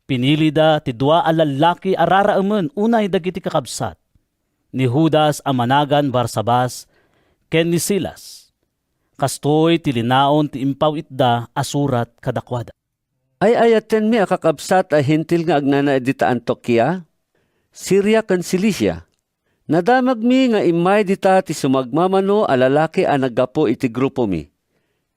Pinilida ti dua a lallaki a raraemen unay dagiti kakabsat, ni Judas a managan Barsabas ken ni Silas. Kastoy ti linaon ti impaw-itda a surat kadakuada. "Ay-ayatenmi a kakabsat a Hentil nga agnanaed dita Antiokia, Siria ken Cilicia. Nadamagmi nga immay dita ti sumagmamano a lalaki a naggapu iti grupomi,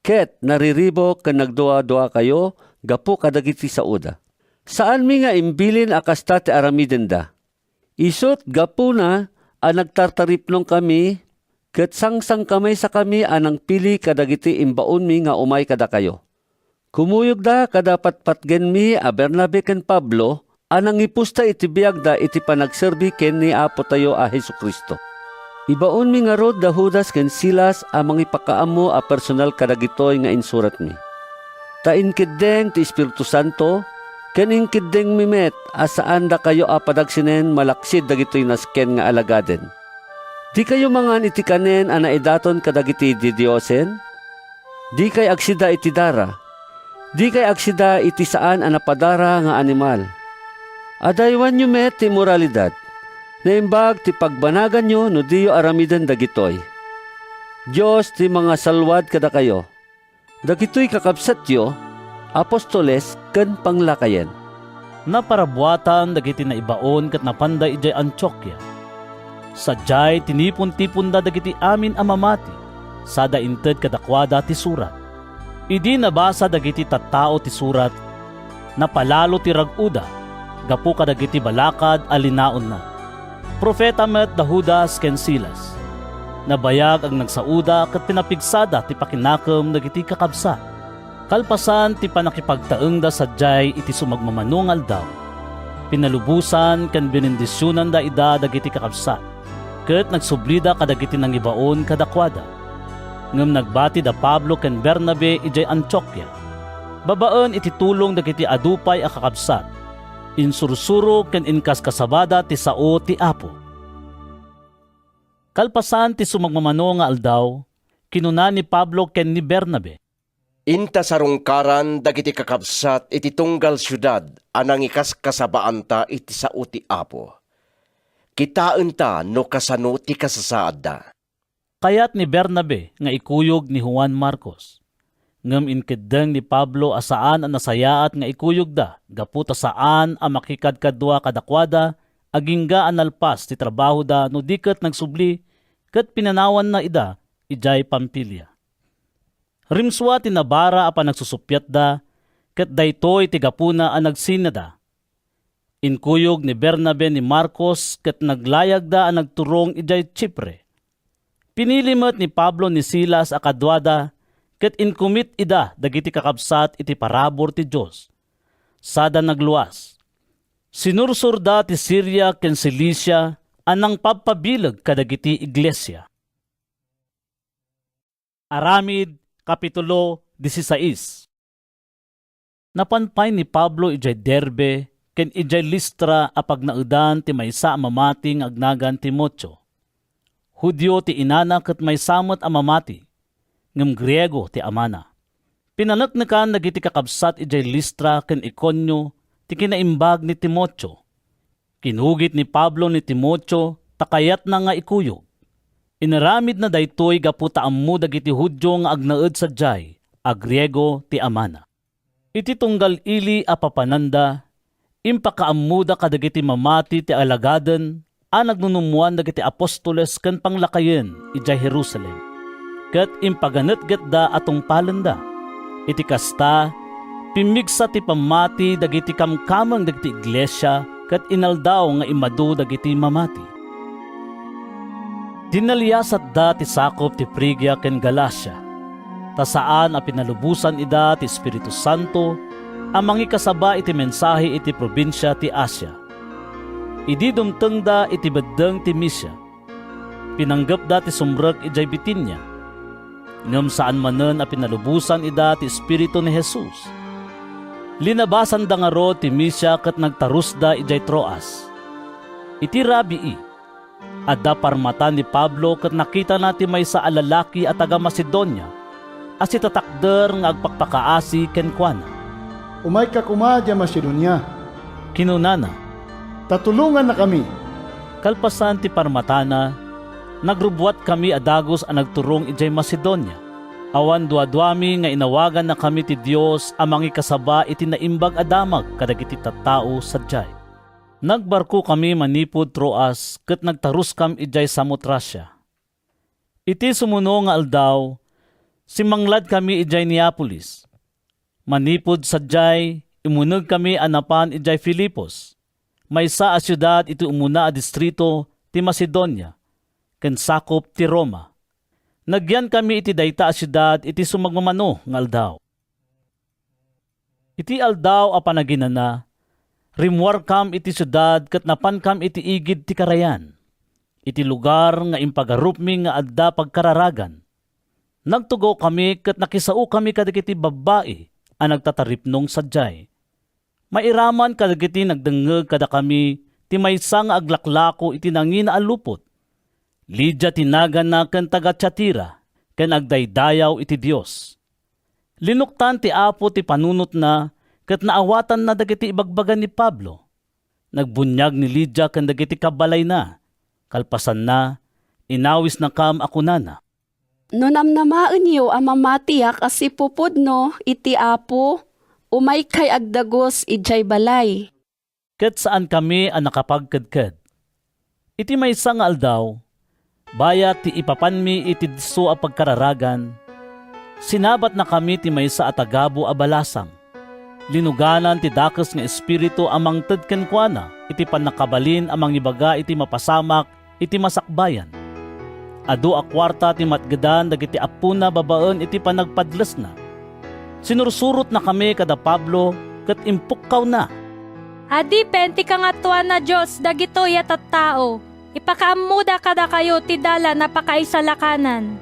ket nariribuk ken nagduaduakayo gapu kadagiti saoda. Saanmi nga imbilin a kasta ti aramidenda. Isut' gapuna a nagtartaripnongkami ket sangsangkamaysakami a nangpili kadagiti imbaonmi nga umay kadakayo. Kumuyogda kada patpatgenmi a Bernabe ken Pablo a nangipusta iti biagda iti panagserbi ken ni Apotayo a Jesu-Cristo. Ibaonmi ngarud da Judas ken Silas a mangipakaammo a personal kadagitoy nga insuratmi. Ta inkeddeng ti Espiritu Santo, ken inkeddengmi met a saan dakayo a padagsinen malaksid dagitoy nasken nga alagaden. Dikayo mangan iti kanen a naidaton kadagiti didiosen. Dikay agsida iti dara. Dikay agsida iti saan a napadara nga animal. Adaywanyo met ti immoralidad. Naimbag ti pagbanaganyo no diyo aramiden dagitoy. Dios ti mangasalwad kadakayo. Dagitoy kakabsatyo, apostoles ken panglakayen." Naparabuatan dagiti naibaon ket napanda idiay Antiokia. Sadiay, tinipon-tiponda dagiti amin a mamati, sada inted kadakuada ti surat. Idi nabasa dagiti tattao ti surat, napalalo ti rag-oda gapu kadagiti balakad a linaonna. Profeta met da Judas ken Silas. Nabayag a nagsaoda ket pinapigsada ti pakinakem dagiti kakabsat. Kalpasan ti pannakipagtaengda sadiay iti sumagmamano nga aldaw, pinalubosan ken binendisionanda ida dagiti kakabsat, ket nagsublida kadagiti nangibaon kadakuada. Ngem nagbati da Pablo ken Bernabe idiay Antiokia, babaen iti tulong dagiti adu pay a kakabsat. Insursuro ken inkaskasabada ti sao ti Apo. Kalpasan ti sumagmamano nga aldaw, kinuna ni Pablo ken ni Bernabe, "Inta sarungkaran dagiti kakabsat iti tunggal siudad a nangikaskasabaanta iti sao ti Apo. Kitaenta no kasano ti kasasaadda." Kayat ni Bernabe nga ikuyog ni Juan Marcos. Ngem inkeddeng ni Pablo a saan a nasayaat nga ikuyogda gapu ta saan a makikadkadua kadakuada agingga a nalpas ti trabahoda no di ket nagsubli ket pinanawanna ida idiay Pamfilia. Rimsua ti nabara a panagsusuppiatda, ket daytoy ti gapuna a nagsinada. Inkuyog ni Bernabe ni Marcos ket naglayagda a nagturong idiay Chipre. Pinili met ni Pablo ni Silas a kaduada ket inkumit ida dagiti kakabsat iti parabur ti Dios. Sada nagluas, sinursorda ti Siria ken Cilicia a nangpabpabileg kadagiti iglesia. Aramid, Kapitulo dieciséis. Napan pay ni Pablo idiay Derbe ken idiay Listra a pagnaedan ti maysa a mamati nga agnagan Timoteo. Judio ti inana ket maysa met a mamati, ngem Griego ti amana. Pinaneknekan dagiti kakabsat idiay Listra ken Iconio ti kinaimbag ni Timoteo. Kinugit ni Pablo ni Timoteo ta kayatna nga ikuyog. Inaramidna daytoy gapu ta ammo dagiti Judio nga agnaed sadiay a Griego ti amana. Iti tunggal ili a papananda, impakaammoda kadagiti mamati ti alagaden a nagnunummoan dagiti apostoles ken panglakayen idiay Jerusalem, ket impaganetgetda a tungpalenda. Iti kasta, pimmigsa ti pammati dagiti kamkameng dagiti iglesia ket inaldaw nga immadu dagiti mamati. Dinaliasatda ti sakup ti Frigia ken Galacia, ta saan a pinalubosan ida ti Espiritu Santo a mangikasaba iti mensahe iti probinsia ti Asia. Idi dumtengda iti beddeng ti Misia, pinanggepda ti sumrek idiay Bitinia. Ngem saan manen a pinalubosan ida ti Espiritu ni Jesus. Linabasanda ngarud ti Misia ket nagtarusda idiay Troas. Iti rabii, adda parmatan ni Pablo ket nakitana ti maysa a lalaki a taga-Macedonia a sitatakder nga agpakpakaasi kenkuana. "Umayka koma idiay Macedonia," kinunana, "ta tulongannakami." Kalpasan ti parmatana, nagrubbuatkami a dagus a nagturong idiay Macedonia. Awan duaduami nga inawagannakami ti Dios a mangikasaba iti Naimbag a Damag kadagiti tattao sadiay. Nagbarkokami manipud Troas ket nagtaruskam idiay Samotracia. Iti sumuno nga aldaw, simmangladkami idiay Neapolis. Manipud sadiay, imunegkami a napan idiay Filipos, maysa a siudad iti umuna a distrito ti Macedonia, ken sakup ti Roma. Nagyankami iti dayta a siudad iti sumagmamano nga aldaw. Iti Aldaw a Panaginana, rimmuarkam iti siudad ket napankam iti igid ti karayan, iti lugar nga impagarupmi nga adda pagkararagan. Nagtugawkami ket nakisaokami kadagiti babbai a nagtataripnong sadiay. Mairaman kadagiti nagdengngeg kadakami ti maysa nga aglaklako iti nangina a lupot. Lidia ti naganna ken taga-Tiatira ken agdaydayaw iti Dios. Linuktan ti Apo ti panunotna ket naawatanna dagiti ibagbaga ni Pablo. Nagbuniag ni Lidia ken dagiti kabalayna. Kalpasanna, inawisnakam a kunana, "No namnamaenyo a mamatiak a sipupudno iti Apo, umaykay agdagus idiay balay." Ket saankami a nakapagkedked. Iti maysa nga aldaw, bayat ti ipapanmi iti disso a pagkararagan, sinabatnakami ti maysa a tagabu a balasang. Linuganan ti dakes nga espiritu a mangted kenkuana iti pannakabalin a mangibaga iti mapasamak iti masakbayan. Adu a kuarta ti matgedan dagiti appona babaen iti panagpadlesna. Sinursurotnakami kada Pablo ket impukkawna, "Adipen ti Kangatoan a Dios dagitoy a tattao. Ipakaammoda kadakayo ti dalan a pakaisalakanan."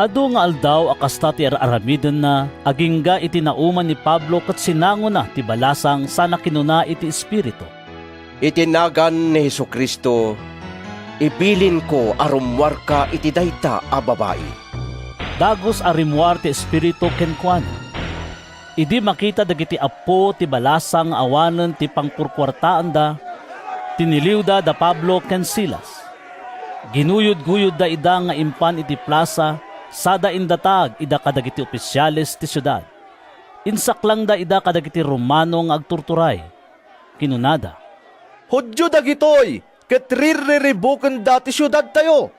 Adu nga aldaw a kasta ti ar-aramidenna, agingga iti nauman ni Pablo ket sinangona ti balasang sana kinuna iti Espiritu, "Iti nagan ni Jesu-Cristo, ibilinko a rummuarka iti dayta a babai." Dagus a rimmuar ti Espiritu kenkuana. Idi makita dagiti appo ti balasang nga awanen ti pangpurkuartaanda, tiniliwda da Pablo ken Silas. Ginuyod-guyodda ida nga impan iti plasa sada indatag ida kadagiti opisiales ti siudad. Insaklangda ida kadagiti Romano nga agturturay. Kinunada, "Judio dagitoy ket rirriribukenda ti siudadtayo.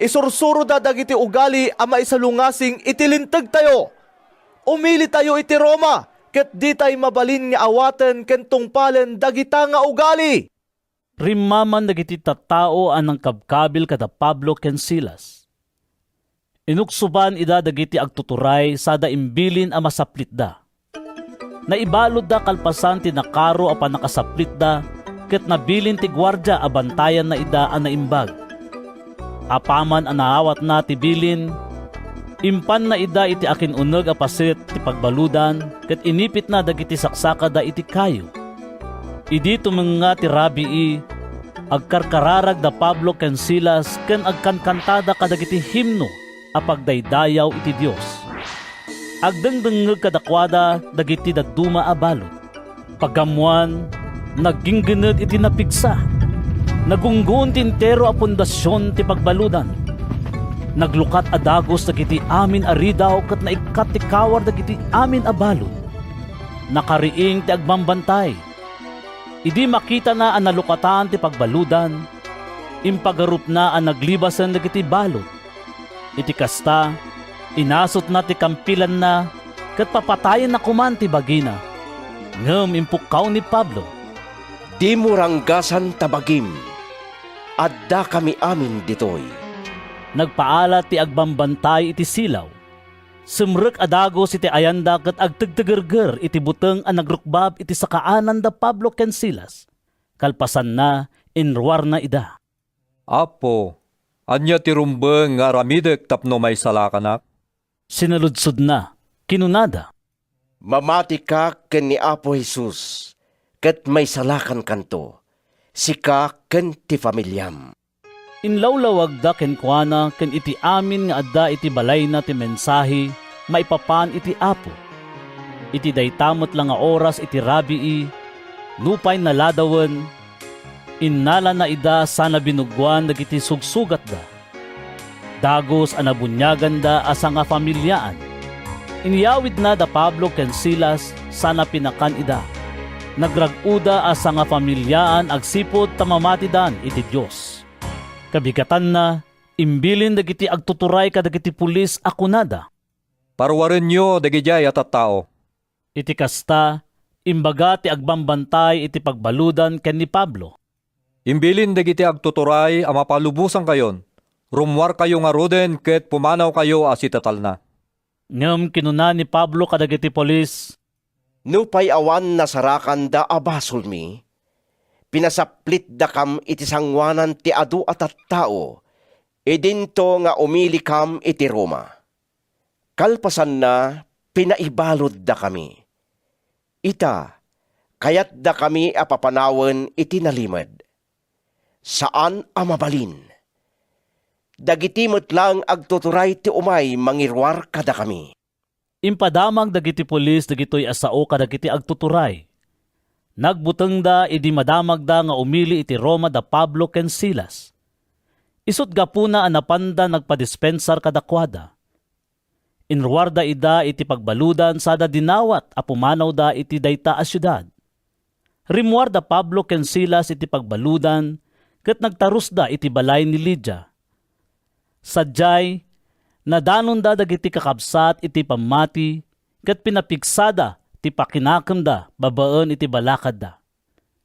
Isursuroda dagiti ugali a maisalungasing iti lintegtayo. Umilitayo iti Roma ket ditay mabalin nga awaten ken tungpalen dagita nga ugali." Rimmaman dagiti tattao a nangkabkabil kada Pablo ken Silas. Inuksoban ida dagiti agtuturay sada imbilin a masaplitda. Naibaludda kalpasan ti nakaro a pannakasaplitda ket nabilin ti guardia a bantayanna ida a naimbag. Apaman a naawatna ti bilin, impanna ida iti akin-uneg a paset ti pagbaludan ket inipitna dagiti saksakada iti kayo. Idi tumengnga ti rabii, agkarkararag da Pablo ken Silas ken agkankantada kadagiti himno a pagdaydayaw iti Dios. Agdengdengngeg kadakuada dagiti dadduma a balud. Pagaammuan, nagginggined iti napigsa. Nagunggoon ti entero a pundasion ti pagbaludan. Naglukat a dagus dagiti amin a ridaw ket naikkat ti kawar dagiti amin a balud. Nakariing ti agbambantay. Idi makitana a nalukatan ti pagbaludan, impagarupna a naglibasen dagiti balud. Iti kasta, inasutna ti kampilanna ket papatayenna koman ti bagina. Ngem impukkaw ni Pablo, "Dimo ranggasan ta bagim. Addakami amin ditoy." Nagpaala ti agbambantay iti silaw. Simrek a dagus iti ayanda ket agtegtegerger iti buteng a nagrukbab iti sakaanan da Pablo ken Silas. Kalpasanna, inruarna ida. "Apo, ania ti rumbeng nga aramidek tapno maisalakanak?" Sinaludsodna, kinunada, "Mamatika ken ni Apo Jesus, ket maisalakankanto, sika ken ti familiam." Inlawlawagda kenkuana ken iti amin nga adda iti balayna ti mensahe maipapan iti Apo. Iti dayta met la nga oras iti rabii, nupay naladawen, innalana ida sana binuggoan dagiti sugsugatda. Dagus a nabuniaganda a sangafamiliaan. Inyawidna da Pablo ken Silas sana pinakan ida. Nagrag-oda a sangafamiliaan agsipud ta mamatidan iti Dios. Kabigatanna, imbilin dagiti agtuturay kadagiti pulis a kunada, "Paruarenyo dagidiay a tattao." Iti kasta, imbaga ti agbambantay iti pagbaludan ken ni Pablo, "Imbilin dagiti agtuturay a mapalubosankayon. Rummuarkayo ngaruden ket pumanawkayo a sitatalna." Ngem kinuna ni Pablo kadagiti pulis, "Nupay awan nasarakanda a basolmi, pinasaplitdakam iti sangoanan ti adu a tattao idinto nga umilikam iti Roma. Kalpasanna, pinaibaluddakami. Ita, kayatdakami a papanawen iti nalimed. Saan a mabalin. Dagiti met laeng agtuturay ti umay mangiruar kadakami." Impadamag dagiti pulis dagitoy a sao kadagiti agtuturay. Nagbutengda idi madamagda nga umili iti Roma da Pablo ken Silas. Isut' gapuna a napanda nagpadispensar kadakuada. Inruarda ida iti pagbaludan sada dinawat a pumanawda iti dayta a siudad. Rimmuar da Pablo ken Silas iti pagbaludan ket nagtarusda iti balay ni Lidia. Sadiay, nadanonda dagiti kakabsat iti pammati ket pinapigsada ti pakinakemda babaen iti balakadda.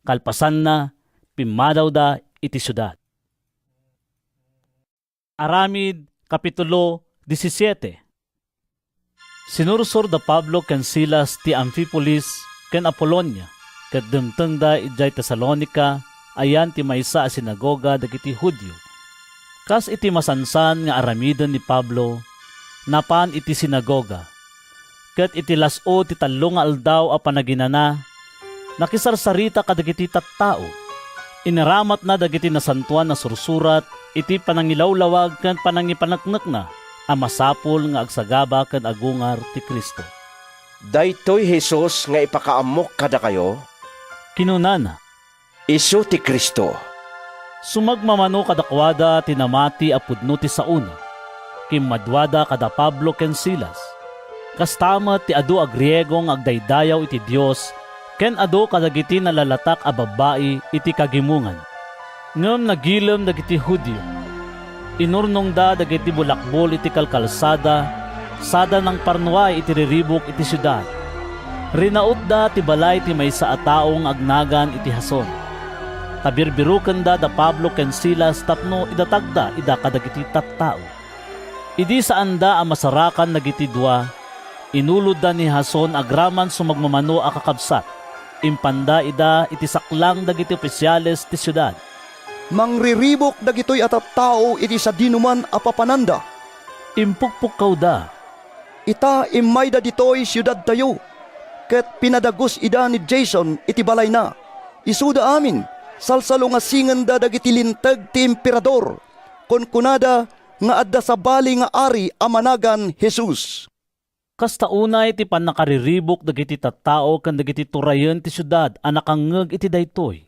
Kalpasanna, pimmadawda iti siudad. Aramid, Kapitulo disisiete. Sinursor da Pablo ken Silas ti Amfipolis ken Apolonia, ket dimtengda idiay Tesalonica, ayan ti maysa a sinagoga dagiti Judio. Kas iti masansan nga aramiden ni Pablo, napan iti sinagoga. Ket iti las-ud ti tallo nga aldaw a panaginana, nakisarsarita kadagiti tattao. Inaramatna dagiti Nasantoan a Sursurat iti panangilawlawag ken panangipaneknekna a masapul nga agsagaba ken agungar ti Cristo. "Daytoy Jesus nga ipakaammok kadakayo," kinunana. "Isu ti Cristo." Sumagmamano kadakuada ti namati a pudno ti saona. Kimmaduada kada Pablo ken Silas. Kasta met ti adu a Griego nga agdaydayaw iti Dios ken adu kadagiti nalalatak a babbai iti kagimongan. Ngem nagilem dagiti Judio. Inurnongda dagiti bulakbol iti kalkalsada, sada nangparnuay iti riribuk iti siudad. Rinautda ti balay ti maysa a tao nga agnagan iti Jason. Tabirbirokenda da Pablo ken Silas tapno idatagda ida kadagiti tattao. Idi saanda a masarakan dagiti dua, inulodda ni Jason agraman sumagmamano a kakabsat. Impanda ida iti saklang dagiti opisiales ti siudad. "Mangriribuk dagitoy a tattao iti sadinoman a papananda," impukpukkawda. "Ita, immayda ditoy siudadtayo, ket pinadagus ida ni Jason iti balayna. Isuda amin, salsalungasingenda dagiti linteg ti Emperador. Kunkunada nga adda sabali nga ari a managan Jesus." Kasta unay ti pannakariribuk dagiti tattao ken dagiti turayen ti siudad a nakangngeg iti daytoy.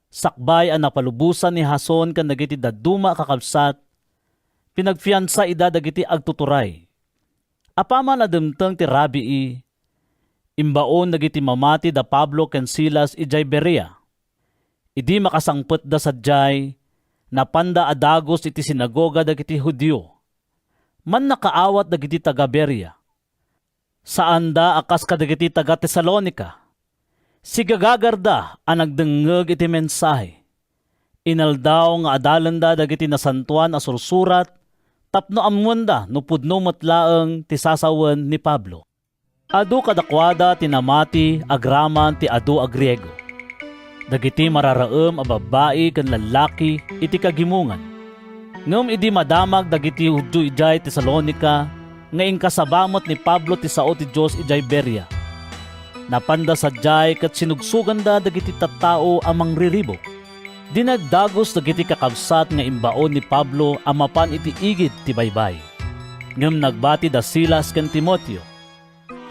Sakbay a napalubosan ni Jason ken dagiti dadduma a kakabsat, pinagfiansa ida dagiti agtuturay. Apaman a dimteng ti rabii, imbaon dagiti mamati da Pablo ken Silas idiay Berea. Idi makasangpetda sadiay, napanda a dagus iti sinagoga dagiti Judio. Mannakaawat dagiti taga-Berea. Saanda a kas kadagiti taga-Tesalonica. Sigagagarda a nagdengngeg iti mensahe. Inaldaw nga adalenda dagiti nasantoan a sursurat tapno ammoenda no pudno met laeng ti sasawen ni Pablo. Adu kadakuada ti namati agraman ti adu a Griego, dagiti mararaem a babbai ken lallaki iti kagimongan. Ngem idi madamag dagiti Judio idiay Tesalonica nga inkasaba met ni Pablo ti sao ti Dios idiay Berea, napanda sadiay ket sinugsoganda dagiti tattao a mangriribuk. Dinagdagus dagiti kakabsat nga imbaon ni Pablo a mapan iti igid ti baybay. Ngem nagbati da Silas ken Timoteo.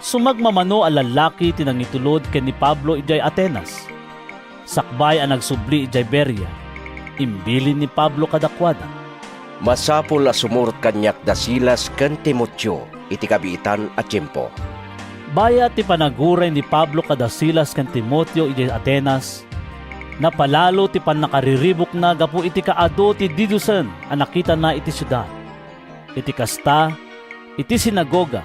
Sumagmamano a lallaki ti nangitulod ken ni Pablo idiay Atenas. Sakbay a nagsubli idiay Berea, imbilin ni Pablo kadakuada, "Masapul a sumurot kaniak da Silas ken Timoteo iti kabiitan a tiempo." Bayat ti panaguray ni Pablo kada Silas ken Timoteo idiay Atenas, napalalo ti pannakariribukna gapu iti kaadu ti didiosen a nakitana iti siudad. Iti kasta, iti sinagoga,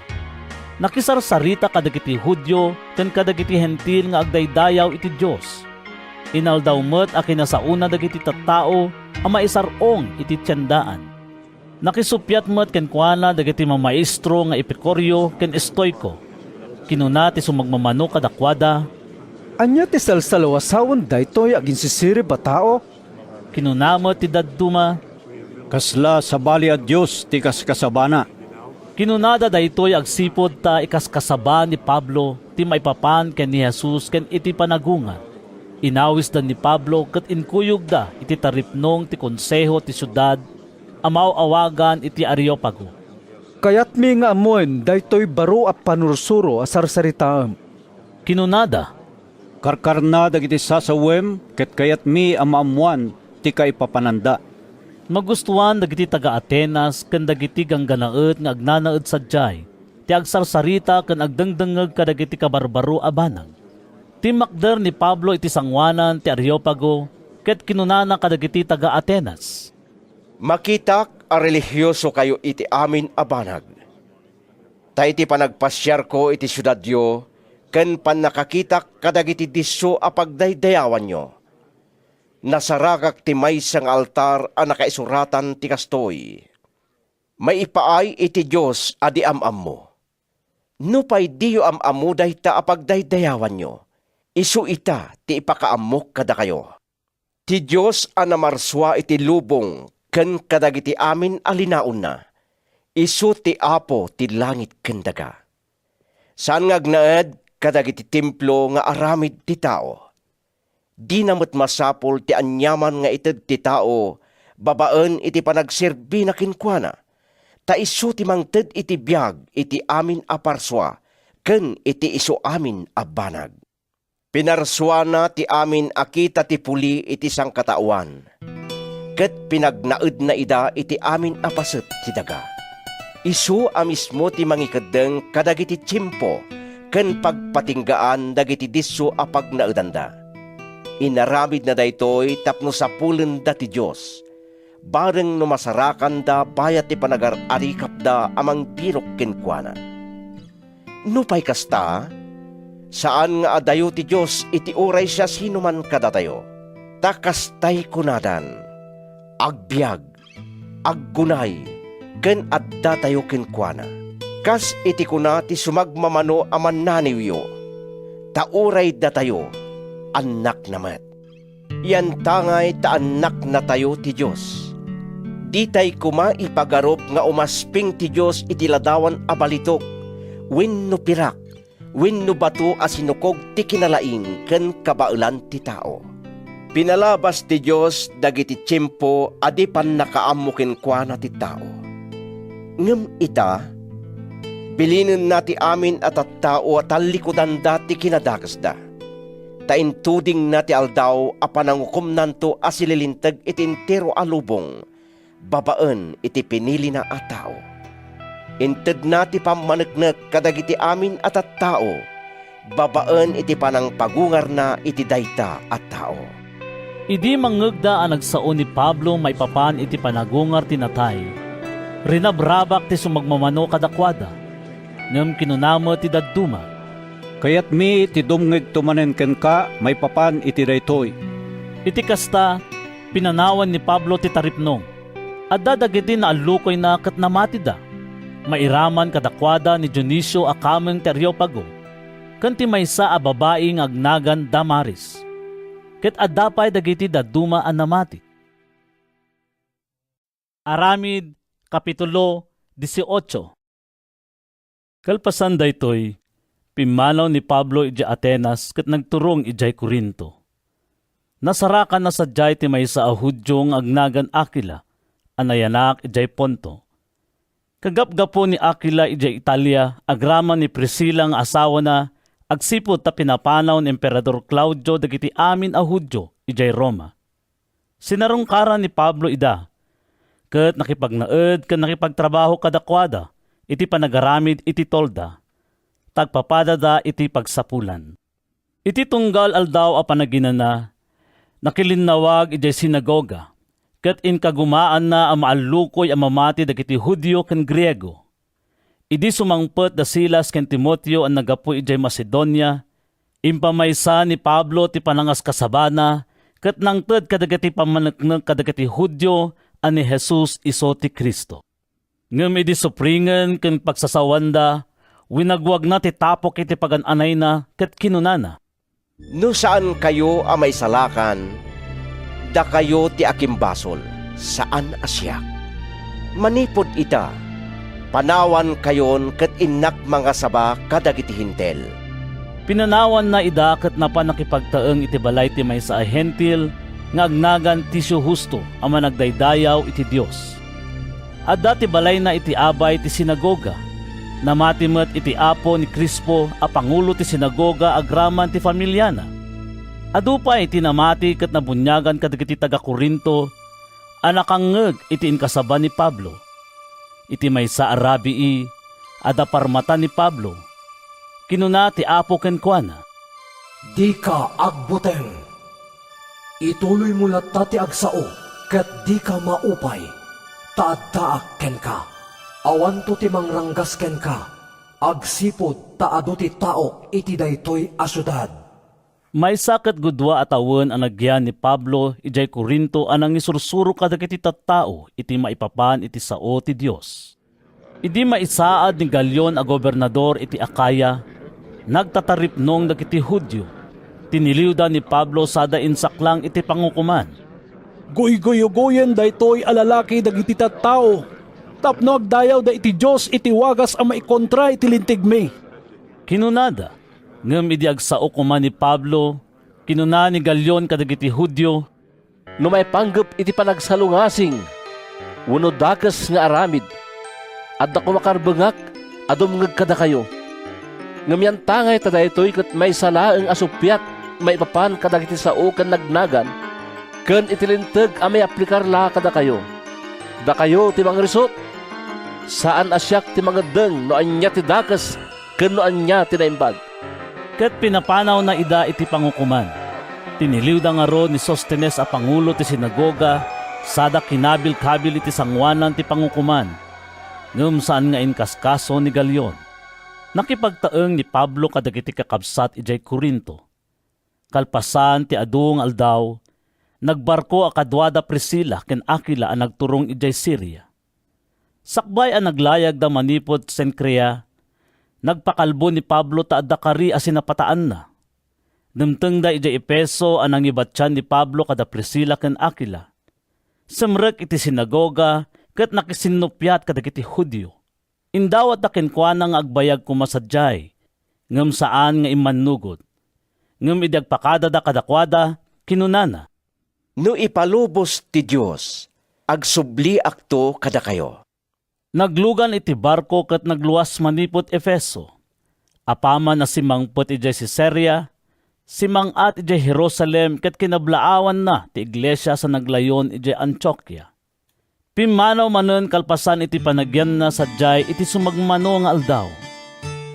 nakisarsarita kadagiti Judio ken kadagiti Hentil nga agdaydayaw iti Dios. Inaldaw met a kinasaona dagiti tattao a maisar-ong iti tiendaan. Nakisuppiat met kenkuana dagiti mamaestro nga Epicureo ken Estoico. Kinuna ti sumagmamano kadakuada, "Ania ti salsalaw a sawen daytoy aginsisirib a tao?" Kinuna met ti dadduma, "Kasla sabali a dios ti kaskasabana." Kinunada daytoy agsipud ta ikaskasaba ni Pablo ti maipapan ken ni Jesus ken iti panagungar. Inawisda ni Pablo ket inkuyogda iti taripnong ti konseho ti siudad a maaw-awagan iti Areopago. "Kayatmi nga ammoen daytoy baro a panursuro a sarsaritaem," kinunada. "Karkarna dagiti sasawem ket kayatmi a maammoan ti kaipapananda." Magustoan dagiti taga-Atenas ken dagiti ganggannaet nga agnanaed sadiay ti agsarsarita ken agdengdengngeg kadagiti kabarbaro a banag. Timmakder ni Pablo iti sangoanan ti Areopago ket kinunana kadagiti taga-Atenas, "Makitak a relihiosokayo iti amin a banag. Ta iti panagpasiarko iti siudadyo ken pannakakitak kadagiti disso a pagdaydayawanyo, nasaragak ti maysa nga altar a nakaisuratan ti kastoy, 'Maipaay iti Dios a di am-ammo.' Nupay diyo am-ammo dayta a pagdaydayawanyo, isu ita ti ipakaammok kadakayo. Ti Dios a namarsua iti lubong ken kadagiti amin a linaonna, Isu ti Apo ti langit ken daga. Saan nga agnaed kadagiti templo nga aramid ti tao. Dina met masapul ti aniaman nga ited ti tao babaen iti panagserbina kenkuana, ta isu ti mangted iti biag iti amin a parsua ken iti isu amin a banag. Pinarsuana ti amin a kita ti puli iti sangkataoan, ket pinagnaedna ida iti amin a paset ti daga. Isu a mismo ti mangikeddeng kadagiti tiempo ken pagpatinggaan dagiti disso a pagnaedanda. Inaramidna daytoy tapno sapulenda ti Dios, bareng no masarakanda bayat ti panagar-arikapda a mangbirok kenkuana. Nupay kasta, saan nga adayo ti Dios iti uray siasinoman kadatayo. Ta kastay kunadan, "Agbiag, aggunay, ken addatayo kenkuana." Kas iti kuna ti sumagmamano a mannaniwyo, ta uray datayo, annakna met. Yantangay ta annaknatayo ti Dios. Ditay koma ipagarup nga umasping ti Dios iti ladawan a balitok wenno pirak wenno bato a sinukog ti kinalaing ken kabaelan ti tao. Pinalabas ti Dios dagiti tiempo a di pannakaammo kenkuana ti tao. Ngem ita, bilinenna ti amin a tattao a tallikudanda ti kinadakesda. Ta intudingna ti aldaw a panangukomnanto a sililinteg iti entero a lubong babaen iti pinilina a tao. Intedna ti pammaneknek kadagiti amin a tattao babaen iti panangpagungarna iti dayta a tao. Idi mangngegda a nagsao ni Pablo maipapan iti panagungar ti natay, rinabrabak ti sumagmamano kadakuada. Ngem kinuna met ti dadduma, "Kayatmi ti dumngegto manen kenka maipapan iti daytoy." Iti kasta, pinanawan ni Pablo ti taripnong. Adda dagiti naallukoyna ket namatida. Mairaman kadakuada ni Dionisio a kameng ti Areopago, ken ti maysa a babai nga agnagan Damaris. Ket adda pay dagiti dadduma a namati. Aramid, Kapitulo dieciocho. Kalpasan daytoy, pimmanaw ni Pablo idiay Atenas ket nagturong idiay Corinto. Nasarakanna sadiay ti maysa a Judio nga agnagan Akila a nayanak idiay Ponto. Kagapgapu ni Akila idiay Italia, agraman ni Priscila nga asawana, agsipud ta pinapanaw ni Emperador Claudio dagiti amin a Judio idiay Roma. Sinarungkaran ni Pablo ida, ket nakipagnaed ken nakipagtrabaho kadakuada iti panagaramid iti tolda, ta agpapadada iti pagsapulan. Iti tunggal aldaw a panaginana, nakilinnawag idiay sinagoga, ket inkagumaanna a maallukoy a mamati dagiti Judio ken Griego. Idi sumangpet da Silas ken Timoteo a naggapu idiay Macedonia, impamaysa ni Pablo ti panangaskasabana ket nangted kadagiti pammaneknek kadagiti Judio a ni Jesus isu ti Cristo. Ngem idi supringen ken pagsasawanda, winagwagna ti tapok iti pagan-anayna ket kinunana, "No saankayo a maisalakan, dakayo ti akimbasol, saan a siak. Manipud ita, panawankayon ket innak mangasaba kadagiti Hentil." Pinanawanna ida ket napan nakipagtaeng iti balay ti maysa a Hentil nga agnagan Ticio Justo a managdaydayaw iti Dios. Adda ti balayna iti abay ti sinagoga. Namati met iti Apo ni Crispo a pangulo ti sinagoga agraman ti familiana. Adu pay ti namati ket nabuniagan kadagiti taga-Corinto a nakangngeg iti inkasaba ni Pablo. Iti maysa a rabii, adda parmata ni Pablo. Kinuna ti Apo kenkuana, "Dika agbuteng. Ituloymo latta ti agsao ket dika maupay, ta addaak kenka. Awanto ti mangranggas kenka, agsipud ta adu ti taok iti daytoy a siudad." Maysa ket gudua a tawen a nagyan ni Pablo idiay Corinto a nangisursuro kadagiti tattao iti maipapan iti sao ti Dios. Idi maisaad ni Galion a gobernador iti Acaya, nagtataripnong dagiti Judio. Tiniliwda ni Pablo sada insaklang iti pangukoman. "Guyguyugoyen daytoy a lalaki dagiti tattao. tapno agdayawda iti Dios iti wagas a maikontra iti lintegmi," kinunada. Ngem idi agsao koma ni Pablo, kinuna ni Galion kadagiti Judio, "No maipanggep iti panagsalungasing wenno dakes nga aramid, adda koma karbengak a dumngeg kadakayo. Ngem yantangay ta daytoy ket maysa laeng a suppiat maipapan kadagiti sao ken nagnagan, ken iti linteg a maiplikar la kadakayo. Dakayo ti mangrisut. Saan a siak ti mangeddeng no ania ti dakes ken no ania ti naimbag." Ket pinapanawna ida iti pangukoman. Tiniliwda ngarud ni Sostenes a pangulo ti sinagoga, sada kinabilkabil iti sangoanan ti pangukoman. Ngem saan nga inkaskaso ni Galion. Nakipagtaeng ni Pablo kadagiti kakabsat idiay Corinto. Kalpasan ti adu nga aldaw, nagbarko a kadua da Priscila ken Aquila a nagturong idiay Siria. Sakbay a naglayagda manipud Cencrea, nagpakalbo ni Pablo ta adda kari a sinapataanna. Dimtengda idiay Efeso a nangibatian ni Pablo kada Priscila ken Aquila. Simrek iti sinagoga ket nakisinnupiat kadagiti Judio. Indawatda kenkuana nga agbayag koma sadiay, ngem saan nga immannugod. Ngem idi agpakadada kadakuada, kinunana, "No ipalubos ti Dios, agsubliakto kadakayo." Naglugan iti barko ket nagluas manipud Efeso. Apaman a simmangpet idiay Cesarea, simmang-at idiay Jerusalem ket kinablaawanna ti iglesia sa naglayon idiay Antiokia. Pimmanaw manen kalpasan iti panagyanna sadiay iti sumagmamano nga aldaw.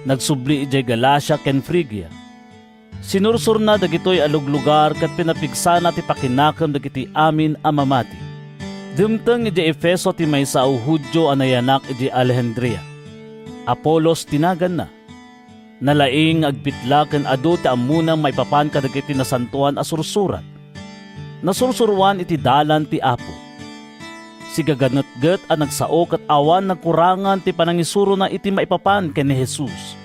Nagsubli idiay Galacia ken Frigia. Sinursorna dagitoy a luglugar ket pinapigsana ti pakinakem dagiti amin a mamati. Dimteng idiay Efeso ti maysa a Judio a nayanak idiay Alejandria. Apolos ti naganna. Nalaing nga agpitla ken adu ti ammona maipapan kadagiti Nasantoan a Sursurat. Nasursuroan iti dalan ti Apo. Sigaganetget a nagsao ket awan nagkurangan ti panangisurona iti maipapan ken ni Jesus.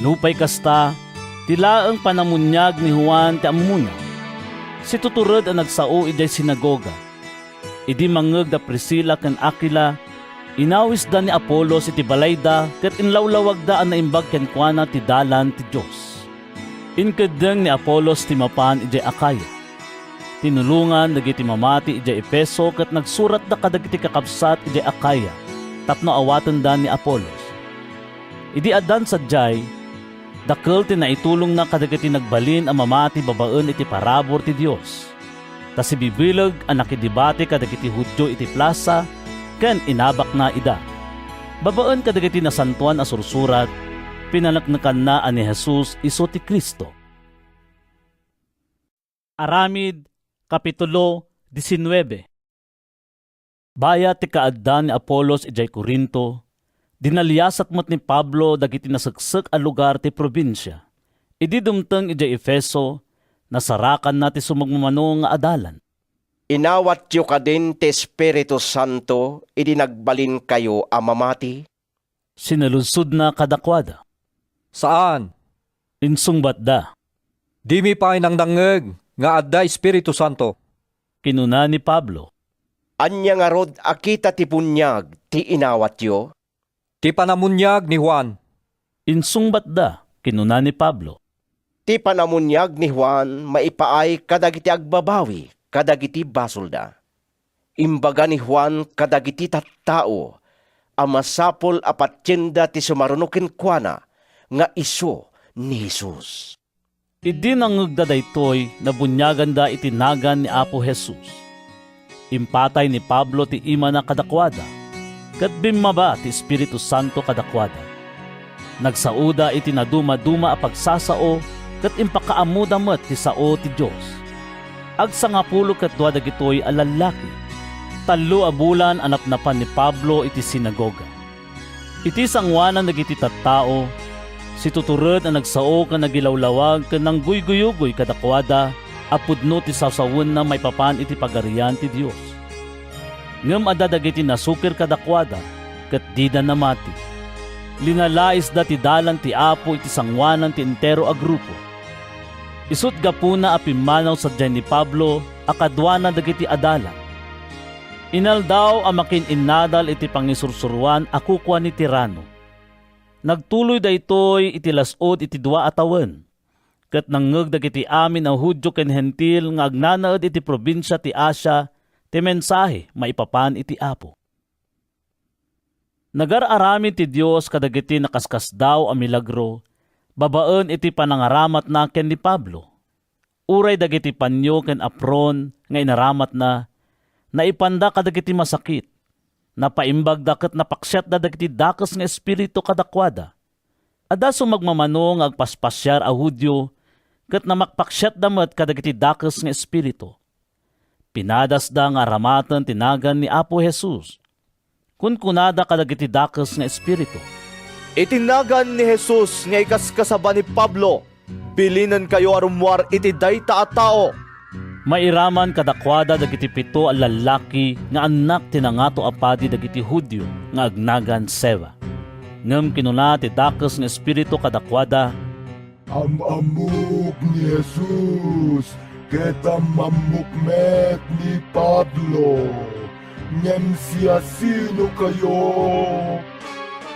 Nupay kasta, ti laeng panamuniag ni Juan ti ammona. Situtured a nagsao idiay sinagoga. Idi mangngeg da Priscila ken Aquila, inawisda ni Apolos iti balayda ket inlawlawagda a naimbag kenkuana ti dalan ti Dios. Inkeddeng ni Apolos ti mapan idiay Acaya. Tinulongan dagiti mamati idiay Efeso ket nagsuratda kadagiti kakabsat idiay Acaya tapno awatenda ni Apolos. Idi addan sadiay, dakkel ti naitulongna kadagiti nagbalin a mamati babaen iti parabur ti Dios. Ta sibibileg a nakidebate kadagiti Judio iti plasa ken inabakna ida. Babaen kadagiti Nasantoan a Sursurat, pinaneknekanna a ni Jesus isu ti Cristo. Aramid, Kapitulo diecinueve. Bayat ti kaadda ni Apolos idiay Corinto, dinaliasat met ni Pablo dagiti naseksek a lugar ti probinsia. Idi dumteng idiay Efeso, nasarakanna ti sumagmamano nga adalan. "Inawatyo kadin ti Espiritu Santo idi nagbalinkayo a mamati?" sinaludsodna kadakuada. "Saan," insungbatda. "Dimi pay nangnangngeg nga adda Espiritu Santo," kinuna ni Pablo. "Ania ngarud a kita ti buniag ti inawatyo?" "Ti panamuniag ni Juan," insungbatda. Kinuna ni Pablo, "Ti panamuniag ni Juan maipaay kadagiti agbabawi kadagiti basolda. Imbaga ni Juan kadagiti tattao a masapul a patienda ti sumaruno kenkuana nga isu ni Jesus." Idi nangngegda daytoy, nabuniaganda iti nagan ni Apo Jesus. Impatay ni Pablo ti imana kadakuada, ket bimmaba ti Espiritu Santo kadakuada. Nagsaoda iti nadumaduma a pagsasao ket impakaammoda met ti sao ti Dios. Agsangapulo ket dua dagitoy a lallaki. Tallo a bulan a napnapan ni Pablo iti sinagoga. Iti sangoanan dagiti tattao, situtured a nagsao ken agilawlawag ken nangguyguyugoy kadakuada a pudno ti sawsawenna maipapan iti Pagarian ti Dios. Ngem adda dagiti nasukir kadakuada ket dida namati. Linalaisda ti dalan ti Apo iti sangoanan ti entero a grupo. Isut' gapuna a pimmanaw sadiay ni Pablo a kaduana dagiti adalan. Inaldaw a makin-innadal iti pangisursuroan a kukua ni Tirano. Nagtuloy daytoy iti las-ud iti dua a tawen, ket nangngeg dagiti amin a Judio ken Hentil nga agnanaed iti probinsia ti Asia ti mensahe maipapan iti Apo. Nagar-aramid ti Dios kadagiti nakaskasdaaw a milagro babaen iti panangaramatna ken ni Pablo. Uray dagiti panio ken apron nga inaramatna, naipanda kadagiti masakit. Napaimbagda ket napaksiatda dagiti dakes nga espiritu kadakuada. Adda sumagmamano nga agpaspasiar a Judio ket namakpaksiatda met kadagiti dakes nga espiritu. Pinadasda nga aramaten ti nagan ni Apo Jesus. Kunkunada kadagiti dakes nga espiritu, "Iti nagan ni Jesus nga ikaskasaba ni Pablo, bilinenkayo a rummuar iti dayta a tao." Mairaman kadakuada dagiti pito a lallaki nga annak ti nangato a padi dagiti Judio nga agnagan Sceva. Ngem kinuna ti dakes nga espiritu kadakuada, "Am-ammok ni Jesus, ket am-ammok met ni Pablo. Ngem siasinokayo?"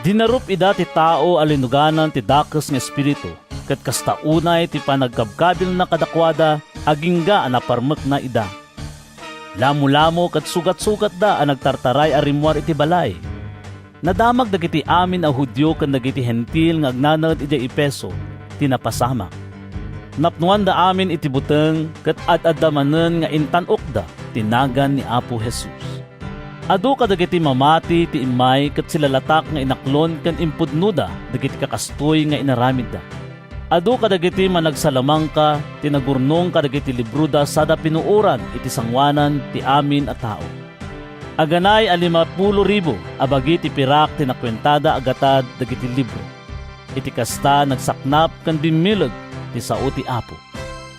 Dinarup ida ti tao a linuganan ti dakes nga espiritu, ket kasta unay ti panagkabkabilna kadakuada agingga a naparmekna ida. Lamolamo ket sugatsugatda a nagtartaray a rimmuar iti balay. Nadamag dagiti amin a Judio ken dagiti Hentil nga agnanaed idiay Efeso ti napasamak. Napnoanda amin iti buteng ket ad-adda manen nga intan-okda ti nagan ni Apo Jesus. Adu kadagiti mamati ti immay ket silalatak nga inaklon ken impudnoda dagiti kakastoy nga inaramidda. Adu kadagiti managsalamangka ti nagurnong kadagiti libroda sada pinuoran iti sangoanan ti amin a tao. Aganay a lima pulo ribu a bagi ti pirak ti nakuentada a gatad dagiti libro. Iti kasta, nagsaknap ken bimmileg ti sao ti Apo.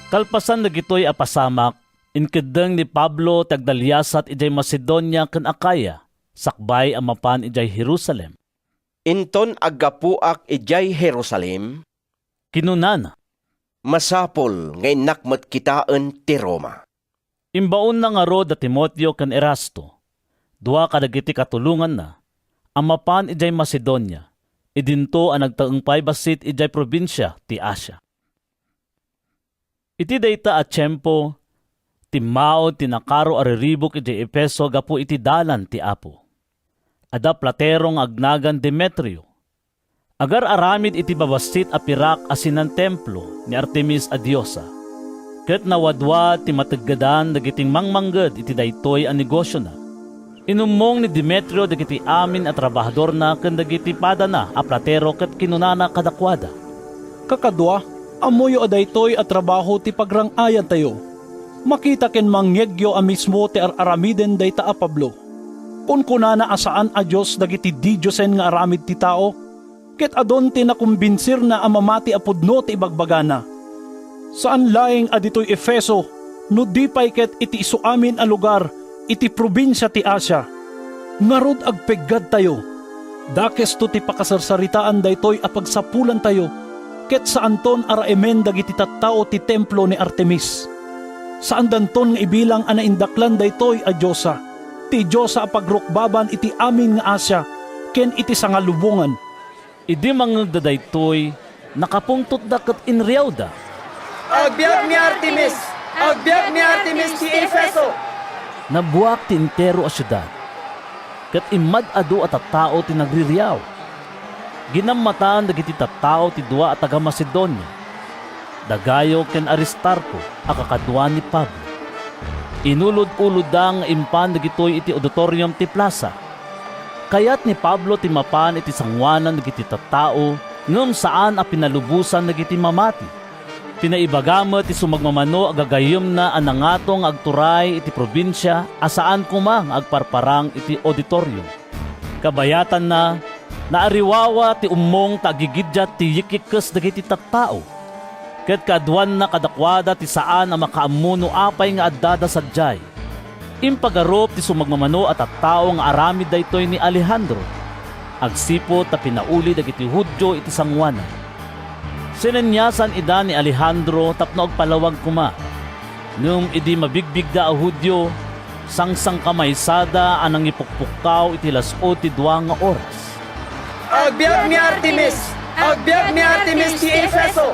Kalpasan dagitoy a pasamak, inkeddeng ni Pablo ti agdaliasat idiay Macedonia ken Acaya, sakbay a mapan idiay Jerusalem. Inton aggapuak idiay Jerusalem, kinunana, "Masapul nga innak met kitaen ti Roma." Imbaonna ngarud da Timoteo ken Erasto, dua kadagiti katulonganna, a mapan idiay Macedonia, idinto a nagtaeng pay bassit idiay probinsia ti Asia. Iti dayta a tiempo, timmaud ti nakaro a riribuk idiay Efeso gapu iti dalan ti Apo. Adda platero nga agnagan Demetrio. Agar-aramid iti babassit a pirak a sinan templo ni Artemis a diosa, ket nawadwad ti mateggedan dagiti mangmangged iti daytoy a negosiona. Inummong ni Demetrio dagiti amin a trabahadorna ken dagiti padana a platero ket kinunana kadakuada, "Kakadua, ammoyo a daytoy a trabaho ti pagrang-ayantayo. Makita ken mangyegyo a mismo ti ar-aramiden dayta a Pablo. Kunkunana a saan a dios dagiti didiosen nga aramid ti tao, ket adun ti nakombinsirna a mamati a pudno ti ibagbagana. Saan laeng a ditoy Efeso, no di pay ket iti isuamin a lugar iti probinsia ti Asia. Ngarud, agpiggadtayo. Dakesto ti pakasarsaritaan daytoy a pagsapulantayo, ket saanton a raemen dagiti tattao ti templo ni Artemis. Saandanton nga ibilang a naindaklan daytoy a diosa, ti diosa a pagrukbaban iti amin nga Asia ken iti sangalubongan." Idi mangngegda daytoy, nakapungtotda ket inriawda, "Agbiag ni Artemis! Agbiag ni Artemis ti Efeso!" Nabuak ti entero a siudad, ket immad-adu a tattao ti nagririaw. Ginammatan dagiti tattao ti dua a taga-Macedonia, da Gayo ken Aristarco a kakadua ni Pablo. Inulod-ulodda nga impan dagitoy iti auditorium ti plasa. Kayat ni Pablo ti mapan iti sangoanan dagiti tattao, ngem saan a pinalubosan dagiti mamati. Pinaibaga met ti sumagmamano a gagayyemna a nangato nga agturay iti probinsia a saan koma nga agparparang iti auditorium. Kabayatanna, naariwawa ti ummong ta agigiddiat ti yikyikkes dagiti tattao, ket kaaduanna kadakuada ti saan a makaammo no apay nga addada sadiay. Impagarup ti sumagmamano a tattao nga aramid daytoy ni Alejandro, agsipud ta pinauli dagiti Judio iti sangoanan. Sineniasan ida ni Alejandro tapno agpalawag koma. Ngem idi mabigbigda a Judio, Sangsangkamaysada a nangipukpukkaw iti las-ud ti dua nga oras. "Agbiag ni Artemis! Agbiag ni Artemis ti Efeso!"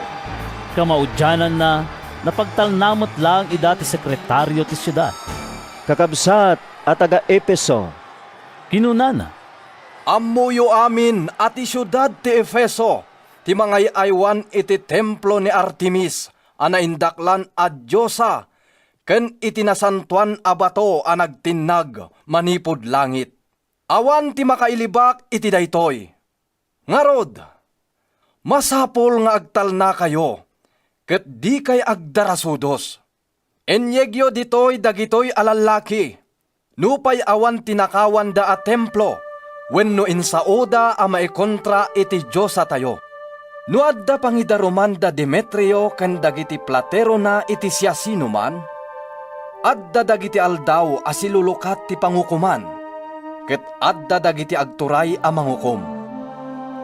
Kamaudiananna, napagtalna met laeng ida ti sekretario ti siudad. "Kakabsat a taga-Efeso," kinunana, "ammoyo amin a ti siudad ti Efeso ti mangay-aywan iti templo ni Artemis a naindaklan a diosa ken iti nasantoan a bato a nagtinnag manipud langit. Awan ti makailibak iti daytoy. Ngarud, masapul nga agtalnakayo ket dikay agdarasudos. Inyegyo ditoy dagitoy a lallaki, nupay awan tinakawanda a templo wenno insaoda a maikontra iti diosatayo. No adda pangidaruman da Demetrio ken dagiti platerona iti siasinoman, adda dagiti aldaw a silulukat ti pangukoman, ket adda dagiti agturay a mangukom.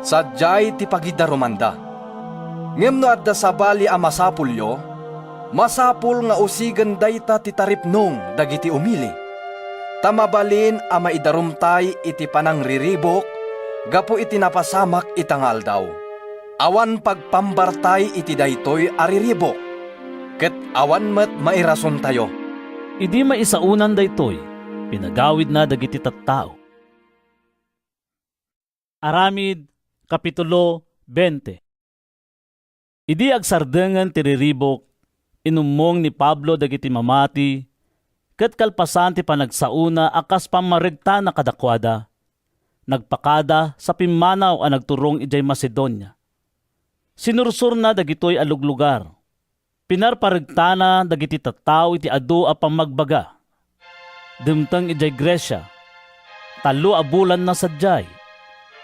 Sadiay ti pagidarumanda. Ngem no adda sabali a masapulyo, masapul nga usigen dayta ti taripnong dagiti umili, ta mabalin a maidarumtay iti panangriribuk gapu iti napasamak ita nga aldaw. Awan pagpambartay iti daytoy a riribuk, ket awan met mairasontayo." Idi maisaonan daytoy, pinagawidna dagiti tattao. Aramid, Kapitulo veinte. Idi agsardengen ti riribuk, inummong ni Pablo dagiti mamati, ket kalpasan ti panagsaona a kas pammaregtana kadakuada, nagpakada sa pimmanaw a nagturong idiay Macedonia. Sinursorna dagitoy a luglugar. Pinarparegtana dagiti tattao iti adu a pammagbaga. Dimteng idiay Grecia. Tallo a bulanna sadiay.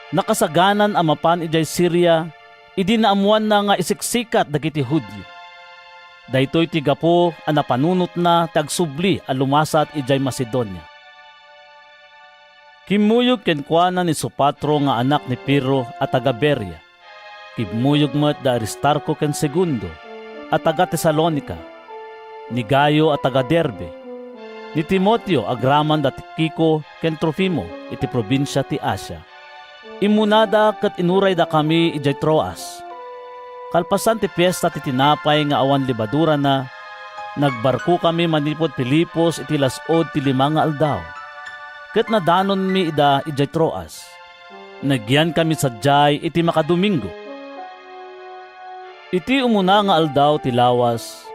Nakasaganan a mapan idiay Siria idi naammoanna nga isiksikat dagiti Judio. Daytoy ti gapu a napanunotna ti agsubli a lumasat idiay Macedonia. Kimmuyog kenkuana ni Sopatro nga anak ni Pirro a taga-Berea. Kimmuyog met da Aristarco ken Segundo a taga-Tesalonica, ni Gayo a taga-Derbe, ni Timoteo agraman da Tiquico ken Trofimo iti probinsia ti Asia. Immunada ket inuraydakami idiay Troas. Kalpasan ti Fiesta ti Tinapay nga awan Lebadurana, nagbarkokami manipud Filipos iti las-ud ti lima nga aldaw, ket nadanonmi ida idiay Troas. Nagyankami sadiay iti makadomingo. Iti umuna nga aldaw ti lawas,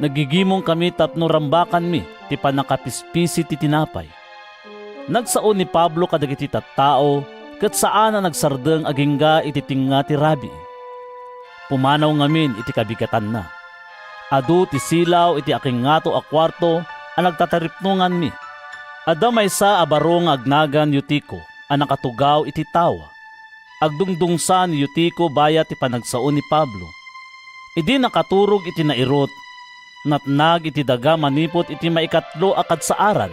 naggigimongkami tapno rambakanmi ti pannakapispisi ti tinapay. Nagsao ni Pablo kadagiti tattao ket saan a nagsardeng agingga iti tengnga ti rabii. Pumanaw ngamin iti kabigatanna. Adu ti silaw iti akingngato a kuarto a nagtataripnonganmi. Adda maysa a baro nga agnagan Eutico a nakatugaw iti tawa. Agdungdungsa ni Eutico bayat ti panagsao ni Pablo. Idi nakaturog iti nairut, natnag iti daga manipud iti maikatlo a kadsaaran.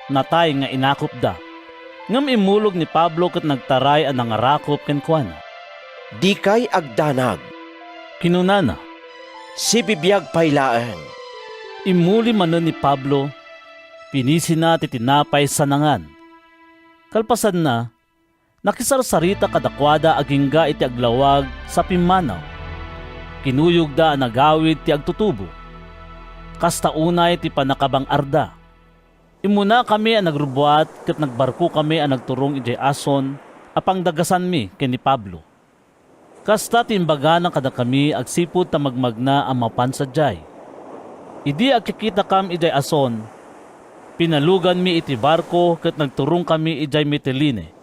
Natay nga inakupda. Ngem immulog ni Pablo ket nagtaray a nangarakop kenkuana. "Dikay agdanag," kinunana. "Sibibiag pay laeng." Immuli manen ni Pablo, pinisina ti tinapay sa nangan. Kalpasanna, nakisarsarita kadakuada agingga iti aglawag sa pimmanaw. Kinuyogda a nagawid ti agtutubo. Kasta unay ti pannakabang-arda. Immunakami a nagrubbuat ket nagbarkokami a nagturong idiay Ason a pangdagasanmi ken ni Pablo. Kasta ti imbagana kadakami agsipud ta magmagna a mapan sadiay. Idi agkikitakam idiay Ason, pinaluganmi iti barko ket nagturongkami idiay Mitilene.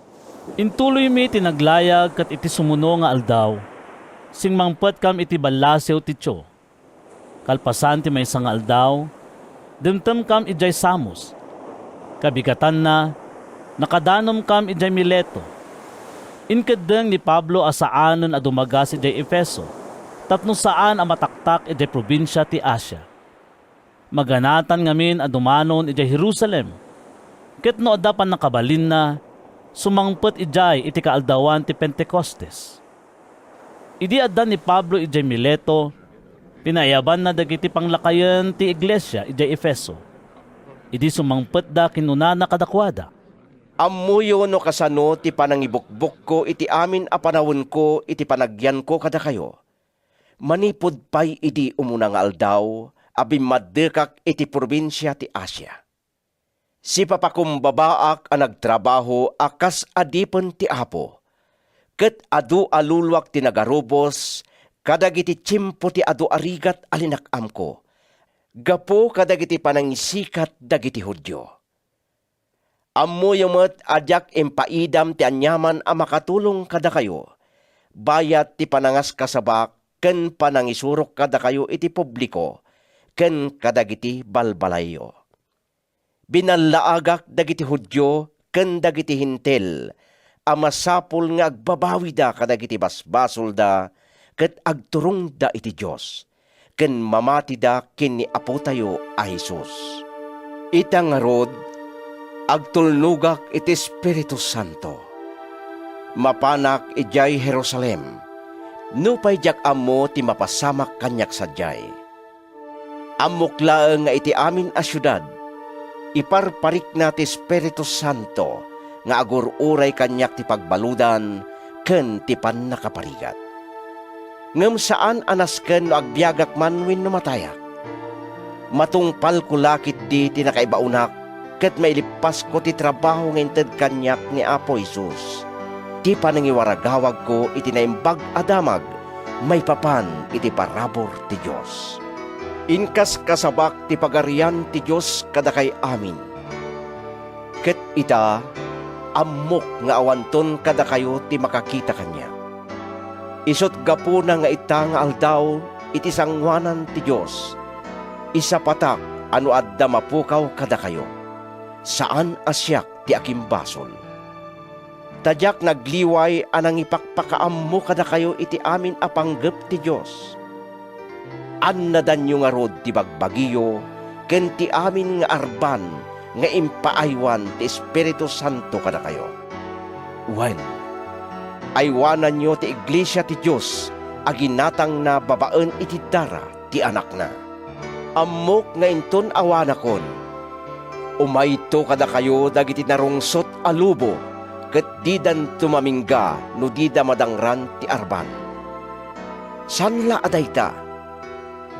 Intuloymi ti naglayag ket iti sumuno nga aldaw, simmangpetkam iti ballasiw ti Chio. Kalpasan ti maysa nga aldaw, dimtemkam idiay Samos. Kabigatanna, nakadanomkam idiay Mileto. Inkeddeng ni Pablo a saanen a dumagas idiay Efeso tapno saan a mataktak idiay probinsia ti Asia. Maganatan ngamin a dumanon idiay Jerusalem, ket no adda pannakabalinna, sumangpet idiay iti kaaldawan ti Pentecostes. Idi adda ni Pablo idiay Mileto, pinaayabanna dagiti panglakayen ti iglesia idiay Efeso. Idi sumangpetda, kinunana kadakuada, "Ammoyo no kasano ti panangibukbokko iti amin a panawenko iti panagyanko kadakayo. Manipud pay idi umuna nga aldaw a bimmaddekak iti probinsia ti Asia. Sipapakumbabaak a nagtrabaho a kas adipen ti Apo, ket adu a luluak ti nagarubos kadagiti tiempo ti adu a rigat a linak-amko gapu kadagiti panangisikat dagiti Judio. Ammoyo met a diak impaidam ti aniaman a makatulong kadakayo, bayat ti panangaskasabak ken panangisurok kadakayo iti publiko ken kadagiti balbalayyo. Binallaagak dagiti Judio ken dagiti Hentil a masapul nga agbabawida kadagiti basbasolda ket agturongda iti Dios, ken mamatida ken ni Apotayo a Jesus. Ita ngarud, agtulnogak iti Espiritu Santo. Mapanak idiay Jerusalem, nupay diak ammo ti mapasamak kaniak sadiay. Ammok laeng nga iti amin a siudad, iparparikna ti Espiritu Santo nga agur-uray kaniak ti pagbaludan ken ti pannakaparigat. Ngem saan a nasken no agbiagak man wenno matayak. Matungpalko la ketdi ti nakaibaunak ket mailippasko ti trabaho nga inted kaniak ni Apo Jesus, ti panangiwaragawagko iti Naimbag a Damag maipapan iti parabur ti Dios. Inkaskasabak ti Pagarian ti Dios kadakay amin. Ket ita, ammok nga awanton kadakayo ti makakita kaniak. Isut' gapuna nga ita nga aldaw iti sangoanan ti Dios, isapatak a no adda mapukaw kadakayo, saan a siak ti akimbasol. Ta diak nagliway a nangipakpakaammo kadakayo iti amin a panggep ti Dios. Annadanyo ngarud ti bagbagiyo ken ti amin nga arban nga impaaywan ti Espiritu Santo kadakayo. Wen, aywananyo ti iglesia ti Dios a ginatangna babaen iti dara ti Anakna. Ammok nga inton awanakon, umayto kadakayo dagiti narungsot a lobo ket didanto mamingga no dida madangran ti arban. Saan la a dayta,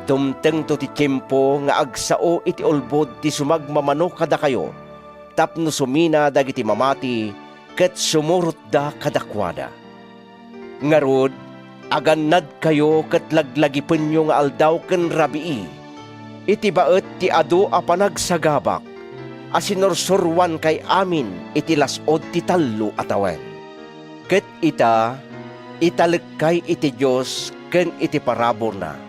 dumtengto ti tiempo nga agsao iti ulbod ti sumagmamano kadakayo tapno sumina dagiti mamati ket sumurotda kadakuada. Ngarud, agannadkayo ket laglagipenyo nga aldaw ken rabii iti baet ti adu a panagsagabak a sinursuroankay amin iti las-ud ti tallo a tawen. Ket ita, italekkay iti Dios ken iti paraburna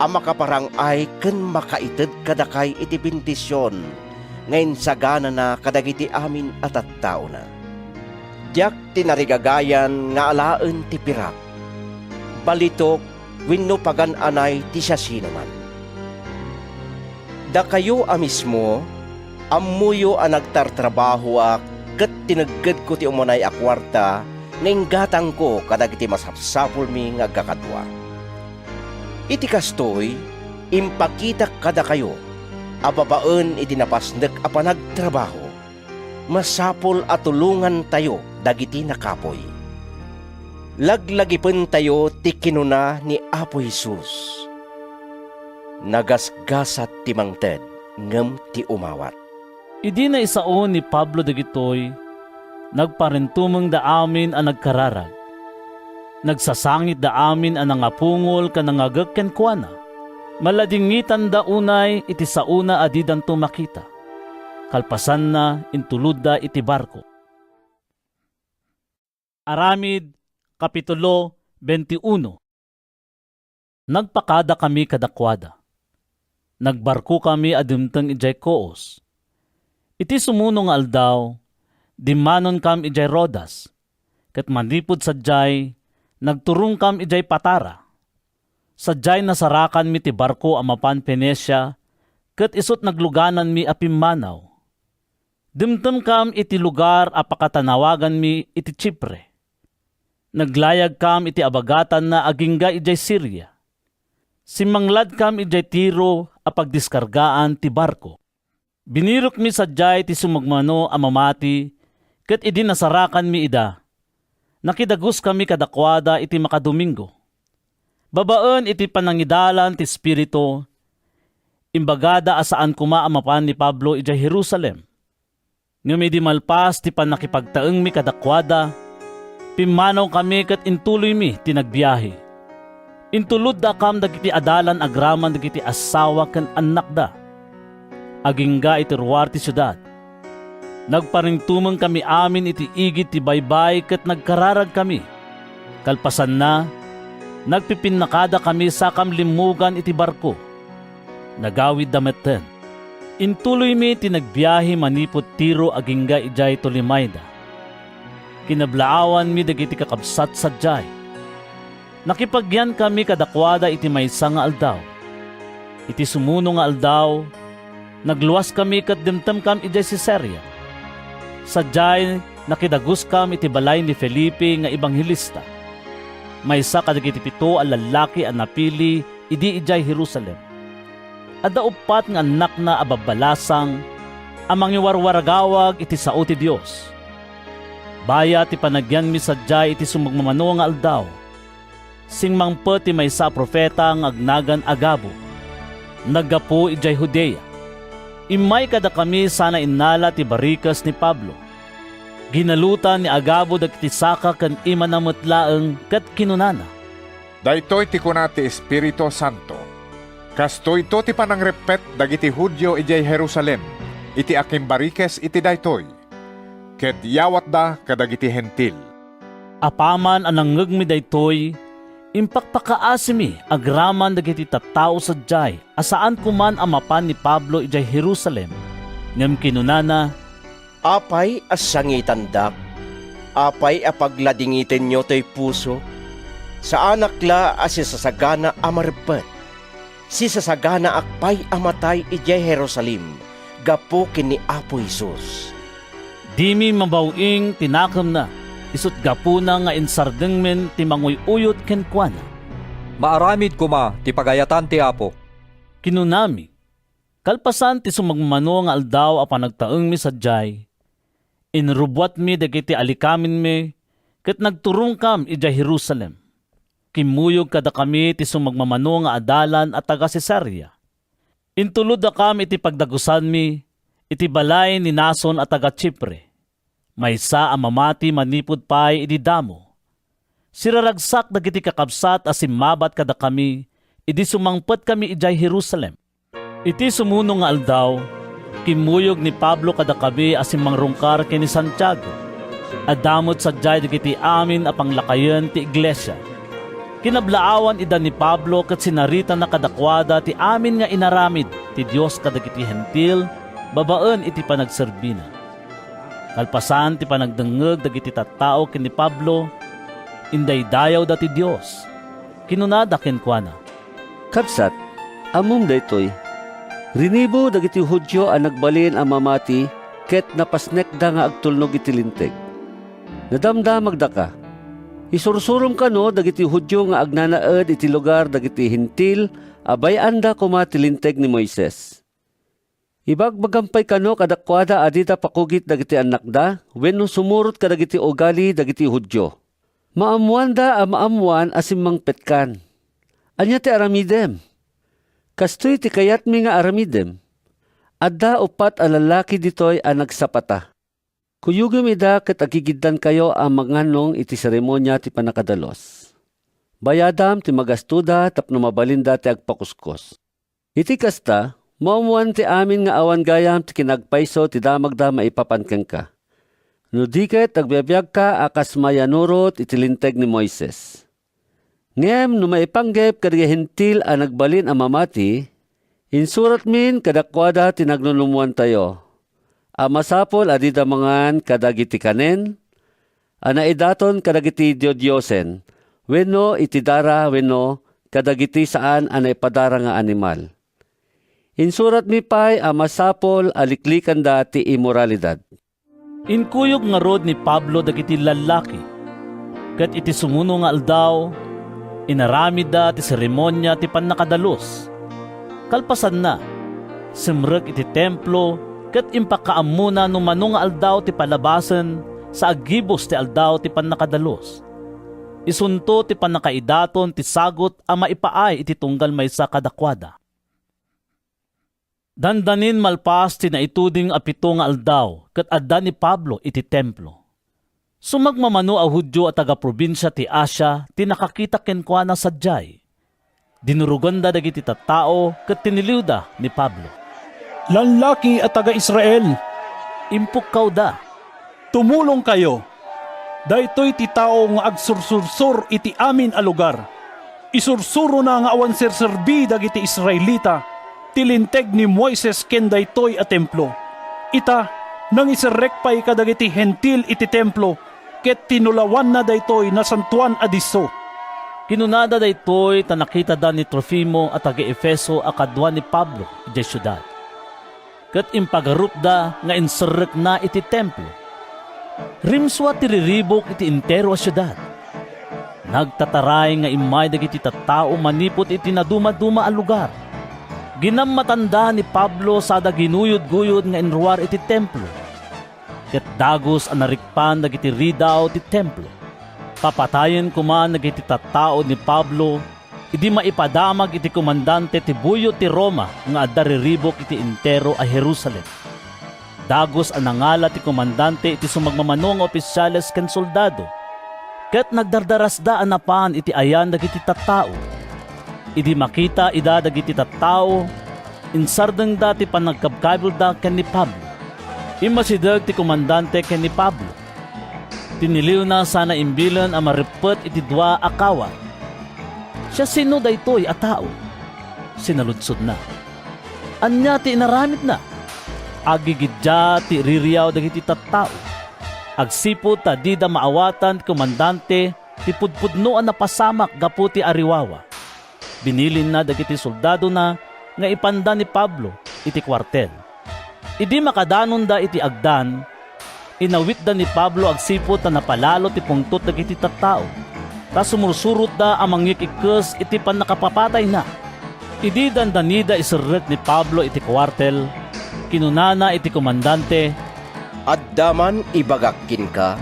a makaparang-ay ken makaited kadakay iti bendision nga insaganana kadagiti amin a tattaona. Diak tinarigagayan nga alaen ti pirak, balitok wenno pagan-anay ti siasinoman. Dakayo a mismo, ammoyo a nagtartrabahoak ket tineggedko ti umunay a kuarta nga inggatangko kadagiti masapsapulmi nga agkakadua. Iti kastoy, impakitak kadakayo a babaen iti napasnek a panagtrabaho, masapul a tulongantayo dagiti nakapuy. Laglagipentayo ti kinuna ni Apo Jesus, "Nagasgasat ti mangted ngem ti umawat." Idi naisao ni Pablo dagitoy, nagparintumengda amin a nagkararag. Nagsasangitda amin a nangapungol ken nangagek kenkuana. Maladingitanda unay iti saona a didanto makita. Kalpasanna, intulodda iti barko. Aramid, Kapitulo twenty-one. Nagpakadakami kadakuada. Nagbarkokami a dimteng idiay Coos. Iti sumuno nga aldaw, dimmanonkam idiay Rodas, ket manipud sadiay, nagturongkam idiay Patara. Sadiay nasarakanmi ti barko a mapan Fenicia, ket isut' naglugananmi a pimmanaw. Dimtemkam iti lugar a pakatanawaganmi iti Chipre. Naglayagkam iti abagatanna agingga idiay Siria. Simmangladkam idiay Tiro a pagdiskargaan ti barko. Binirokmi sadiay ti sumagmamano a mamati, ket idi nasarakanmi ida, nakidaguskami kadakuada iti makadomingo. Babaen iti panangidalan ti Espiritu, imbagada a saan koma a mapan ni Pablo idiay Jerusalem. Ngem idi malpas ti pannakipagtaengmi kadakuada, pimmanawkami ket intuloymi ti nagbiahe. Intulodda kam dagiti adalan agraman dagiti asawa ken annakda. Agingga iti ruar ti siudad. Nagparingtumengkami amin iti igid ti baybay ket nagkararagkami. Kalpasanna, nagpipinnakadakami sakam limmugan iti barko. Nagawidda metten. Intuloymi ti nagbiahe manipud Tiro agingga idiay Tolemaida. Kinablaawanmi dagiti kakabsat sadiay. Nakipagyankami kadakuada iti maysa nga aldaw. Iti sumuno nga aldaw, nagluaskami ket dimtemkam idiay Cesarea. Sadiay, nakidaguskam iti balay ni Felipe nga ebanghelista, maysa kadagiti pito a lallaki a napili idi idiay Jerusalem. Adda uppat nga annakna a babbalasang a mangiwarwaragawag iti sao ti Dios. Bayat ti panagyanmi sadiay iti sumagmamano nga aldaw, simmangpet ti maysa a profeta nga agnagan Agabo. Naggapu idiay Judea. Immay kadakami sana innala ti barikes ni Pablo. Ginalutan ni Agabo dagiti saka ken imana met laeng ket kinunana, "Daytoy ti kuna ti Espiritu Santo: Kastoyto ti panangreppet dagiti Judio idiay Jerusalem iti akimbarikes iti daytoy, ket yawatda kadagiti Hentil." Apaman a nangngegmi daytoy, impakpakaasimi agraman dagiti tattao sadiay a saan koman a mapan ni Pablo idiay Jerusalem. Ngem kinunana, "Apay a sangitandak? Apay a pagladingitenyo toy puso? Saanak la a sisasagana a mareppet. Sisasaganaak pay a matay idiay Jerusalem gapu ken ni Apo Jesus." Dimi mabaw-ing ti nakemna, isut' gapuna nga insardengmin ti manguy-uyot kenkuana. "Maaramid koma ti pagayatan ti Apo," kinunami. Kalpasan ti sumagmamano nga aldaw a panagtaengmi sadiay, inrubbuatmi dagiti alikamenmi ket nagturongkam idiay Jerusalem. Kimmuyog kadakami ti sumagmamano nga adalan a taga-Cesarea. Intuloddakam iti pagdagusanmi iti balay ni Mnason a taga-Chipre, maysa a mamati manipud pay idi damo. Siraragsak dagiti kakabsat a simmabat kadakami idi sumangpetkami idiay Jerusalem. Iti sumuno nga aldaw, kimmuyog ni Pablo kadakami a simmangrungkar ken ni Santiago. Adda met sadiay dagiti amin a panglakayen ti iglesia. Kinablaawan ida ni Pablo ket sinaritana kadakuada ti amin nga inaramid ti Dios kadagiti Hentil babaen iti panagserbina. Kalpasan ti panagdengngeg dagiti tattao ken ni Pablo, indaydayawda ti Dios. Kinunada kenkuana, "Kabsat, ammom daytoy. Rinibu dagiti Judio a nagbalin a mamati ket napasnekda nga agtulnog iti Linteg. Nadamdamagdaka. Isursurom kano dagiti Judio nga agnanaed iti lugar dagiti Hentil a bay-anda koma ti Linteg ni Moises. Ibagbagam pay kano kadakuada a dida pakugit dagiti annakda wenno sumurot kadagiti ugali dagiti Judio. Maammoanda a maammoan a simmangpetkan. Ania ti aramidem? Kastoy ti kayatmi nga aramidem. Adda uppat a lallaki ditoy a nagsapata. Kuyogem ida ket agigiddankayo a mangannong iti seremonia ti pannakadalus. Bayadam ti magastoda tapno mabalinda ti agpakuskos. Iti kasta, maammoan ti amin nga awan gayam ti kinagpayso ti damagda maipapan kenka. No di ket agbibiagka a kas mayanurot iti Linteg ni Moises. Ngem no maipanggep kadagiti Hentil a nagbalin a mamati, insuratmin kadakuada ti nagnunummoantayo, a masapul a dida mangan kadagiti kanen a naidaton kadagiti diodiosen, wenno iti dara, wenno kadagiti saan a naipadara nga animal. Insuratmi pay a masapul a liklikanda ti imoralidad. Inkuyog ngarud ni Pablo dagiti lallaki, ket iti sumuno nga aldaw, inaramidda ti seremonia ti pannakadalus. Kalpasanna, simrek iti templo ket impakaammona no mano nga aldaw ti palabasen sa aggibus ti Aldaw ti Pannakadalus. Isunto ti pannakaidaton ti sagut a maipaay iti tunggal maysa kadakuada. Dandanin malpas ti naituding a pito nga aldaw ket adda ni Pablo iti Templo. Sumagmamano a Judio a taga-probinsia ti Asia ti nakakita kenkuana sadiay. Dinuroganda dagiti tattao ket tiniliwda ni Pablo. "Lallaki a taga-Israel," impukkawda, "tumulongkayo! Daytoy ti tao nga agsursursor iti amin a lugar. Isursurona nga awan serserbi dagiti Israelita ti Linteg ni Moises ken daytoy a templo. Ita, nangiserrek pay kadagiti Hentil iti templo ket tinulawanna daytoy nasantoan a disso." Kinunada daytoy ta nakitada ni Trofimo a taga-Efeso a kadua ni Pablo idiay siudad, ket impagarupda nga inserrekna iti Templo. Rimsua ti riribuk iti entero a siudad. Nagtataray nga immay dagiti tattao manipud iti nadumaduma a lugar. Ginammatanda ni Pablo sada ginuyodguyod nga inruar iti Templo, ket dagus a narikpan dagiti ridaw ti Templo. Papatayen koma dagiti tattao ni Pablo idi maipadamag iti komandante ti buyo ti Roma nga adda riribuk iti entero a Jerusalem. Dagus a nangala ti komandante iti sumagmamano nga opisyales ken soldado, ket nagdardarasda a napan iti ayan dagiti tattao. Idi makita ida dagiti tattao, insardengda ti panagkabkabelda ken ni Pablo. Immasideg ti komandante ken ni Pablo. Tiniliwna sana imbilen a mareppet iti dua a kawar. "Siasino daytoy a tao?" sinaludsodna. "Ania ti inaramidna?" Aggigiddia ti iririaw dagiti tattao. Agsipud ta dida maawatan ti komandante ti pudpudno a napasamak gapu ti ariwawa, binilinna dagiti soldadona nga ipanda ni Pablo iti kuartel. Idi makadanonda iti agdan, inawitda ni Pablo agsipud ta napalalo ti pungtot dagiti tattao, ta sumursurotda a mangyik-ikkes iti pannakapapatayna. Idi dandanida iserrek ni Pablo iti kuartel, kinunana iti komandante, "Adda man ibagak kenka?"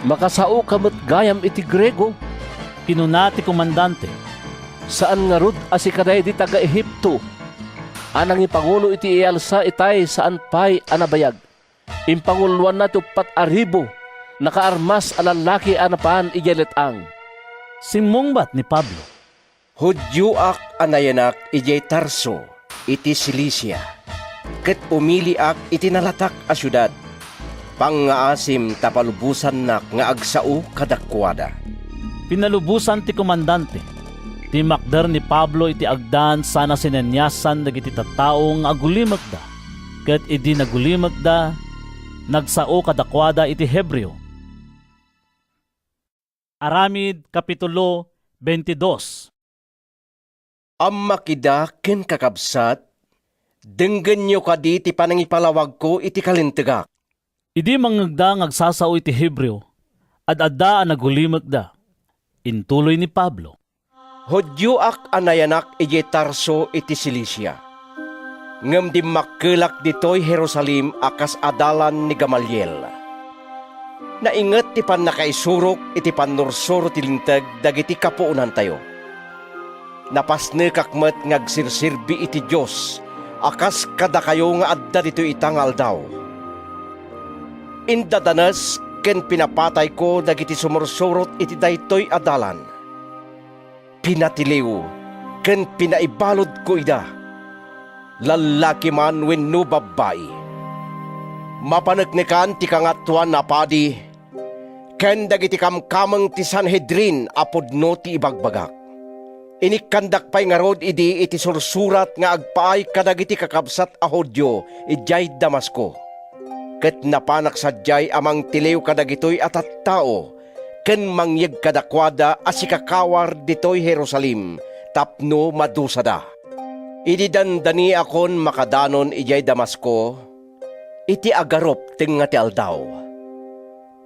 "Makasaoka met gayam iti Griego," kinuna ti komandante. "Saan ngarud a sika daydi taga-Egipto a nangipangulo iti iyalsa itay saan pay a nabayag. Impanguloanna ti uppat a ribu nakaarmas a lallaki a napan idiay let-ang." Simmungbat ni Pablo, "Judioak a nayanak idiay Tarso iti Cilicia, ket umiliak iti nalatak a siudad. Pangngaasim ta palubosannak nga agsao kadakuada." Pinalubosan ti komandante. Timmakder ni Pablo iti agdan sana sineniasan dagiti tattao nga agulimekda, ket idi nagulimekda, nagsao kadakuada iti Hebreo. Aramid, Kapitulo veintidós. "Ammak ida ken kakabsat, denggenyo kadi ti panangipalawagko iti kalintegak." Idi mangngegda nga agsasao iti Hebreo, ad-adda a nagulimekda. Intuloy ni Pablo, "Judioak a nayanak idiay Tarso iti Cilicia, ngem dimmakkelak ditoy Jerusalem a kas adalan ni Gamaliel. Nainget ti pannakaisurok iti pannursuro ti Linteg dagiti kapuonantayo. Napasnekak met nga agsirserbi iti Dios a kas kadakayo nga adda ditoy ita nga aldaw. Indadanes ken pinapatayko dagiti sumursurot iti daytoy a dalan. Pinatiliw ken pinaibaludko ida, lallaki man wenno babbai. Mapaneknekan ti Kangatoan a Padi ken dagiti kamkameng ti Sanhedrin a pudno ti ibagbagak. Inikkandak pay ngarud idi iti sursurat nga agpaay kadagiti kakabsat a Judio idiay Damasco. Ket napanak sadiay a mangtiliw kadagitoy a tattao ken mangyeg kadakuada a sikakawar ditoy Jerusalem tapno madusada. Idi dandaniakon makadanon idiay Damasco, iti agarup tengnga ti aldaw,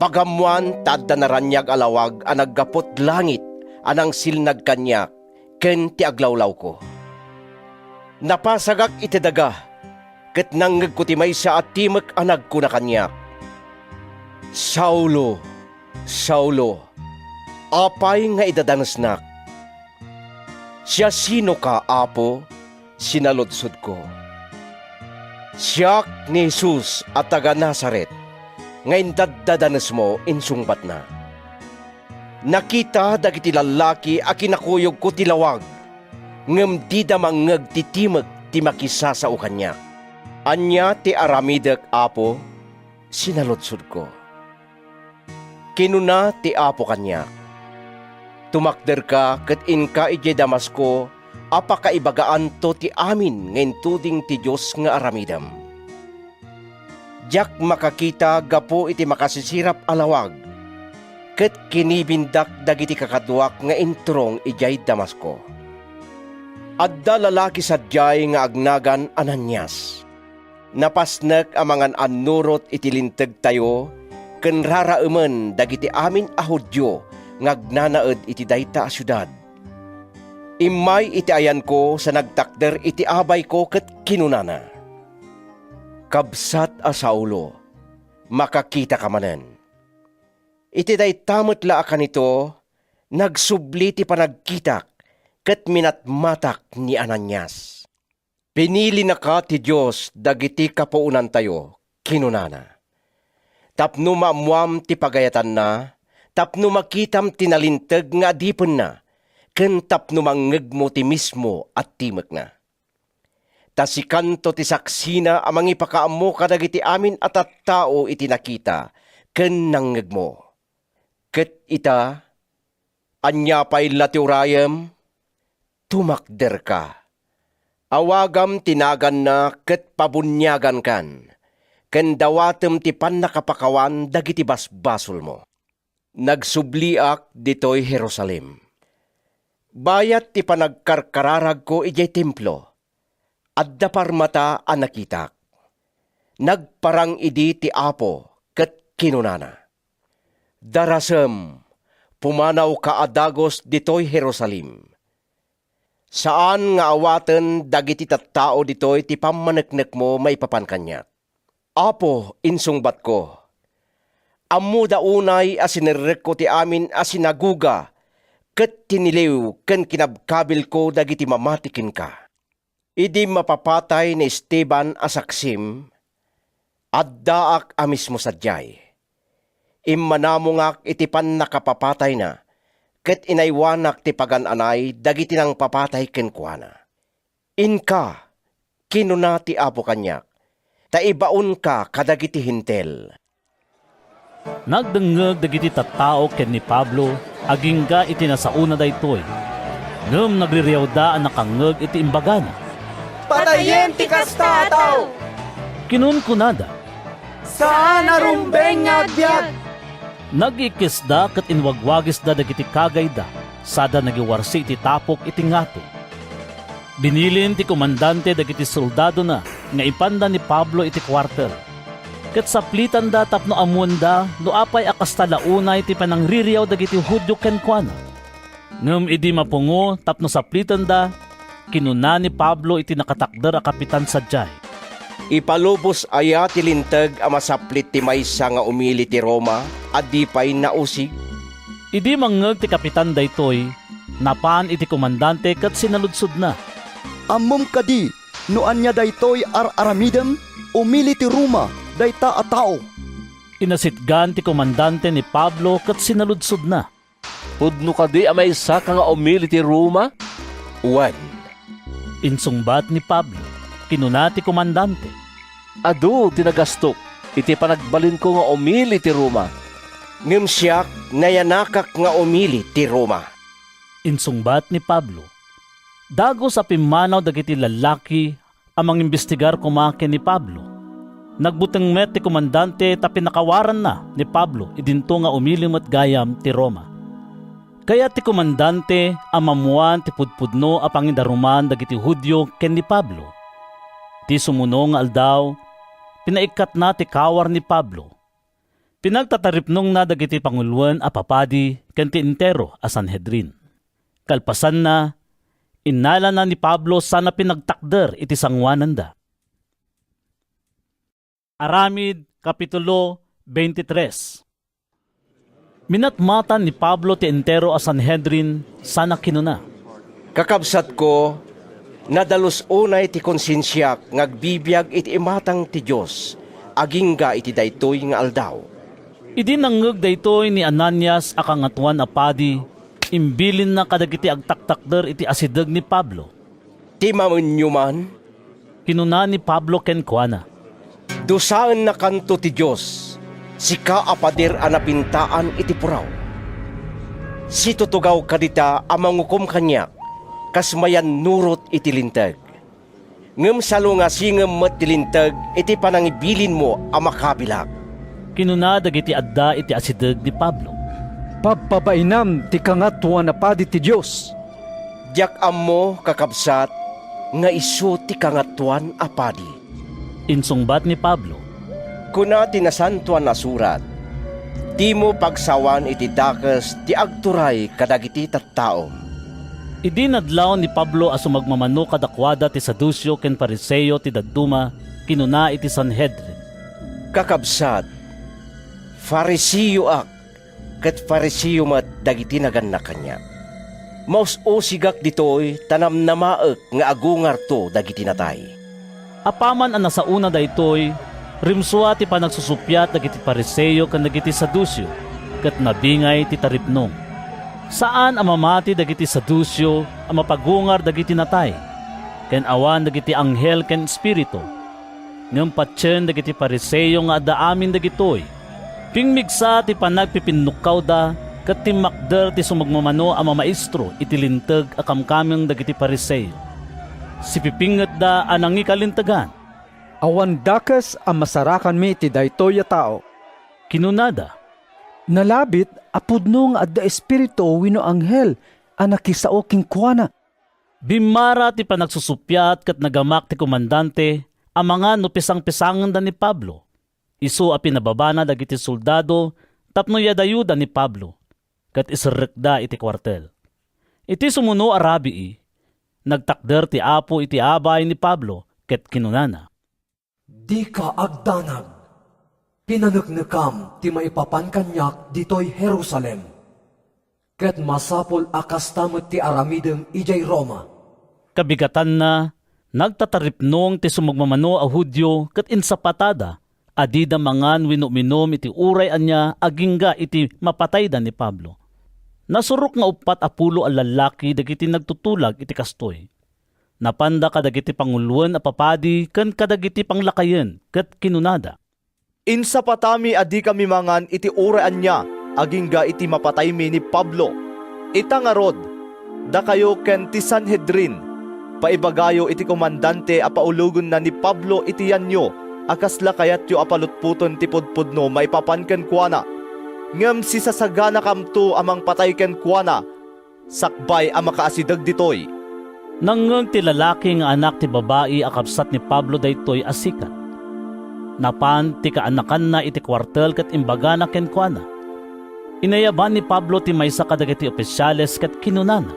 pagammoan ta adda naraniag a lawag a naggapu't langit a nangsilnag kaniak ken ti aglawlawko. Napasagak iti daga, ket nangngegko ti maysa a timek a nagkuna kaniak, "Saulo, Saulo, apay nga idadanesnak?" "Siasinoka, Apo?" sinaludsodko. "Siak ni Jesus a taga-Nazaret nga indaddadanesmo," insungbatna. Nakita dagiti lallaki a kinakuyogko ti lawag, ngem dida mangngeg ti timek ti makisasao kaniak. "Ania ti aramidek, Apo?" sinaludsodko. Kinuna ti Apo kaniak, "Tumakderka ket inka idiay Damasco a pakaibagaanto ti amin nga intuding ti Dios nga aramidem." Diak makakita gapu iti makasisirap a lawag, ket kinibindak dagiti kakaduak nga inturong idiay Damasco. Adda lalaki sadiay nga agnagan Ananias. Napasnek a mangan-annurot iti lintegtayo ken raraemen dagiti amin a Judio nga agnanaed iti dayta a siudad. Immay iti ayanko sa nagtakder iti abayko ket kinunana, "Kabsat a Saulo, makakitaka manen." Iti dayta met la a kanito, nagsubli ti panagkitak ket minatmatak ni Ananias. "Pinilinaka ti Dios dagiti kapuonantayo," kinunana, "tapno maammoam ti pagayatanna, tapno makitam ti nalinteg nga adipenna, ken tapno mangngegmo ti mismo a timekna. Ta sikanto ti saksina a mangipakaammo kadagiti amin a tattao iti nakita ken nangngegmo. Ket ita, ania pay la ti urayem? Tumakderka. Awagam ti naganna ket pabuniagankan, ken dawatem ti pannakapakawan dagiti basbasolmo." Nagsubliak ditoy Jerusalem. Bayat ti panagkarkararagko idiay Templo, adda parmata a nakitak. Nagparang idi ti Apo ket kinunana, "Darasem, pumanawka a dagus ditoy Jerusalem. Saan nga awaten dagiti tattao ditoy ti pammaneknekmo maipapan kaniak." "Apo," insungbatko, "ammoda unay a sinerrekko ti amin a sinagoga ket tiniliw ken kinabkabilko dagiti mamati kenka. Idi mapapatay ni Esteban a saksim, addaak a mismo sadiay. Immanamongak iti pannakapapatayna ket inaywanak ti pagan-anay dagiti nangpapatay kenkuana. Inka," kinuna ti Apo kaniak, "ta ibaonka kadagiti Hentil." Nagdengngeg dagiti tattao ken ni Pablo agingga iti nasaona daytoy, ngem nagririawda a nakangngeg iti imbagana. "Patayen ti kasta a tao!" kinunkunada. "Saan a rumbeng nga agbiag!" Nag-ikkisda ket inwagwagisda dagiti kagayda, sada nagiwarsi iti tapok iti ngato. Binilin ti komandante dagiti soldadona nga ipanda ni Pablo iti kuartel, ket saplitanda tapno ammoenda no apay a kasta la unay ti panangririaw dagiti Judio kenkuana. Ngem idi mapungo tapno saplitenda, kinuna ni Pablo iti nakatakder a kapitan sadiay, "Ipalubos aya ti linteg a masaplit ti maysa nga umili ti Roma a di pay nausig?" Idi mangngeg ti kapitan daytoy, napan iti komandante ket sinaludsodna, "Ammom kadi no ania daytoy ar-aramidem? Umili ti Roma dayta a tao." Inasitgan ti komandante ni Pablo ket sinaludsodna, "Pudno kadi a maysaka nga umili ti Roma?" "Wen," insungbat ni Pablo. Kinuna ti komandante, "Adu ti nagastok iti panagbalinko nga umili ti Roma." "Ngem siak, nayanakak nga umili ti Roma," insungbat ni Pablo. Dagus a pimmanaw dagiti lallaki a mangimbestigar koma ken ni Pablo. Nagbuteng met ti komandante ta pinakawaranna ni Pablo idinto nga umili met gayam ti Roma. Kayat ti komandante a mammuan ti pudpudno a pangidaruman dagiti Judio ken ni Pablo. Ti sumuno nga aldaw, pinaikkatna ti kawar ni Pablo. Pinagtataripnongna dagiti panguloen a papadi ken ti entero a Sanhedrin. Kalpasanna, innalana ni Pablo sana pinagtakder iti sangoananda. Aramid, Kapitulo twenty-three. Minatmatan ni Pablo ti entero a Sanhedrin sana kinuna, "Kakabsatko, nadalus unay ti konsensiak nga agbibiag iti imatang ti Dios agingga iti daytoy nga aldaw." Idi nangngeg daytoy ni Ananias a Kangatoan a Padi, imbilinna kadagiti agtaktakder iti asideg ni Pablo. "Timaenyo man," kinuna ni Pablo kenkuana. "Dusaennakanto ti Dios, sika a pader a napintaan iti puraw. Situtugawka dita a mangukom kaniak kas mayannurot iti Linteg. Ngem salungasingem met ti Linteg iti panangibilinmo a makabilak." Kinuna dagiti adda iti asideg ni Pablo, "Pabpabainam ti Kangatoan a Padi ti Dios." "Diak ammo, kakabsat, nga isu ti Kangatoan a Padi," insungbat ni Pablo. "Kuna ti Nasantoan a Surat, 'Dimo pagsawan iti dakes ti agturay kadagiti tattaom.'" Idi nadlaw ni Pablo a sumagmamano kadakuada ti Saduceo ken Fariseo ti dadduma, kinuna iti Sanhedrin, "Kakabsat, Fariseoak, ket Fariseo met dagiti nagannak kaniak. Maus-usigak ditoy ta namnamaek nga agungarto dagiti natay." Apaman a nasaona daytoy, rimsua ti panagsusuppiat dagiti Fariseo ken dagiti Saduceo, ket nabingay ti taripnong. Saan a mamati dagiti Saduceo a mapagungar dagiti natay, ken awan dagiti anghel ken espiritu. Ngem patien dagiti Fariseo nga adda amin dagitoy, pimmigsa ti panagpipinnukkawda ket timmakder ti sumagmamano a mamaestro iti Linteg a kamkameng dagiti Fariseo. Sipipingetda a nangikalintegan. "Awan dakes a masarakanmi iti daytoy a tao," kinunada. "Nalabit a pudno nga adda espiritu wenno anghel a nakisao kenkuana." Bimmara ti panagsusuppiat ket nagamak ti komandante amangan no pisangpisangenda ni Pablo. Isu a pinababana dagiti soldado tapno iyadayoda ni Pablo, ket iserrekda iti kuartel. Iti sumuno a rabii, nagtakder ti Apo iti abay ni Pablo ket kinunana, "Dika agdanag. Pinaneknekam ti maipapan kaniak ditoy Jerusalem, ket masapul a kasta met ti aramidem idiay Roma." Kabigatanna, nagtataripnong ti sumagmamano a Judio ket insapatada a dida mangan wenno uminum iti uray ania agingga iti mapatayda ni Pablo. Nasurok nga uppat a pulo a lallaki dagiti nagtutulag iti kastoy. Napanda kadagiti panguloen a papadi ken kadagiti panglakayen ket kinunada, "Insapatami a dikami mangan iti uray ania agingga iti mapataymi ni Pablo. Ita ngarud, dakayo ken ti Sanhedrin, paibagayo iti komandante a paulogenna ni Pablo iti yanyo a kasla kayatyo a palutpoten ti pudpudno maipapan kenkuana. Ngem sisasaganakamto a mangpatay kenkuana sakbay a makaasideg ditoy." Nangngeg ti lalaki nga anak ti babai a kabsat ni Pablo daytoy a sikat. Napan ti kaanakanna iti kuartel ket imbagana kenkuana. Inayaban ni Pablo ti maysa kadagiti ofisiales ket kinunana,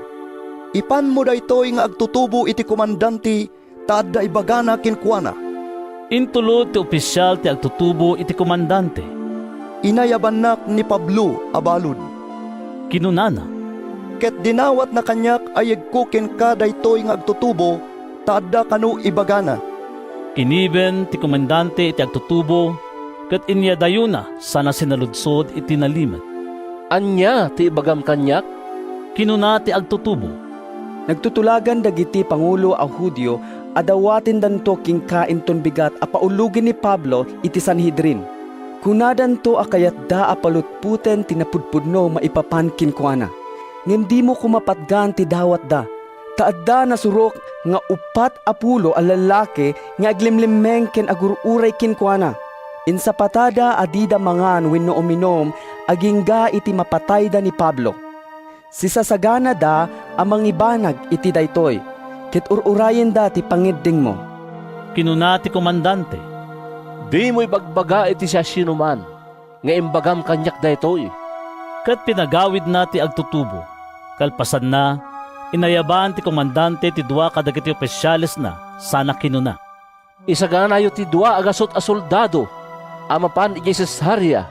"Ipanmo daytoy nga agtutubo iti komandante ta adda ibagana kenkuana." Intulod ti ofisial ti agtutubo iti komandante. "Inayabannak ni Pablo a balud," kinunana, "ket dinawatna kaniak a yegko kenka daytoy nga agtutubo ta adda kano ibagana." Kiniben ti komandante iti agtutubo ket inyadayona sana sinaludsod iti nalimed. "Ania ti ibagam kaniak?" kinuna ti agtutubo. "Nagtutulagan dagiti pangulo a Judio a dawatendanto kenka inton bigat a paulogen ni Pablo iti Sanhedrin. Kunadanto a kayatda a palutpoten ti napudpudno maipapan kenkuana. Ngem dimo koma patgan ti dawatda, ta adda nasurok nga uppat a pulo a lallaki nga aglimlimmeng ken agur-uray kenkuana. Insapatada a dida mangan wenno uminum agingga iti mapatayda ni Pablo. Sisasaganada a mangibanag iti daytoy, ket ur-urayenda ti pangiddingmo," kinuna ti komandante. "Dimo ibagbaga iti siasinoman nga imbagam kaniak daytoy." Ket pinagawidna ti agtutubo. Kalpasanna, inayaban ti komandante ti dua kadagiti ofisialesna sana kinuna, Isaganayo ti dua a gasut a soldado a mapan idiay Cesarea,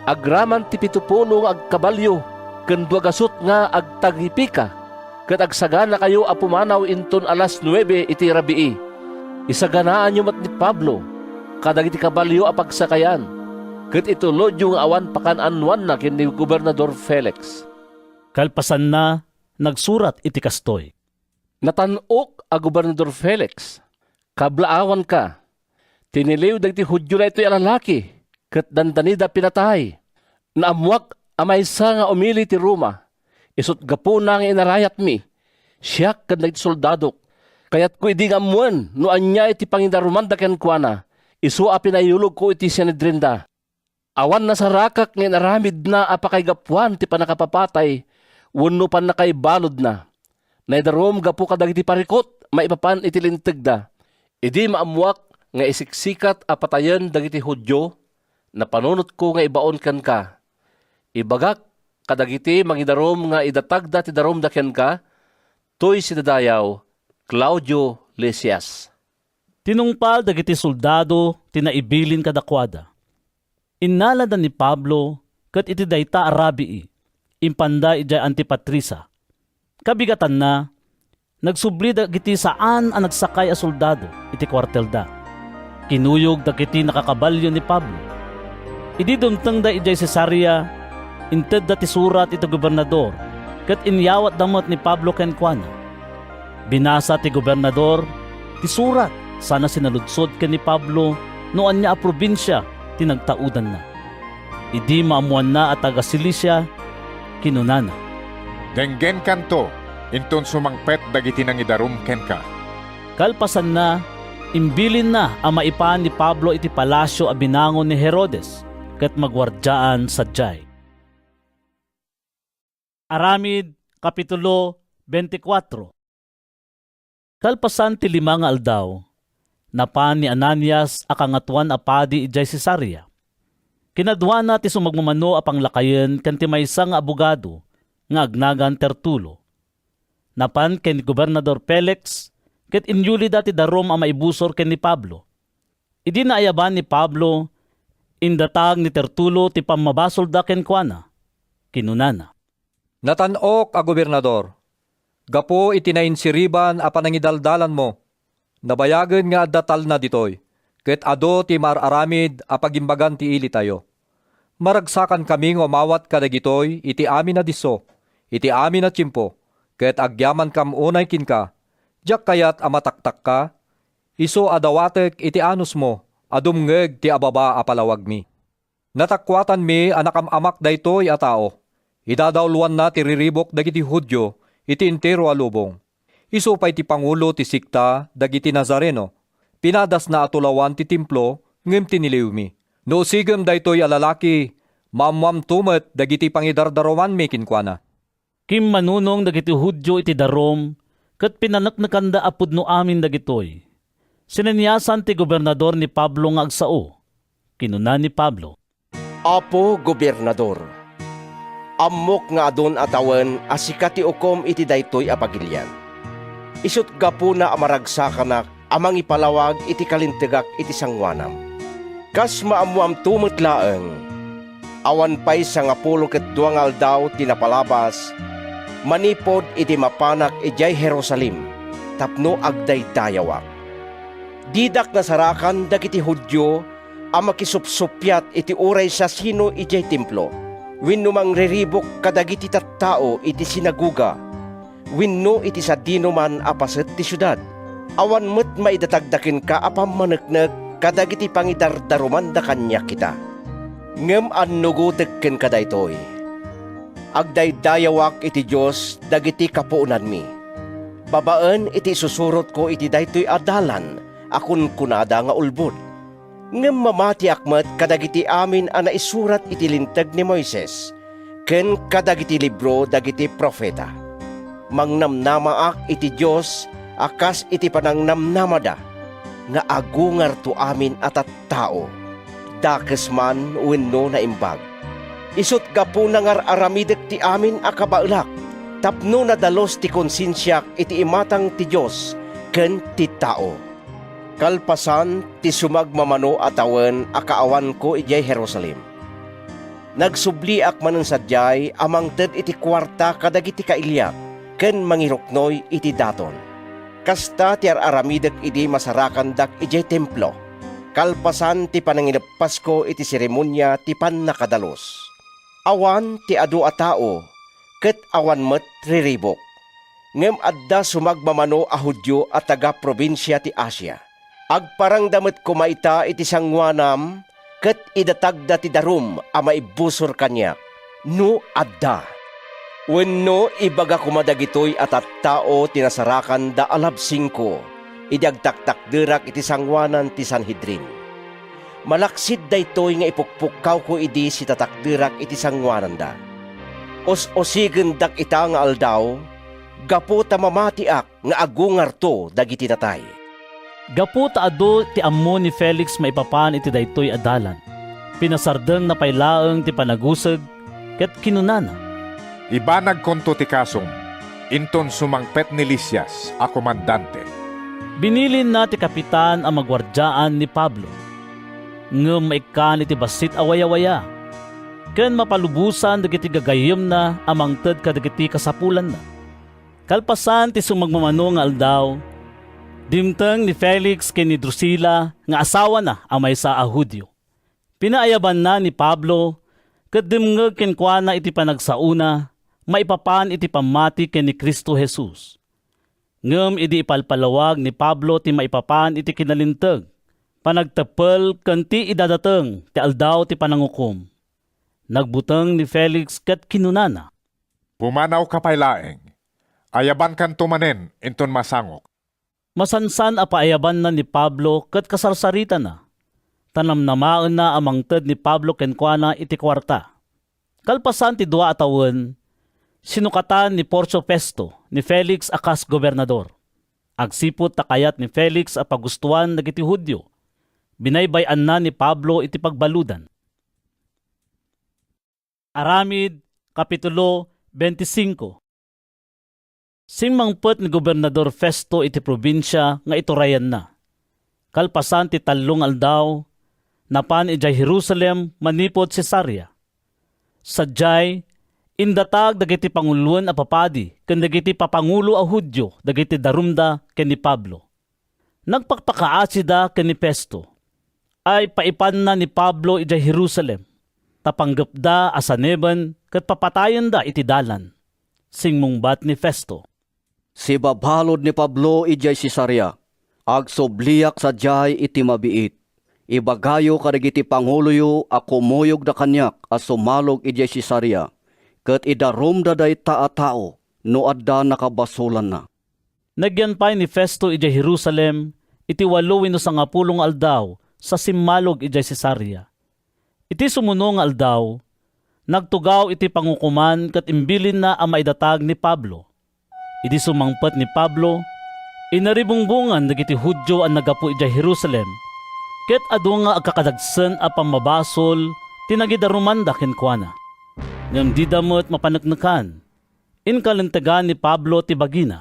agraman ti pito pulo nga agkabalio ken dua gasut nga agtagipika, ket agsaganakayo a pumanaw inton alas nuebe iti rabii. Isaganaanyo met ni Pablo kadagiti kabalio a pagsakayan, ket itulodyo nga awan pakan-anoanna ken ni Gobernador Felix. Kalpasanna, nagsurat iti kastoy: Natan-ok a Gobernador Felix, kablaawanka. Tiniliw dagiti Judio daytoy a lalaki, ket dandanida pinatay. Naammoak a maysa nga umili ti Roma, isut' gapuna nga inarayatmi, siak ken dagiti soldadok. Kayatko idi nga ammoen no ania iti pangidarumanda kenkuana, isu a pinayulogko iti Sanedrinda. Awan nasarakak nga inaramidna a pakaigapuan ti pannakapapatay wenno pannakaibaludna. Naidarum gapu kadagiti parikut maipapan iti lintegda. Idi maammoak nga isiksikat a patayen dagiti Judio, napanunotko nga ibaon kenka. Ibagak kadagiti mangidarum nga idatagda ti darumda kenka, toy sidadayaw, Claudio Lisias. Tinungpal dagiti soldado ti naibilin kadakuada. Innalada ni Pablo, ket iti dayta a rabii, impanda idiay Antipatrisa. Kabigatanna, nagsubli dagiti saan a nagsakay a soldado iti kuartelda. Kinuyog dagiti nakakabalio ni Pablo. Idi dumtengda idiay Cesarea, intedda ti surat iti gobernador, ket inyawatda met ni Pablo kenkuana. Binasa ti gobernador ti surat sana sinaludsod ken ni Pablo no ania a probinsia ti nagtaudanna. Idi maammoanna a taga-Cilicia, kinunana, "Denggenkanto inton sumangpet dagiti nangidarum kenka." Kalpasanna, imbilinna a maipan ni Pablo iti palasio a binangon ni Herodes ket maguardiaan sadiay. Aramid, Kapitulo veinticuatro. Kalpasan ti lima nga aldaw, napan ni Ananias a Kangatoan a Padi idiay Cesarea. Kinaduana ti sumagmamano a panglakayen ken ti maysa nga abogado nga agnagan Tertulo. Napan ken ni Gobernador Felix ket inyulida ti darum a maibusor ken ni Pablo. Idi naayaban ni Pablo, indatag ni Tertulo ti pammabasolda kenkuana. Kinunana, "Natan-ok a gobernador, gapu iti nainsiriban a panangidaldalanmo, nabayagen nga adda talna ditoy, ket adu ti maar-aramid a pagimbagan ti ilitayo. Maragsakankami nga umawat kadagitoy iti amin a disso, iti amin a tiempo, ket agyamankam unay kenka. Diak kayat a mataktakka, isu a dawatek iti anusmo a dumngeg ti ababa a palawagmi. Natakuatanmi a nakam-amak daytoy a tao. Idadawloanna ti riribuk dagiti Judio iti entero a lubong. Isu pay ti pangulo ti sekta dagiti Nazareno. Pinadasna a tulawan ti Templo ngem tiniliwmi. No usigem daytoy a lalaki, maammoamto met dagiti pangidardarumanmi kenkuana." Kimmanunong dagiti Judio iti darum ket pinaneknekanda a pudno amin dagitoy. Sineniasan ti gobernador ni Pablo nga agsao. Kinuna ni Pablo, "Apo Gobernador, ammok nga adun a tawen a sika ti ukom iti daytoy a pagilian. Isut' gapuna a maragsakanak a mangipalawag iti kalintegak iti sangoanam. Kas maammoamto met laeng, awan pay sangapulo ket dua nga aldaw ti napalabas manipud idi mapanak idiay Jerusalem tapno agdaydayawak. Didak nasarakan dagiti Judio a makisupsuppiat iti uray sasino idiay Templo, wenno mangriribuk kadagiti tattao iti sinagoga, wenno iti sadinoman a paset ti siudad. Awan met maidatagda kenka a pammaneknek kadagiti pangidardarumanda kaniak ita. Ngem annugotek kenka daytoy: agdaydayawak iti Dios dagiti kapuonanmi, babaen iti isusurotko iti daytoy a dalan a kunkunada nga ulbod. Ngem mamatiak met kadagiti amin a naisurat iti Linteg ni Moises ken kadagiti libro dagiti profeta. Mangnamnamaak iti Dios a kas iti panangnamnamada nga agungarto amin a tattao, dakes man wenno naimbag. Isut' gapuna nga ar-aramidek ti amin a kabaelak tapno nadalus ti konsensiak iti imatang ti Dios ken ti tao." Kalpasan ti sumagmamano a tawen a kaawanko idiay Jerusalem, nagsubliak manen sadiay a mangted iti kuarta kadagiti kailiak ken mangiruknoy iti daton. Kasta ti ar-aramidek idi masarakandak idiay Templo, kalpasan ti panangileppasko iti seremonia ti pannakadalus. Awan ti adu a tao, ket awan met riribuk. Ngem adda sumagmamano a Judio a taga-probinsia ti Asia. Agparangda met koma ita iti sangoanam ket idatagda ti darum a maibbusor kaniak, no adda. Wenno ibaga koma dagitoy a tattao ti nasarakanda a labsingko idi agtaktakderak iti sangoanan ti Sanhedrin. Malaksid daytoy nga ipukpukkawko idi sitatakderak iti sangoananda. Us-usigendak ita nga aldaw, gapu ta mamatiak nga agungarto dagiti natay. Gapu ta adu ti ammo ni Felix maipapan iti daytoy a dalan, pinasardengna pay laeng ti panaguseg ket kinunana, "Ibanagkonto ti kasom inton sumangpet ni Lisias a komandante." Binilinna ti kapitan a maguardiaan ni Pablo, ngem maikkan iti bassit a wayawaya ken mapalubosan dagiti gagayyemna a mangted kadagiti kasapulanna. Kalpasan ti sumagmamano nga aldaw, dimteng ni Felix ken ni Drusila nga asawana a maysa a Judio. Pinaayabanna ni Pablo ket dimngeg kenkuana iti panagsaona maipapan iti pammati ken ni Cristo Jesus. Ngem idi ipalpalawag ni Pablo ti maipapan iti kinalinteg, panagteppel ken ti idadateng ti Aldaw ti Panangukom, nagbuteng ni Felix ket kinunana, "Pumanawka pay laeng. Ayabankanto manen inton masangok." Masansan a paayabanna ni Pablo ket kasarsaritana, ta namnamaenna a mangted ni Pablo kenkuana iti kuarta. Kalpasan ti dua a tawen, sinukatan ni Porcio Festo ni Felix a kas gobernador. Agsipud ta kayat ni Felix a pagustoan dagiti Judio, binaybay-anna ni Pablo iti pagbaludan. Aramid, Kapitulo twenty-five. Simmangpet ni Gobernador Festo iti probinsia nga iturayanna. Kalpasan ti tallo nga aldaw, napan idiay Jerusalem manipud Cesarea. Sadiay, indatag dagiti panguloen a papadi ken dagiti papangulo a Judio dagiti darumda ken ni Pablo. Nagpakpakaasida ken ni Festo. Ay paipanna ni Pablo idiay Jerusalem, ta panggepda a saneben ket papatayenda iti dalan. Simmungbat ni Festo, "Sibabalud ni Pablo idiay Cesarea. Agsubliak sadiay iti mabiit. Ibagayo kadagiti panguloyo a kumuyogda kaniak a sumalog idiay Cesarea, ket idarumda dayta a tao no adda nakabasolanna." Nagyan pay ni Festo idiay Jerusalem iti walo wenno sangapulo nga aldaw sa simmalog idiay Cesarea. Iti sumuno nga aldaw, nagtugaw iti pangukoman ket imbilinna a maidatag ni Pablo. Idi sumangpet ni Pablo, inaribungbongan dagiti Judio a naggapu idiay Jerusalem, ket adu nga agkakadagsen a pammabasol ti nagidarumanda kenkuana. Ngem dida met mapaneknekan. Inkalintegan ni Pablo ti bagina.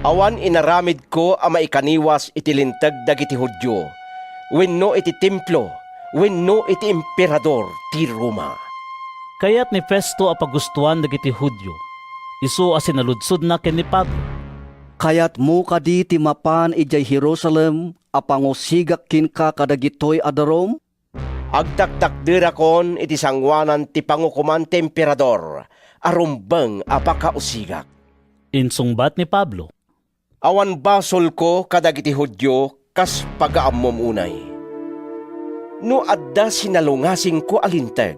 "Awan inaramidko a maikaniwas iti Linteg dagiti Judio, wenno iti Templo, wenno iti Emperador ti Roma." Kayat ni Festo a pagustoan dagiti Judio, isu a sinaludsodna ken ni Pablo, "Kayatmo kadi ti mapan idiay Jerusalem a pangusigak kenka kadagitoy a darum?" "Agtaktakderakon iti sangoanan ti pangukoman ti Emperador a rumbeng a pakausigak," insungbat ni Pablo. "Awan basolko kadagiti Judio kas pagaammom unay. No adda sinalungasingko a linteg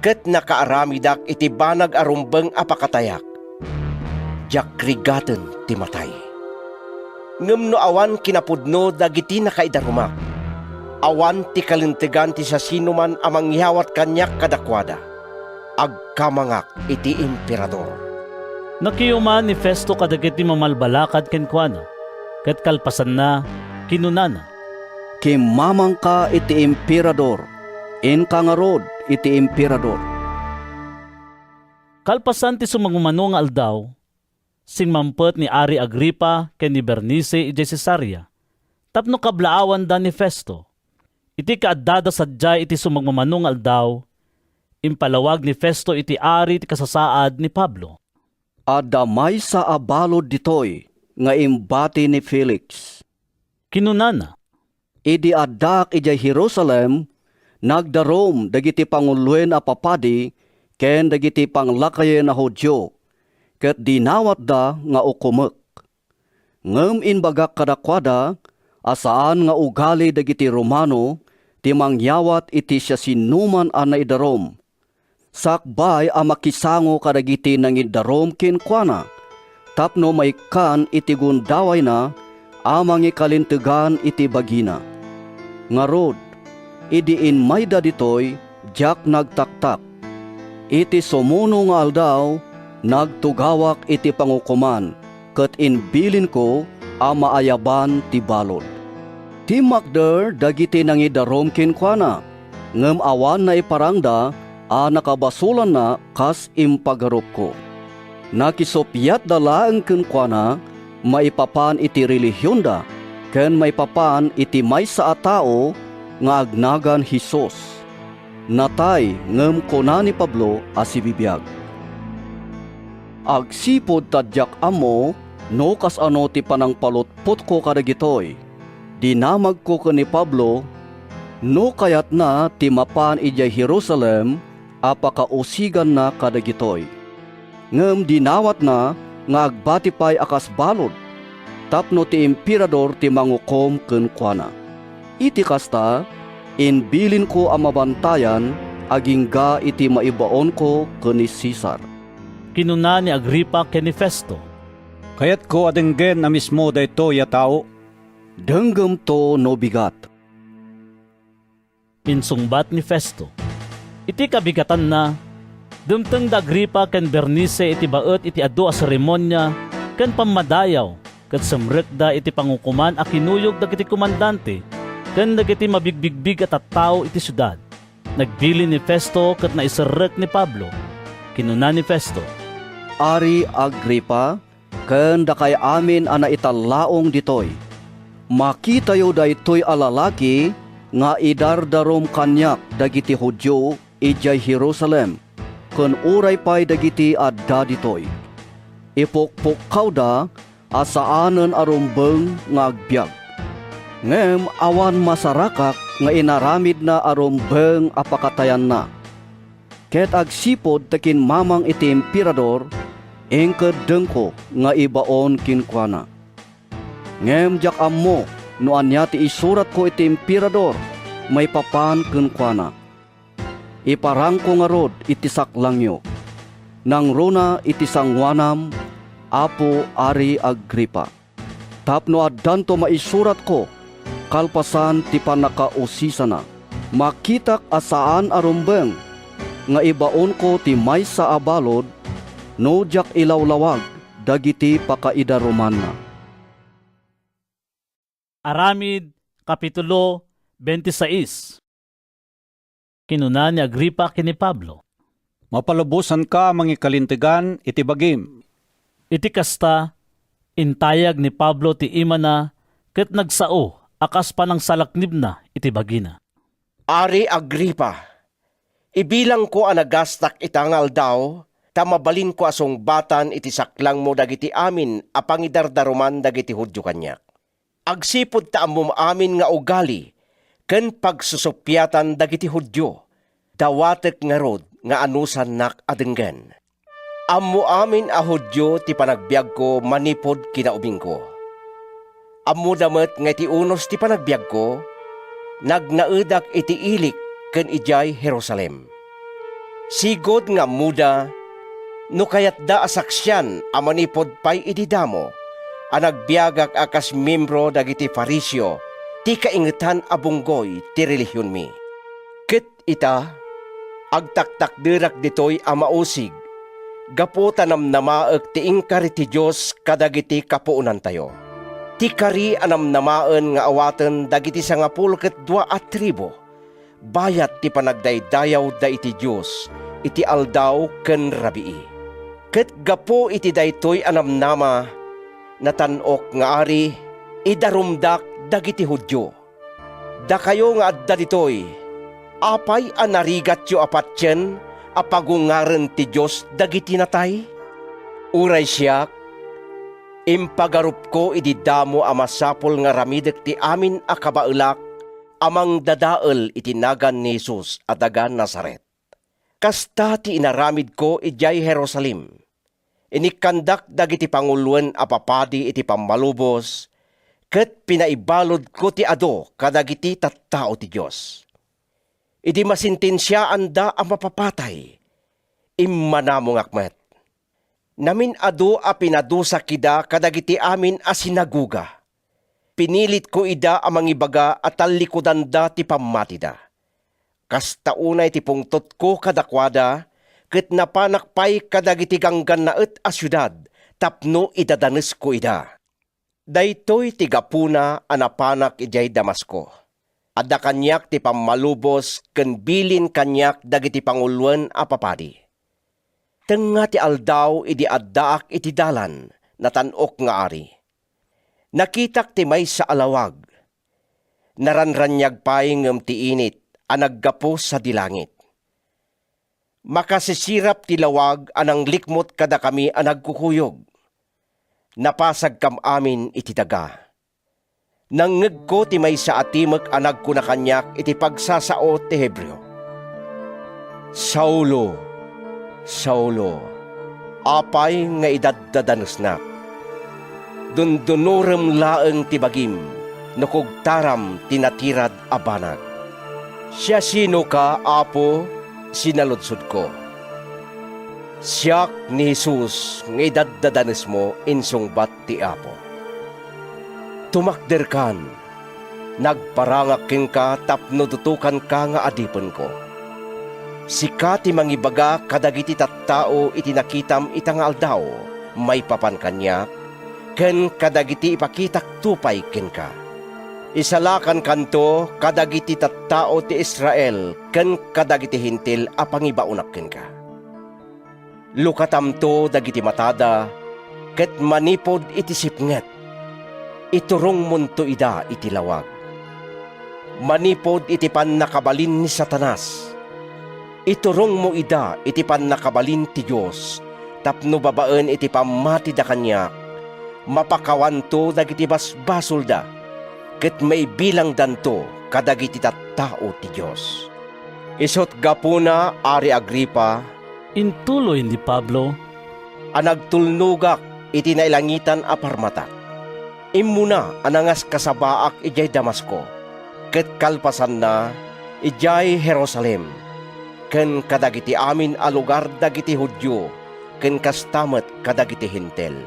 ket nakaaramidak iti banag a rumbeng a pakatayak, diak rigaten ti matay. Ngem no awan kinapudno dagiti nakaidarumak, awan ti kalintegan ti siasinoman a mangyawat kaniak kadakuada. Agkamangak iti Emperador." Nakiyuman ni Festo kadagiti mamalbalakad kenkuana, ket kalpasanna, kinunana, "Kimmamangka iti Emperador. Inka ngarud iti Emperador." Kalpasan ti sumagmamano nga aldaw, simmangpet ni Ari Agripa ken ni Bernice idiay Cesarea, tapno kablaawanda ni Festo. Iti kaaddada sadiay iti sumagmamano nga aldaw, impalawag ni Festo iti ari ti kasasaad ni Pablo. "Adda maysa a balud ditoy nga imbati ni Felix," kinunana. "Idi addaak idiay Jerusalem, nagdarum dagiti panguloen a papadi ken dagiti panglakayen a Judio, ket dinawatda nga ukomek. Ngem imbagak kadakuada a saan nga ugali dagiti Romano ti mangyawat iti siasinoman a naidarum, sakbay a makisango kadagiti nangidarum kenkuana tapno maikkan iti gundawayna a mangikalintegan iti bagina. Ngarud, idi immayda ditoy, diak nagtaktak. Iti sumuno nga aldaw, nagtugawak iti pangukoman, ket imbilinko a maayaban ti balud. Timmakder dagiti nangidarum kenkuana, ngem awan naiparangda a nakabasolanna kas impagarupko. Nakisuppiatda laeng kenkuana maipapan iti relihionda ken maipapan iti maysa a tao nga agnagan Jesus. Natay ngem kuna ni Pablo a sibibiag. Agsipud ta diak ammo no kasano ti panangpalutpotko kadagitoy, dinamagko ken ni Pablo no kayatna ti mapan idiay Jerusalem a pakausiganna kadagitoy. Ngem dinawatna nga agbati pay a kas balud tapno ti Emperador ti mangukom kenkuana. Iti kasta, imbilinko a mabantayan agingga iti maibaonko ken ni Cesar. Kinuna ni Agripa ken ni Festo, "Kayatko a denggen a mismo daytoy a tao." "Denggemto no bigat." Insungbat ni Festo. Iti kabigatanna, dumteng da Agripa ken Bernice iti baet iti adu a seremonia ken pammadayaw, ket simrekda iti pangukoman a kinuyog dagiti komandante ken dagiti mabigbigbig a tattao iti siudad. Nagbilin ni Festo ket naiserrek ni Pablo. Kinuna ni Festo, "Ari Agripa, ken dakay amin a naitallaong ditoy. Makitayo daytoy a lalaki nga idardarum kaniak dagiti Judio idiay Jerusalem, ken uray pay dagiti adda ditoy. Ipukpukkawda a saanen a rumbeng nga agbiag. Ngem awan masarakak nga inaramidna a rumbeng a pakatayanna. Ket agsipud ta kinmamang iti Emperador, inkeddengko nga ibaon kenkuana. Ngem diak ammo no ania ti isuratko iti Emperador maipapan kenkuana. Iparangko ngarud iti saklangyo. Nangruna iti sangoanam, Apo Ari Agripa, tapno addanto maisuratko kalpasan ti pannakausisana. Makitak a saan a rumbeng nga ibaonko ti maysa a balud no diak ilawlawag dagiti pakaidarumanna." Aramid, Kapitulo twenty-six. Kinuna ni Agripa ken ni Pablo, "Mapalubosanka a mangikalintegan iti bagim." Iti kasta, intayag ni Pablo ti imana ket nagsao a kas panangsalaknibna iti bagina. "Ari Agripa, ibilangko a nagastak ita nga aldaw ta mabalinko a sungbatan iti saklangmo dagiti amin a pangidardaruman dagiti Judio kaniak. Agsipud ta ammom amin nga ugali ken pagsusuppiatan dagiti Judio, dawatek ngarud nga anusannak a denggen. Ammo amin a Judio ti panagbiagko manipud kinaubingko. Ammoda met nga iti unos ti panagbiagko, nagnaedak iti ilik ken idiay Jerusalem. Sigud nga ammoda no kayatda a saksian a manipud pay idi damo a nagbiagak a kas miembro dagiti Fariseo ti kaingetan a bunggoy ti relihionmi. Ket ita, agtaktakderak ditoy a mausig gapu ta namnamaek ti inkari ti Dios kadagiti kapuonantayo. Ti kari a namnamaen nga awaten dagiti sangapulo ket dua a tribu, bayat ti panagdaydayawda iti Dios iti aldaw ken rabii. Ket gapu iti daytoy a namnama, natan-ok nga ari, idarumdak dagiti Judio. Dakayo nga adda ditoy, apay a narigatyo a patien a pagungaren ti Dios dagiti natay? Uray siak, impagarupko idi damo a masapul nga aramidek ti amin a kabaelak a mangdadael iti nagan ni Jesus a taga Nazaret. Kasta ti inaramidko idiay Jerusalem. Inikkandak dagiti panguloen a papadi iti pammalubos, ket pinaibaludko ti adu kadagiti tattao ti Dios. Idi masentensiaanda a mapapatay, immanamongak met. Namin-adu a pinadusak ida kadagiti amin a sinagoga. Pinilitko ida a mangibaga a tallikudanda ti pammatida. Kasta unay ti pungtotko kadakuada, ket napanak pay kadagiti ganggannaet a siudad tapno idadanesko ida. Daytoy ti gapuna a napanak idiay Damasco. Adda kaniak ti pammalubos ken bilin kaniak dagiti panguloen a papadi. Tengnga ti aldaw idi addaak iti dalan, natan-ok nga ari. Nakitak ti maysa a lawag. Naranraniag pay ngem ti init a naggapu sadi langit. Makasisirap ti lawag a nanglikmut kadakami a nagkukuyog. Napasagkam amin iti daga. Nangngegko ti maysa a timek a nagkuna kaniak iti pagsasao ti Hebreo, "Saulo, Saulo, apay nga idaddadanesnak? Dundunorem laeng ti bagim no kugtaram ti natirad a banag." "Siasinoka, Apo?" sinaludsodko. "Siak ni Jesus nga idaddadanesmo," insungbat ti Apo. "Tumakderkan! Nagparangak kenka tapno dutokanka nga adipenko. Sika ti mangibaga kadagiti tattao iti nakitam ita nga aldaw maipapan kaniak, ken kadagiti ipakitakto pay kenka. Isalakankanto kadagiti tattao ti Israel ken kadagiti Hentil a pangibaonak kenka. Lukatamto dagiti matada, ket manipud iti sipnget, iturongmonto ida iti lawag. Manipud iti pannakabalin ni Satanas, iturongmo ida iti pannakabalin ti Dios, tapno babaen iti pammatida kaniak, mapakawanto dagiti basbasolda, ket maibilangdanto kadagiti tattao ti Dios." "Isut' gapuna, Ari Agripa," intuloy ni Pablo, "a nagtulnogak iti nailangitan a parmatak. Immuna a nangaskasabaak idiay Damasco, ket kalpasanna, idiay Jerusalem, ken kadagiti amin a lugar dagiti Judio, ken kasta met kadagiti Hentil.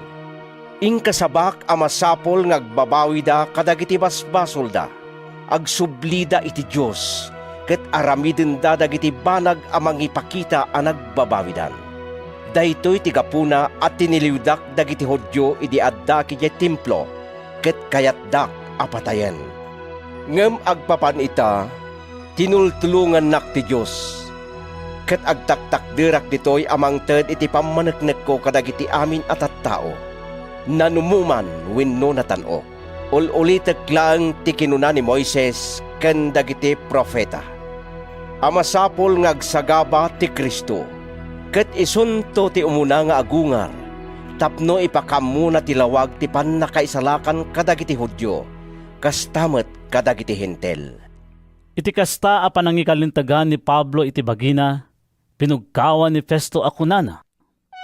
Inkasabak a masapul nga agbabawida kadagiti basbasolda, agsublida iti Dios, ket aramidenda dagiti banag a mangipakita a nagbabawidan. Daytoy ti gapuna a tiniliwdak dagiti Judio idi addaak idiay Templo, ket kayatdak a patayen. Ngem agpapan ita, tinultulongannak ti Dios, ket agtaktakderak ditoy a mangted iti pammaneknekko kadagiti amin a tattao, nanumoman wenno natan-ok. Ul-ulitek laeng ti kinuna ni Moises ken dagiti profeta, a masapul nga agsagaba ti Cristo, ket isunto ti umuna nga agungar, tapno ipakaammona ti lawag ti pannakaisalakan kadagiti Judio, kasta met kadagiti Hentil." Iti kasta a panangikalintegan ni Pablo iti bagina, pinugkawan ni Festo a kunana,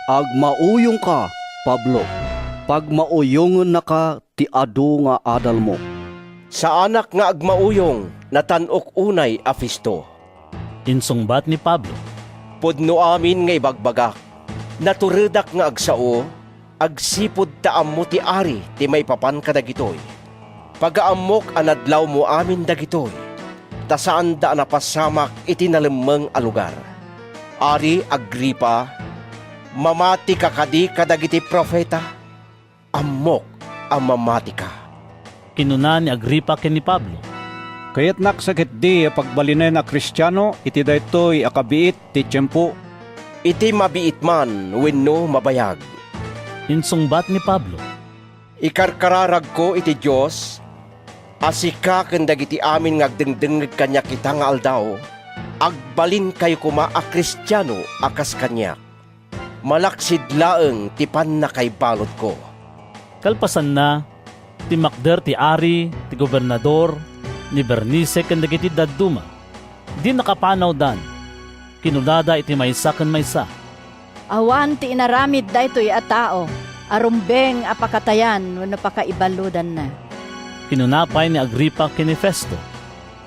"Agmauyongka, Pablo. Pagmauyongennaka ti adu nga adalmo." "Saanak nga agmauyong, natan-ok unay a Festo," insungbat ni Pablo. "Pudno amin nga ibagbagak. Naturedak nga agsao, agsipud ta ammo ti ari ti maipapan kadagitoy. Pagaammok a nadlawmo amin dagitoy, ta saanda a napasamak iti nalemmeng a lugar. Ari Agripa, mamatika kadi kadagiti profeta?" "Ammok a mamatika," kinuna ni Agripa ken ni Pablo. "Kayatnak sa ketdi a pagbalinen a Kristiano iti daytoy a kabiit ti tiempo." "Iti mabiit man wenno mabayag," insungbat ni Pablo, "ikarkararagko iti Dios, A sika ken dagiti amin nga agdengdengngeg kaniak ita nga aldaw, agbalinkayo koma a Kristiano a kas kaniak. Malaksid laeng ti pannakaibaludko. Kalpasanna, timmakder ti ari, ti gobernador, ni Bernice ken dagiti dadduma. Idi nakapanawdan, kinunada iti maysa ken maysa, "Awan ti inaramid daytoy a tao a rumbeng a pakatayan wenno pakaibaludanna." Kinuna pay ni Agripa ken ni Festo,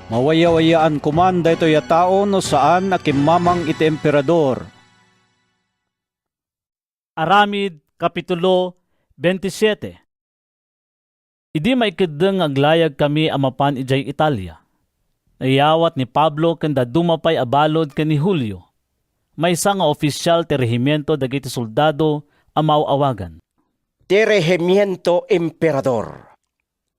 "Mawayawayaan koman daytoy a tao no saan a kimmamang iti Emperador." Aramid, Kapitulo veintisiete. Idi maikeddeng nga aglayagkami a mapan idiay Italia, nayawat ni Pablo ken dadduma pay a balud ken ni Julio, maysa nga ofisial ti rehimiento dagiti soldado a maaw-awagan, ti Rehimiento Emperador.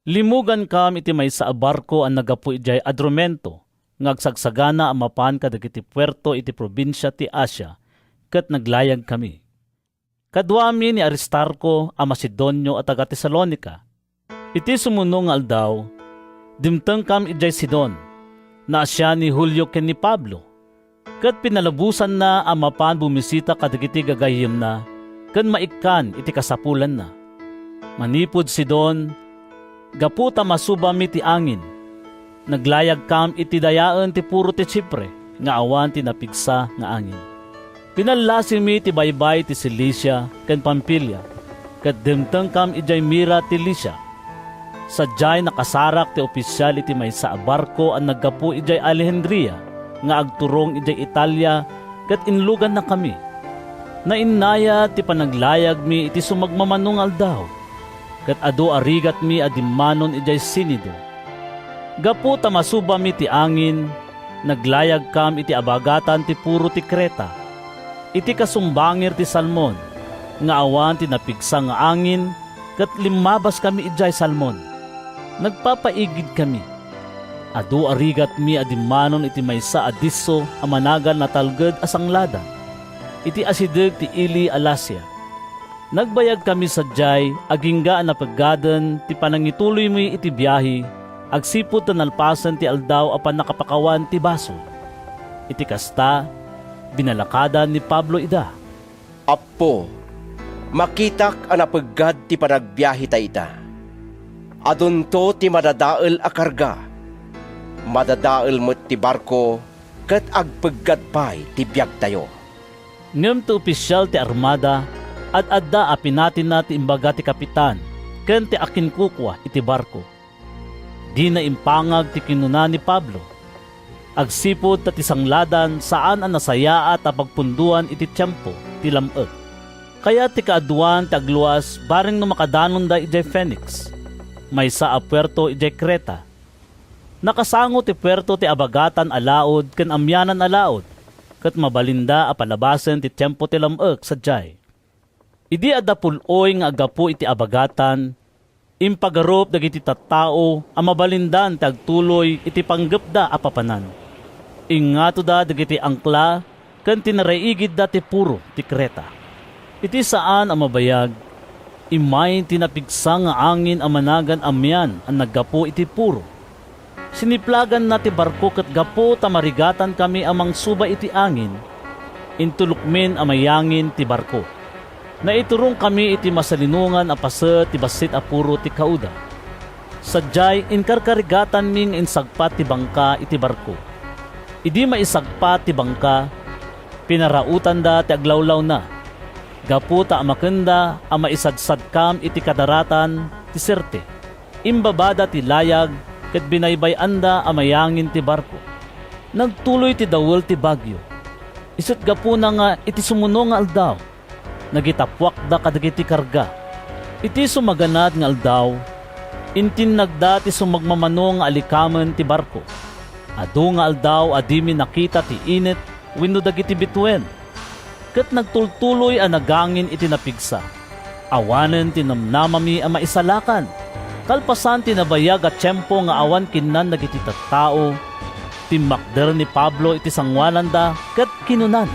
Limmugankam iti maysa a barko a naggapu idiay Adrumento nga agsagsagana a mapan kadagiti puerto iti probinsia ti Asia, ket naglayagkami. Kaduami ni Aristarco a Macedonio a taga-Tesalonica. Iti sumuno nga aldaw, dimtengkam idiay Sidon. Naasian ni Julio ken ni Pablo, ket pinalubosanna a mapan bumisita kadagiti gagayyemna ken maikkan iti kasapulanna. Manipud Sidon, gapu ta masubami ti angin, naglayagkam iti dayaen ti puro ti Chipre nga awan ti napigsa nga angin. Pinallasimi ti baybay ti Cilicia ken Pamfilia, ket dimtengkam idiay Mira ti Licia. Sadiay, nakasarak ti opisial iti maysa a barko a naggapu idiay Alejandria nga agturong idiay Italia, ket inlugannakami. Nainnayat ti panaglayagmi iti sumagmamano nga aldaw, ket adu a rigatmi a dimmanon idiay Cnido. Gapu ta masubami ti angin, naglayagkam iti abagatan ti puro ti Creta, iti kasumbangir ti Salmon, nga awan ti napigsa nga angin, ket limmabaskami idiay Salmon. Nagpapaigidkami. Adu a rigatmi a dimmanon iti maysa a disso a managan Natalged a Sangladan, iti asideg ti ili a Lasea. Nagbayagkami sadiay agingga a napeggaden ti panangituloymi iti biahe agsipud ta nalpasen ti aldaw a pannakapakawan ti basol. Iti kasta, binalakadan ni Pablo ida. "Appo, makitak a napeggad ti panagbiaheta ita. Adunto ti madadael a karga. Madadael met ti barko ket agpeggad pay ti biagtayo." Ngem ti opisial ti armada, ad-adda a pinatina ti imbaga ti kapitan ken ti akinkukua iti barko. Dina impangag ti kinuna ni Pablo, agsipud ta ti sangladan saan a nasayaat a pagpundoan iti tiempo ti lam-ek. Kayat ti kaaduan ti agluas bareng no makadanonda idiay Phoenix, maysa a puerto idiay Creta. Nakasango ti puerto ti abagatan a laud ken amianan a laud, ket mabalinda a palabasen ti tiempo ti lam-ek sadiay. Idi adda pul-oy nga aggapu iti abagatan, impagarup dagiti tattao a mabalindan ti agtuloy iti panggepda a papanan. Ingngatoda dagiti angkla ken tinaraigidda ti puro ti Creta. Iti saan a mabayag, immay ti napigsa nga angin a managan amian a naggapu iti puro. Siniplaganna ti barko ket gapu ta marigatankami a mangsuba iti angin, intulokmin a mayangin ti barko. Naiturongkami iti masalinongan a paset ti bassit a puro ti Cauda. Sadiay, inkarkarigatanmi nga insagpat ti bangka iti barko. Idi maisagpat ti bangka, pinarautanda ti aglawlawna, gapu ta amakenda a maisadsadkam iti kadaratan ti Sirte. Imbabada ti layag ket binaybay-anda a mayangin ti barko. Nagtuloy ti dawel ti bagyo. Isu ti gapuna nga iti sumuno nga aldaw, nagitapuakda kadagiti karga. Iti sumaganad nga aldaw, intinnagda ti sumagmamano nga alikamen ti barko. Adu nga aldaw a dimi nakita ti init wenno dagiti bituen, ket nagtultuloy a nagangin iti napigsa. Awanen ti namnamami a maisalakan. Kalpasan ti nabayag a tiempo nga awan kinnan dagiti tattao, timmakder ni Pablo iti sangoananda ket kinunana,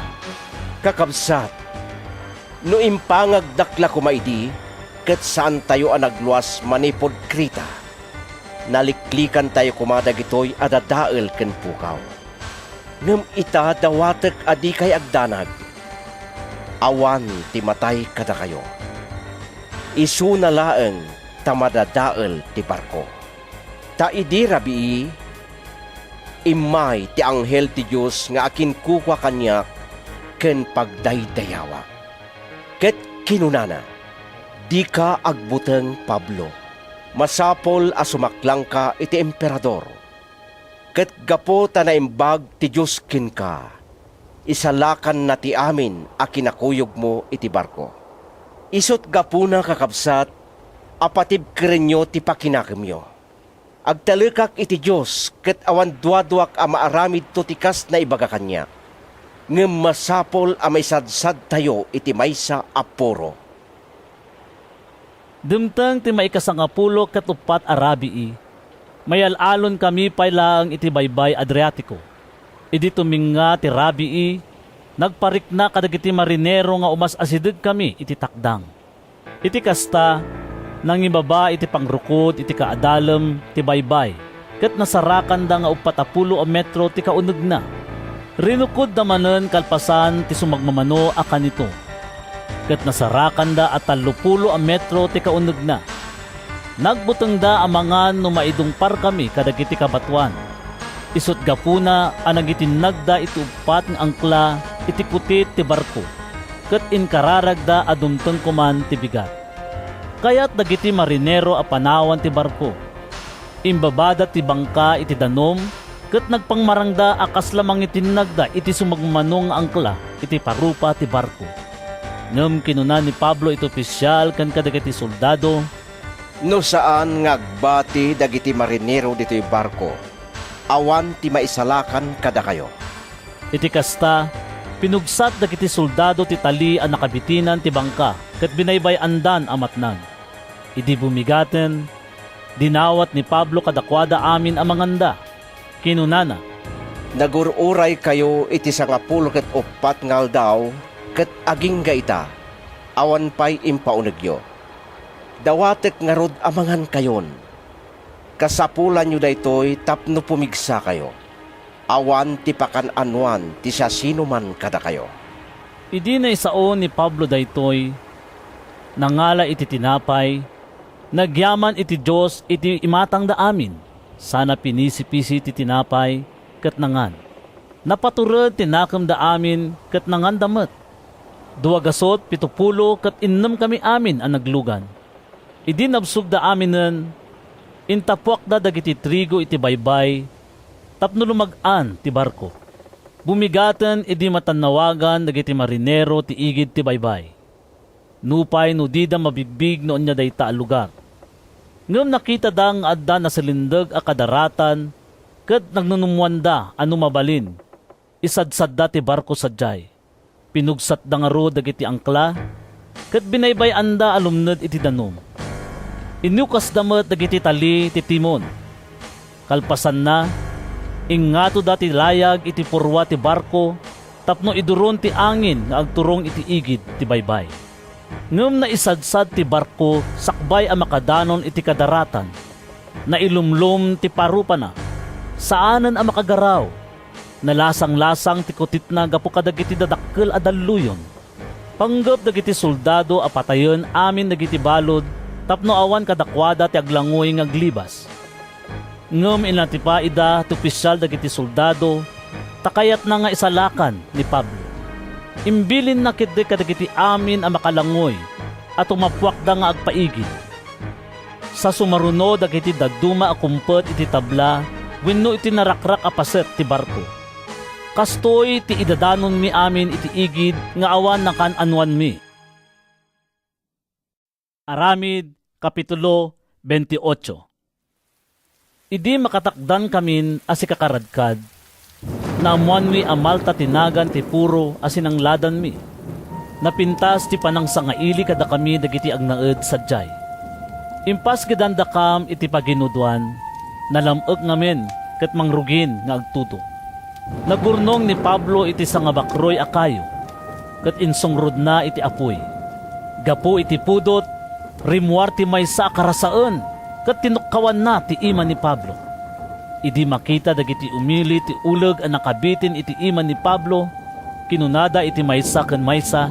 "Kakabsat, no impangagdak la koma idi, ket saantayo a nagluas manipud Creta. naliklikantayo koma dagitoy a dadael ken pukaw. Ngem ita, dawatek a dikay agdanag. Awan ti matay kadakayo. Isuna laeng ta madadael ti barko. Ta idi rabii, immay ti anghel ti Dios nga akinkukua kaniak ken pagdaydayawak. Ket kinunana, "Dika agbuteng, Pablo. Masapul a sumaklangka iti Emperador. Ket gapu ta naimbag ti Dios kenka, isalakanna ti amin a kinakuyogmo iti barko. Isut' gapuna, kakabsat, a patibkerenyo ti pakinakemyo. Agtalekak iti Dios ket awan duaduak a maaramidto ti kas naibaga kaniak. Ngem masapul a maisadsadtayo iti maysa a puro." Dimteng ti maikasangapulo ket uppat a rabii, mayal-alonkami pay laeng iti baybay Adriatico. Idi tumingnga ti rabii, nagparikna kadagiti marinero nga umas-asidegkami iti takdang. Iti kasta, nangibaba iti pangrukod iti kaadalem ti baybay, ket nasarakanda nga uppat a pulo a metro ti kaunegna. Rinukodda manen kalpasan ti sumagmamano a kanito, ket nasarakanda a tallo pulo a metro ti kaunegna. Nagbutengda a mangan no maidungparkami kadagiti kabatoan. Isut' gapuna a nangitinnagda iti uppat nga angkla iti kutit ti barko, ket inkararagda a dumteng koman ti bigat. Kayat dagiti marinero a panawan ti barko. Imbabada ti bangka iti danum, ket nagpangmarangda a kasla mangitinnagda iti sumagmamano nga angkla iti parupa ti barko. Ngem kinuna ni Pablo iti ofisial ken kadagiti soldado, "No saan nga agbati dagiti marinero ditoy barko, awan ti maisalakan kadakayo." Iti kasta, pinugsat dagiti soldado ti tali a nakabitinan ti bangka ket binaybay-andan a matnag. Idi bumigaten, dinawat ni Pablo kadakuada amin a manganda. Kinunana, "Nagur-uraykayo iti sangapulo ket uppat nga aldaw ket agingga ita, awan pay impaunegyo. Dawatek ngarud a mangankayon. Kasapulanyo daytoy tapno pumigsakayo. Awan ti pakan-anoan ti siasinoman kadakayo." Idi naisao ni Pablo daytoy, nangala iti tinapay, nagyaman iti Dios iti imatangda amin, sana pinisipisi ti tinapay ket nangan. Napatured ti nakemda amin ket nanganda met. Dua gasut pito pulo ket innemkami amin a naglugan. Idi nabsogda aminen, intapuakda dagiti trigo iti baybay tapno lumag-an ti barko. Bumigaten idi matannawagan dagiti marinero ti igid ti baybay, nupay no dida mabigbig no ania dayta a lugar. Ngem nakitada nga adda nasilindeg a kadaratan ket nagnunummoanda a no mabalin, isadsadda ti barko sadiay. Pinugsatda ngarud dagiti angkla, ket binaybay-anda a lumned iti danum. Inukasda met dagiti tali ti timon. Kalpasanna, ingngatoda ti layag iti purua ti barko tapno iduron ti angin nga agturong iti igid ti baybay. Ngem naisadsad ti barko sakbay a makadanon iti kadaratan. Nailumlom ti parupana. Saanen a makagaraw. Nalasanglasang ti kutitna gapu kadagiti dadakkel a dalluyon. Panggep dagiti soldado a patayen amin dagiti balud tapno awan kadakuada ti aglangoy nga aglibas. Ngem inatipaida ti opisial dagiti soldado ta kayatna nga isalakan ni Pablo. Imbilinna ketdi kadagiti amin a makalangoy a tumapuakda nga agpaigid. Sa sumaruno dagiti dadduma a kumpet iti tabla wenno iti narakrak a paset ti barko. Kastoy ti idadanonmi amin iti igid nga awan nakan-anoanmi. Aramid, Kapitulo veintiocho. Idi makatakdankamin a sikakaradkad, naammoanmi a Malta ti nagan ti puro a sinangladanmi. Napintas ti panangsangaili kadakami dagiti agnaed sadiay. Impasgidandakam iti paginudoan, nalam-ek ngamin ket mangrugin nga agtudo. Nagurnong ni Pablo iti sangabakroy a kayo, ket insungrodna iti apuy. Gapu iti pudot, rimmuar ti maysa a karasaen ket tinukkawanna ti ima ni Pablo. Idi makita dagiti umili ti uleg a nakabitin iti ima ni Pablo, kinunada iti maysa ken maysa,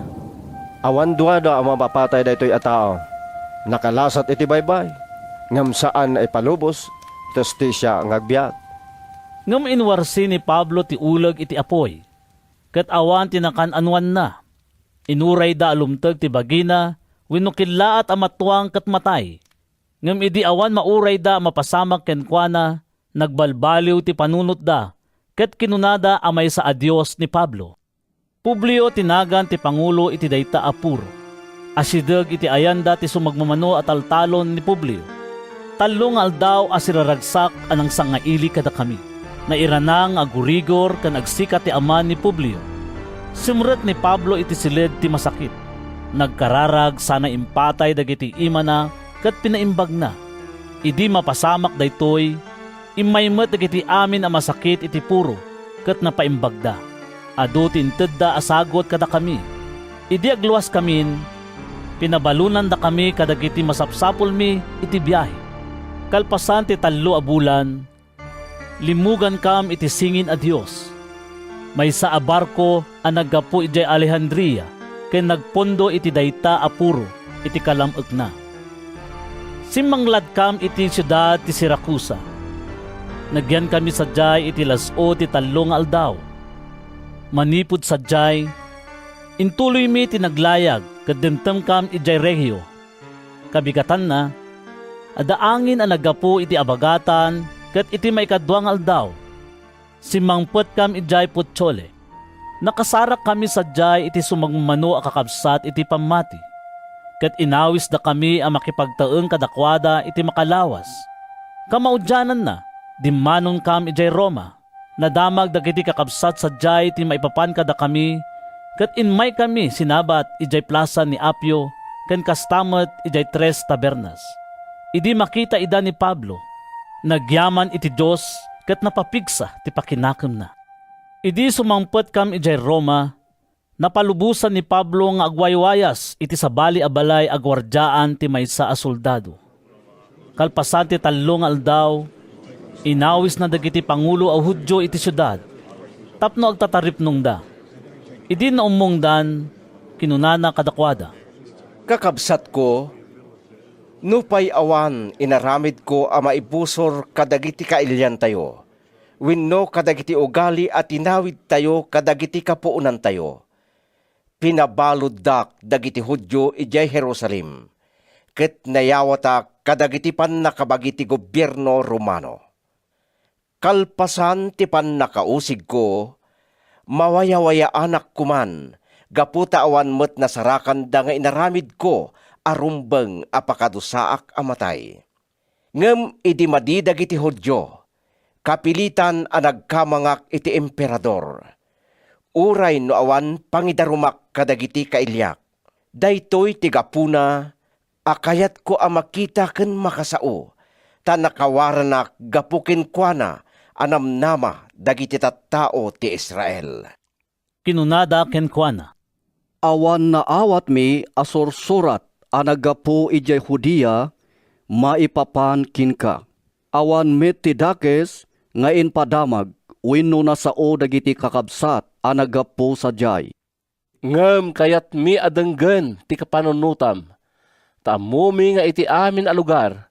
"Awan duada a mapapatay daytoy a tao. Nakalasat iti baybay, ngem saan a ipalubos ti hustisia nga agbiag." Ngem inwarsi ni Pablo ti uleg iti apuy, ket awan ti nakan-anoanna. Inurayda a lumteg ti bagina wenno kellaat a matuang ket matay. Ngem idi awan maurayda a mapasamak kenkuana, nagbalbaliw ti panunotda, ket kinunada a maysa a dios ni Pablo. Publio ti nagan ti pangulo iti dayta a puro. Asideg iti ayanda ti sumagmamano a taltalon ni Publio. Tallo nga aldaw a siraragsak a nangsangaili kadakami. Nairana nga agurigor ken agsika ti ama ni Publio. Simrek ni Pablo iti siled ti masakit. Nagkararag sana impatay dagiti imana ket pinaimbagna. Idi mapasamak daytoy, immay met dagiti amin a masakit iti puro ket napaimbagda. Adu ti intedda a sagut kadakami. Idi agluaskamin, pinabalonandakami kadagiti masapsapulmi iti biahe. Kalpasan ti tallo a bulan, limmugankam iti singin a Dios. Maysa a barko a naggapu idiay Alejandria ken nagpondo iti dayta a puro iti kalam-ekna. Simmangladkam iti siudad ti Siracusa. Nagyankami sadiay iti las-o ti tallo nga aldaw. Manipud sadiay, intuloymi ti naglayag ket dimtengkam idiay Regio. Kabigatanna, adda angin a naggapu iti abagatan ket iti maikadua nga aldaw, simmangpetkam idiay Puteoli. Nakasarakkami sadiay iti sumagmamano a kakabsat iti pammati, ket inawisdakami a makipagtaeng kadakuada iti makalawas. Kamaudiananna, dimmanonkam idiay Roma. Nadamag dagiti kakabsat sadiay ti maipapan kadakami, ket immaykami sinabat idiay plasa ni Apio ken kasta met idiay Tres Tabernas. Idi makita ida ni Pablo, nagyaman iti Dios ket napapigsa ti pakinakemna. Idi sumangpetkam idiay Roma, napalubosan ni Pablo nga agwaywayas iti sabali a balay a guardiaan ti maysa a soldado. Kalpasan ti tallo nga aldaw, inawisna dagiti pangulo a Judio iti siudad tapno agtataripnongda. Idi naummongdan, kinunana kadakuada, "Kakabsatko, nupay awan inaramidko a maibusor kadagiti kailiantayo wenno kadagiti ugali a tinawidtayo kadagiti kapuonantayo, pinabaluddak dagiti Judio idiay Jerusalem, ket nayawatak kadagiti pannakabagi ti gobierno Romano. Kalpasan ti pannakausigko, mawayawayaanak koman gapu ta awan met nasarakanda nga inaramidko a rumbeng a pakadusaak a matay. Ngem idi madi dagiti Judio, kapilitan a nagkamangak iti Emperador, uray no awan pangidarumak kadagiti kailiak. Daytoy ti gapuna a kayatko a makita ken makasao, ta nakawaranak gapu kenkuana a namnama dagiti tattao ti Israel." Kinunada kenkuana, "Awan naawatmi a sursurat a naggapu idiay Judea maipapan kenka. Awan met ti dakes nga impadamag wenno nasao dagiti kakabsat a naggapu sadiay. Ngem kayatmi a denggen ti kapanunotam, ta ammomi nga iti amin a lugar,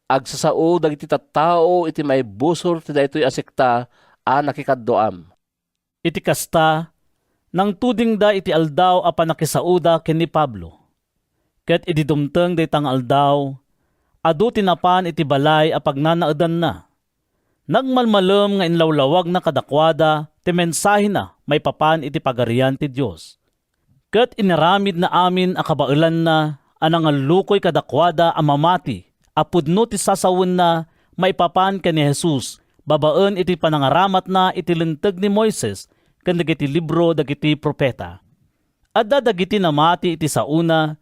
agsasao dagiti tattao iti maibusor ti daytoy a sekta a nakikaduam." Iti kasta, nangtudingda iti aldaw a pannakisaoda ken ni Pablo. Ket idi dumteng dayta nga aldaw, adu ti napan iti balay a pagnanaedanna. Nagmalmalem nga inlawlawagna kadakuada ti mensahena maipapan iti Pagarian ti Dios. Ket inaramidna amin a kabaelanna a nangallukoy kadakuada a mamati a pudno ti sasawenna maipapan ken ni Jesus babaen iti panangaramatna iti Linteg ni Moises ken dagiti libro dagiti profeta. Adda dagiti namati iti saona,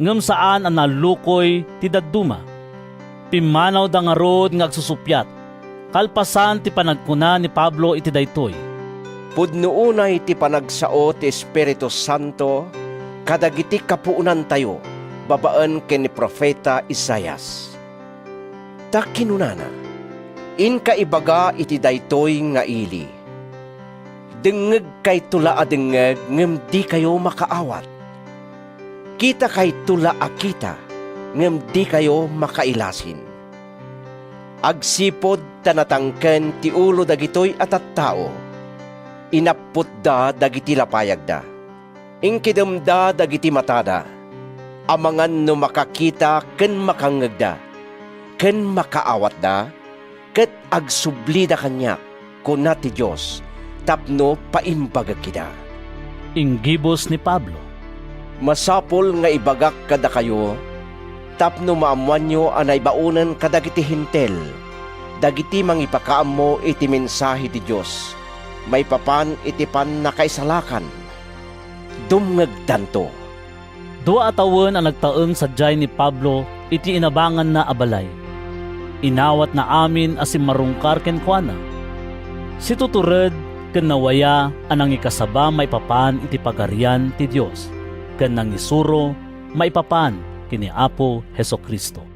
ngem saan a nallukoy ti dadduma. Pimmanawda ngarud nga agsusuppiat, kalpasan ti panagkuna ni Pablo iti daytoy, "Pudno unay ti panagsao ti Espiritu Santo kadagiti kapuonantayo babaen ken ni profeta Isaias. Ta kinunana, "Inka ibaga iti daytoy nga ili, 'Dengngegkayto la a dengngeg ngem dikayo makaawat. Kitakayto la a kita ngem dikayo makailasin.' Agsipud ta natangken ti ulo dagitoy a tattao, inapputda dagiti lapayagda. Inkidemda dagiti matada, amangan no makakita ken makangngegda, ken makaawatda, ket agsublida kaniak, kuna ti Dios, tapno paimbagek ida." Inggibus ni Pablo, "Masapul nga ibagak kadakayo tapno maammoanyo a naibaonen kadagiti Hentil dagiti mangipakaammo iti mensahe ti Dios maipapan iti pannakaisalakan. Dumngegdanto." Dua a tawen a nagtaeng sadiay ni Pablo iti inabanganna a balay. Inawatna amin a simmarungkar kenkuana. Situtured ken nawaya a nangikasaba maipapan iti Pagarian ti Dios ken nangisuro maipapan ken ni Apo Jesu-Cristo.